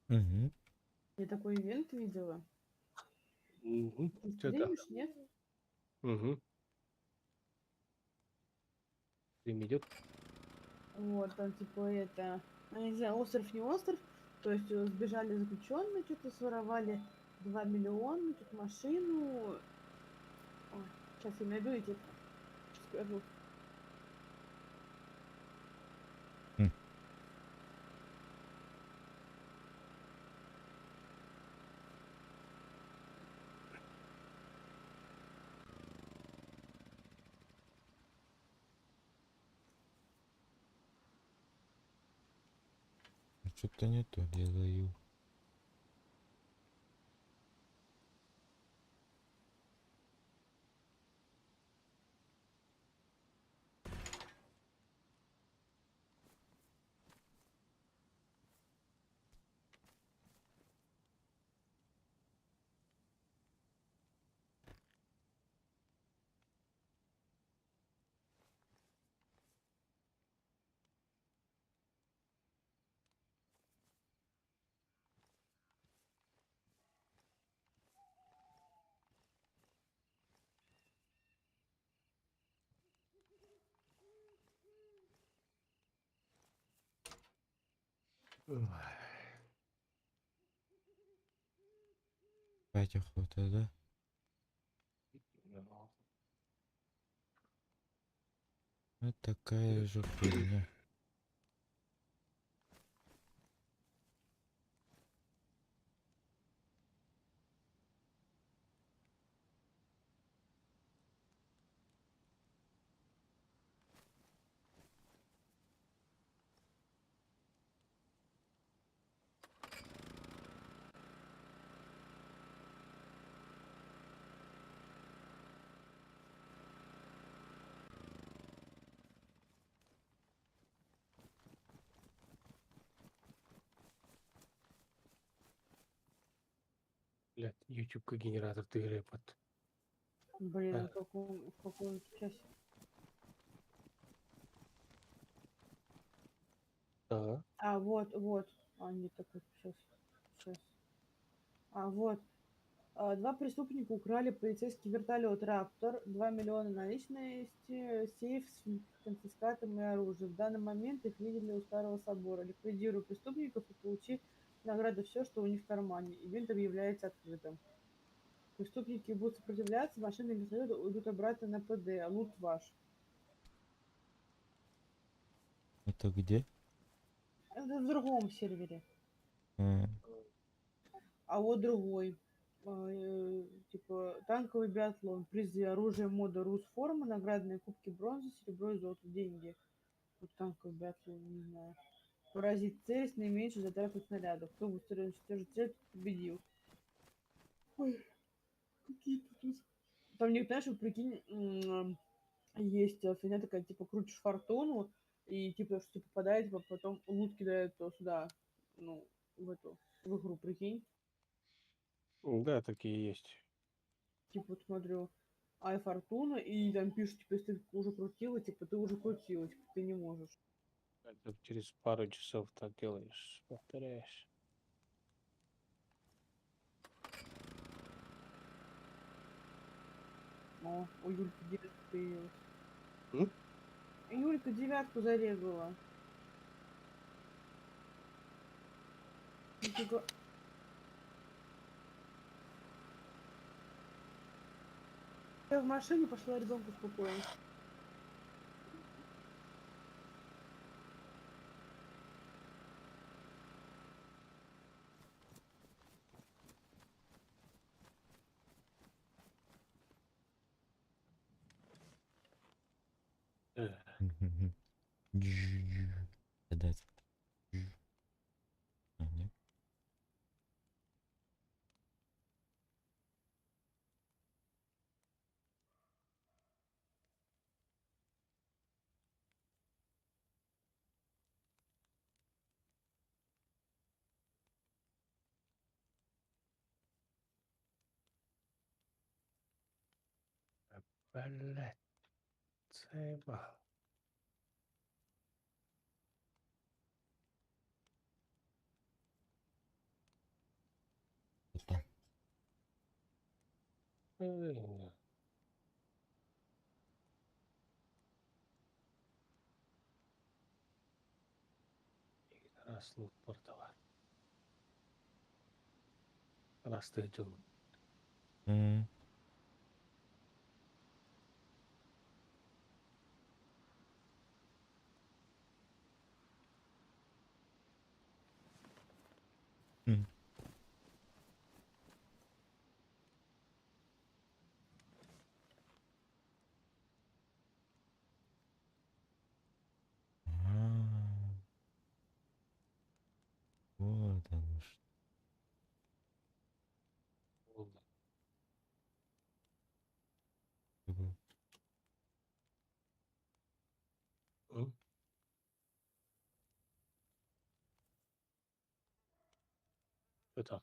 Угу. Я такой ивент видела. Угу. Ты Чё там? стримишь, нет? Угу. Стрим идет. Вот, там типа это... Я не знаю, остров не остров. То есть сбежали заключенные, что-то своровали 2 миллиона, тут машину. Сейчас я найду и тебе скажу. Что-то не то делаю. Ой. Спать охота, да? Ну, Вот такая же хуйня. Блядь, YouTube генератор ты репот. Блин, А. а в каком часе? Да. А, вот, вот. А, нет, такой, сейчас, сейчас. А, вот. Два преступника украли полицейский вертолет «Раптор», 2 миллиона наличности, сейф с конфискатом и оружием. В данный момент их видели у Старого Собора. Ликвидируй преступников и получи награду все, что у них в кармане. Ивент объявляется открытым. Преступники будут сопротивляться, машины вертолета уйдут обратно на ПД, а лут ваш. Это где? Это в другом сервере. А, А вот другой. Типа танковый биатлон, призы, оружие, мода, рус, форма, наградные кубки бронзы, серебро и золото, деньги. Вот танковый биатлон, не знаю. Поразить цель с наименьшей затратой снарядов. Кто быстрее уничтожит цель, тот победил. Ой, какие-то тут... Там, не знаешь, вот прикинь, есть фигня такая, типа, крутишь фортуну, и типа, что тебе попадает, типа, потом лут кидает то сюда, ну, в эту, в игру, прикинь. Да, такие есть. Типа, вот смотрю, Ай Фортуна, и там пишут, типа, если ты уже крутила, типа, ты уже крутила, типа, ты не можешь. Это через пару часов так делаешь, повторяешь. О, у Юльки девятка появилась. М? Юлька девятку зарегала. Нифига. Я в машине пошла ребенка успокоить. Дать. А, нет. Блять. Заебал. Это. Э, Раз лут портовар. Раз ты дел. М. М. А. Вот оно что. Такое. М? Что там?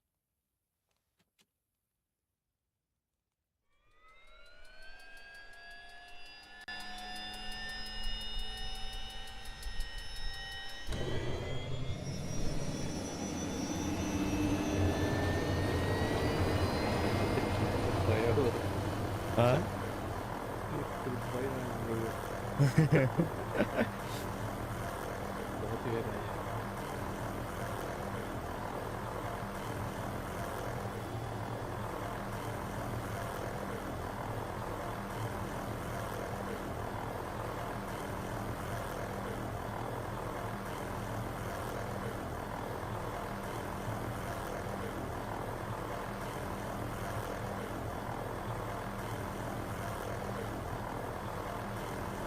А?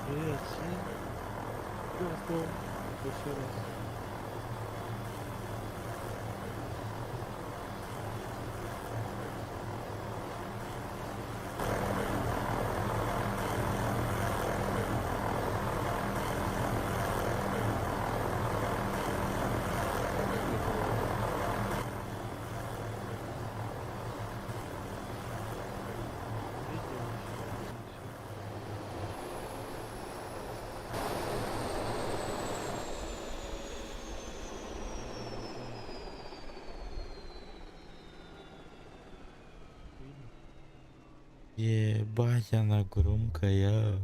Привет всем. Здравствуй. Еще раз. Видео еще всё. Видно? Ебать, она громкая.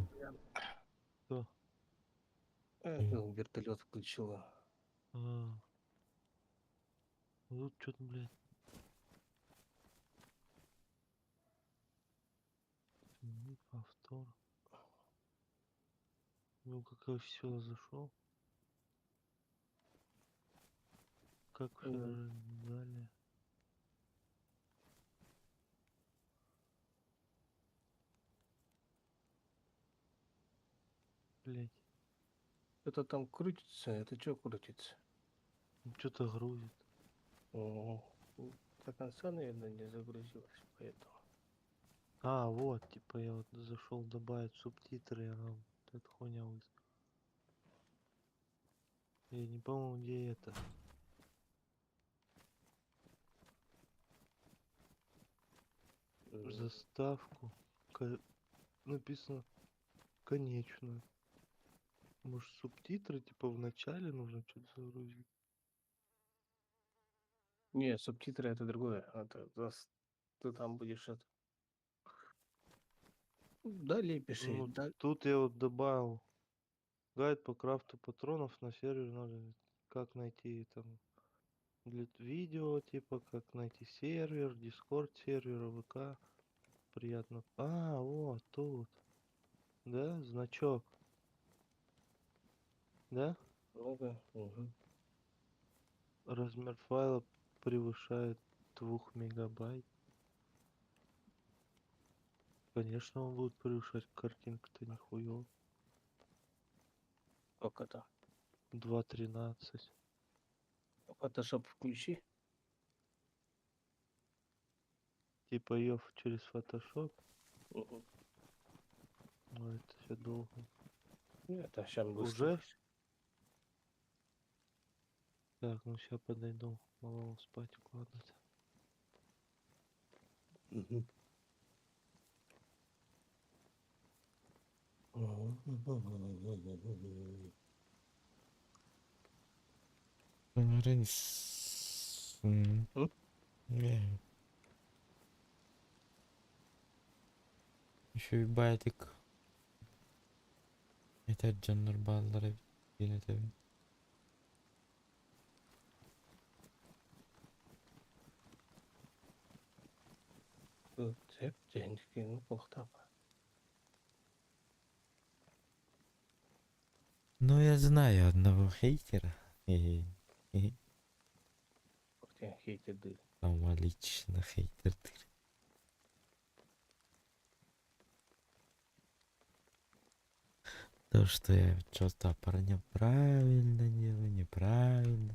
Что? Ну, вертолет включила. А. Ну тут что-то, блядь. Сменить повтор. Ну, как я сюда зашел. Как Мгм. далее. Блять, Что-то там крутится. Это что крутится? что-то грузит. О, до конца, наверное, не загрузилось, поэтому. А, вот, типа я вот зашел добавить субтитры, и она вот эта хуйня выскочила. Я не помню, где это. Заставку. Написано конечную. Может, субтитры, типа, в начале нужно что-то загрузить? Не, субтитры это другое. Это ты там будешь это. Далее пиши. Ну, да- тут я вот добавил гайд по крафту патронов на сервере 0. Как найти там для видео, типа, как найти сервер, Discord сервер, ВК. Приятно. А, вот тут. Да, значок. Да? Ну да. Угу. Размер файла превышает 2 мегабайт. Конечно, он будет превышать, картинка-то нихуёво. Сколько там? 2.13. Photoshop включи. Типа ее через Photoshop. Угу. Ну, это все долго. Это сейчас быстро. Уже? Так, ну сейчас подойду. Малого спать укладывать. Угу. М? Еще и байтик. Этэр дьоннор бааллар эбит диэн этэбин. Сөп дьэһин буолуохтаах. Ну, я знаю одного хейтера. Хе-хе. Диэн хейтердиир. Самолично хейтердиир. То, что я что-то парня правильно делаю, неправильно.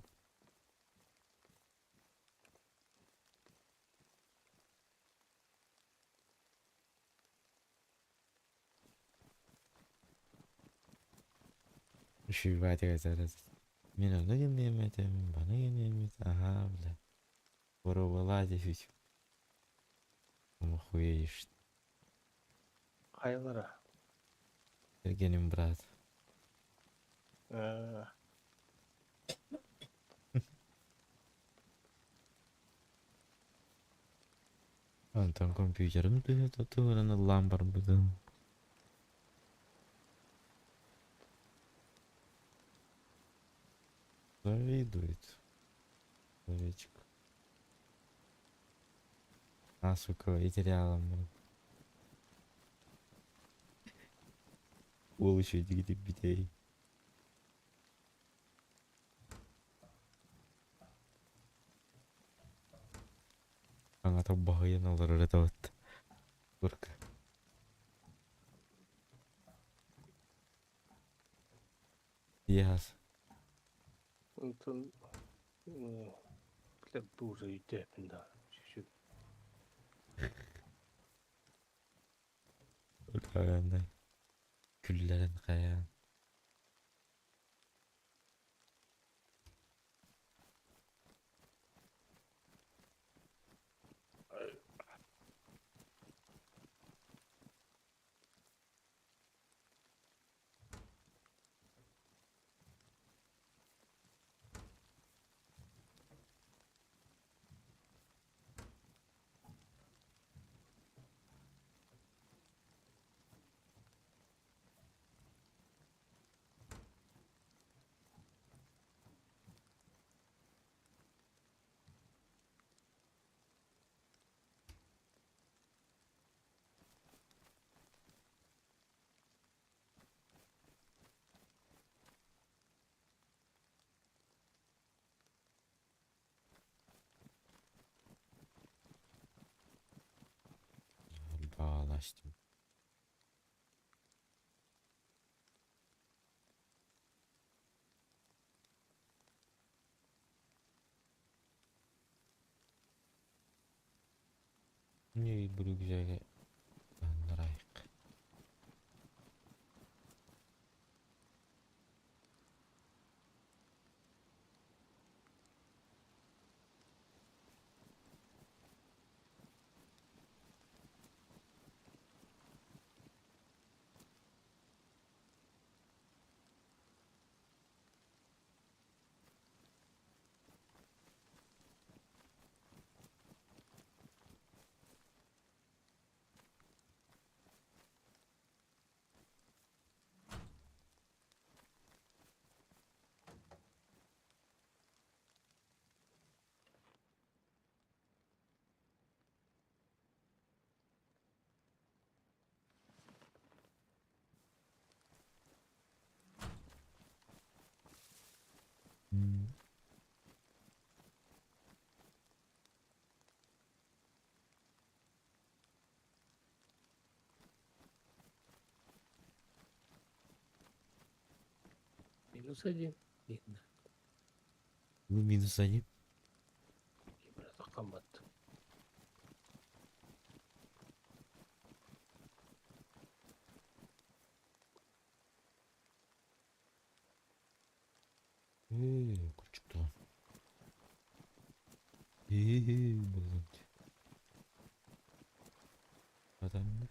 Үчүгэй Мин ону гыныам этэ, мин маны гыныам этэ, аһаа, бля. Боруобалаа диэбит. Охуеешь. Хайалара. Кэргэним брат. Аа. Онтон компьютерым түһэ туһунан ыллаан барбытым. Завидует. Человечек. А, сука, и теряла. Уол үчүгэйдик итирбитэй. Аҥата баһыйан олорор этэ вот. Курка. Yes. Онтон бля бууза өйдөөпүн да. Чуть-чуть. Өлөөнөй. Күллэрин хайаан. Баалаштым. Не бүрүгүзэгэ аннарайык. Минус один. Видно. Ну, минус один. Хаммат. Ээ, курчуктаан. Ээ, буоллун дии. Адамна.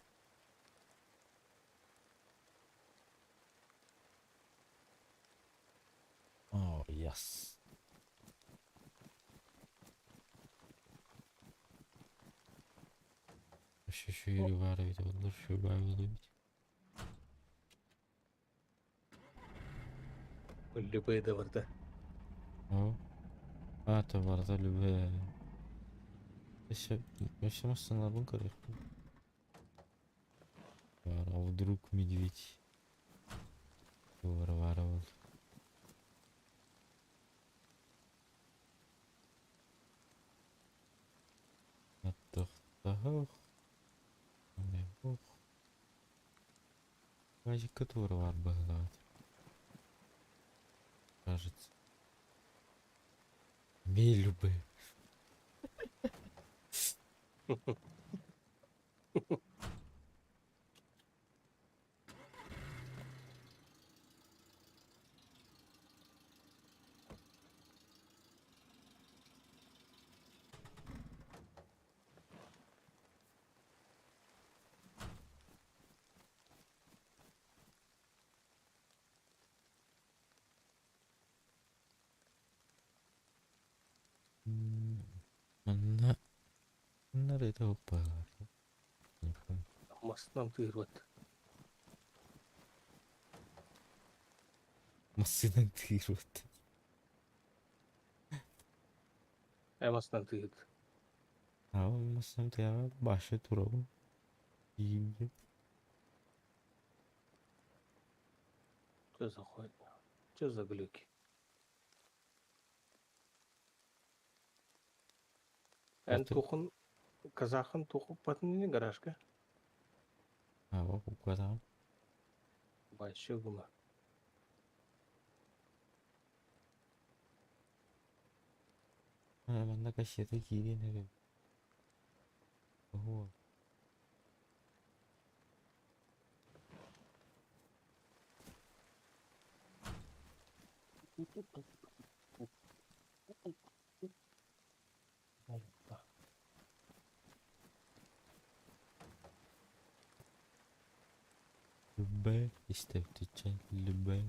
Oh, yes. Үчүгэй баар эбитэ буоллар, үчүгэй баар буолуо эбит. Любые да барда. Оо. Аата барыта любэ. Өссө өссө массыыналарбын көрүөхпүн. Баар, а вдруг медведь? Туора баара буолла. Аттахтаһах. Газика туора баар быһыылаах этэ. Кажется. Мей любые. Манна манна эрэ баар. Не помню. Массыынам тыырбат. Массыынан тыырбат. Ээ массыынан тыырбыт. Аа, массыынам тыаҕа башы турабын. Тиийимҥэ. Что за хуйня? Что за глюки? Эн Это- тухун казахын тухуппатын гаражка? Аа, уккатаҕым. Вообще гума. Аа, манна кассета киириэн эрэ. Оһуо. Опа. Любэ истэбитиччэ любэ.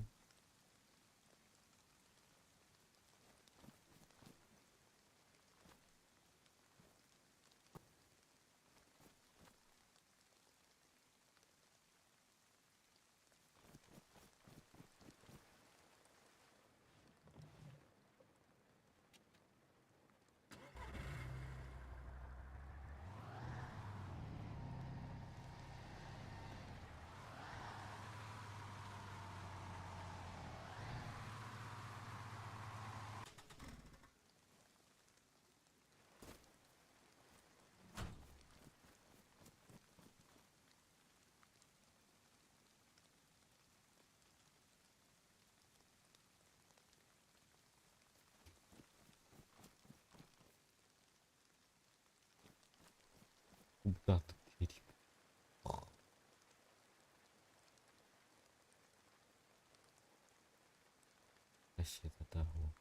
Куда тут Эрик? Кассета того.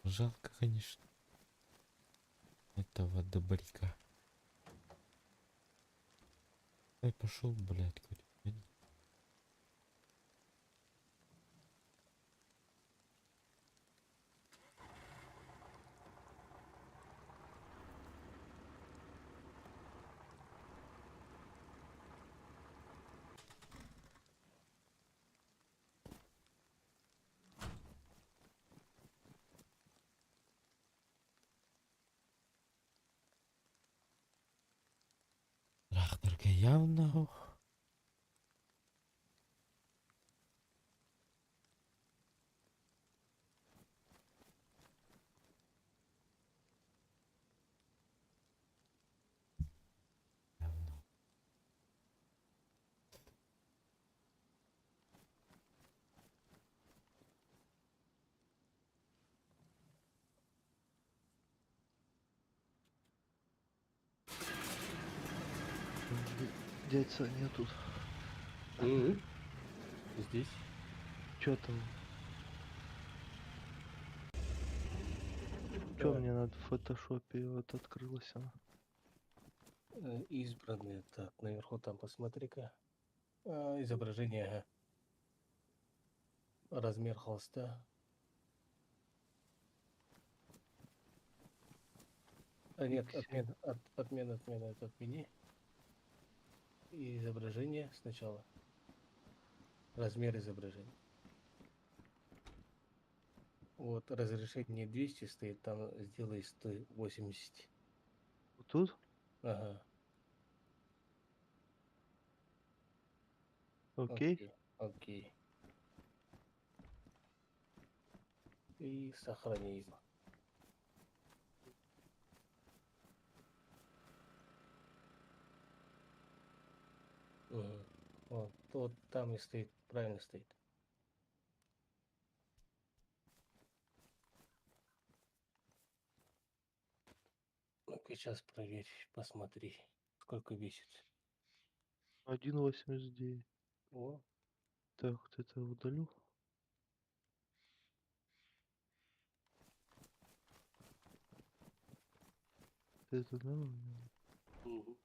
Жалко, конечно. Этого добряка. Ай, пошел, блядь, говорю. Тракторга явно. Явно. Дядь Саня тут. Мгм. Здесь. Чё там? Чё Так. мне надо в фотошопе? Вот открылась она. Избранные. Так, наверху там посмотри-ка. А, изображение, ага. Размер холста. А, нет, Пиксель. отмена, отмена, отмена, это отмени. И изображение сначала. Размер изображения. Вот, разрешение 200 стоит, там сделай 180. Вот тут? Ага. Окей. Окей. Окей. И сохрани его. Мгм. Вот, вот там и стоит, правильно стоит. Ну-ка сейчас проверь, посмотри, сколько весит. 1,89. О. Так, вот это удалю. Это, да, у меня? Мгм.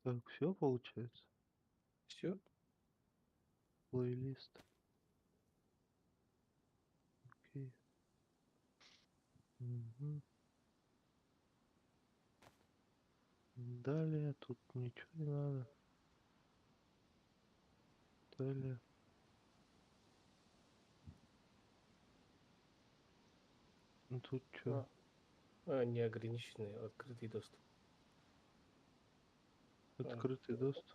Так, все получается? Все? Плейлист. Окей. Мгм. Далее тут ничего не надо. Далее. Ну тут чё? А, неограниченный, открытый доступ. Открытый доступ.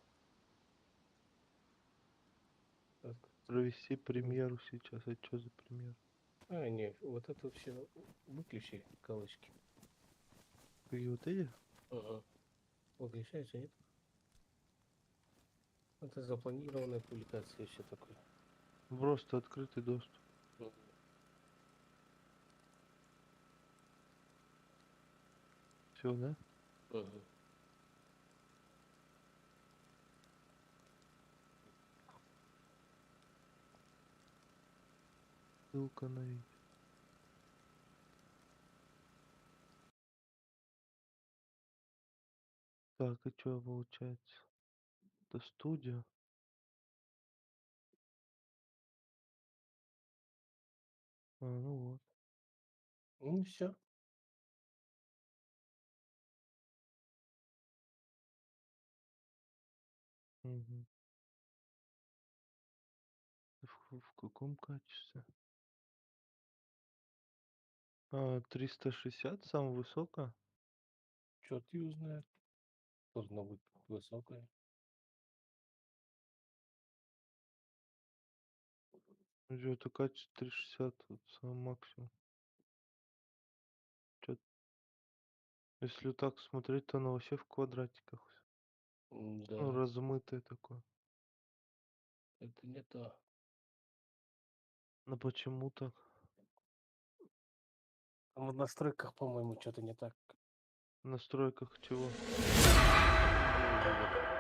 Открытый. Провести премьеру сейчас. Это что за премьера? А, не, вот это все выключи галочки. Какие вот эти? Ага. Выключается, нет? Это запланированная публикация и все такое. Просто открытый доступ. Мгм. Все, да? Мгм. Ссылка на видео. Так, и чё получается? Это студия. А, ну вот. Ну все. Мгм. В каком качестве? А, 360 самая высокая? Черт его знает. Должно быть высокая. Ну, это качество 360, вот самый максимум. Чё? Если так смотреть, то оно вообще в квадратиках всё. Ну, Да. размытое такое. Это не то. Но почему так? Там в настройках, по-моему, чё-то не так. В настройках чего? Вот.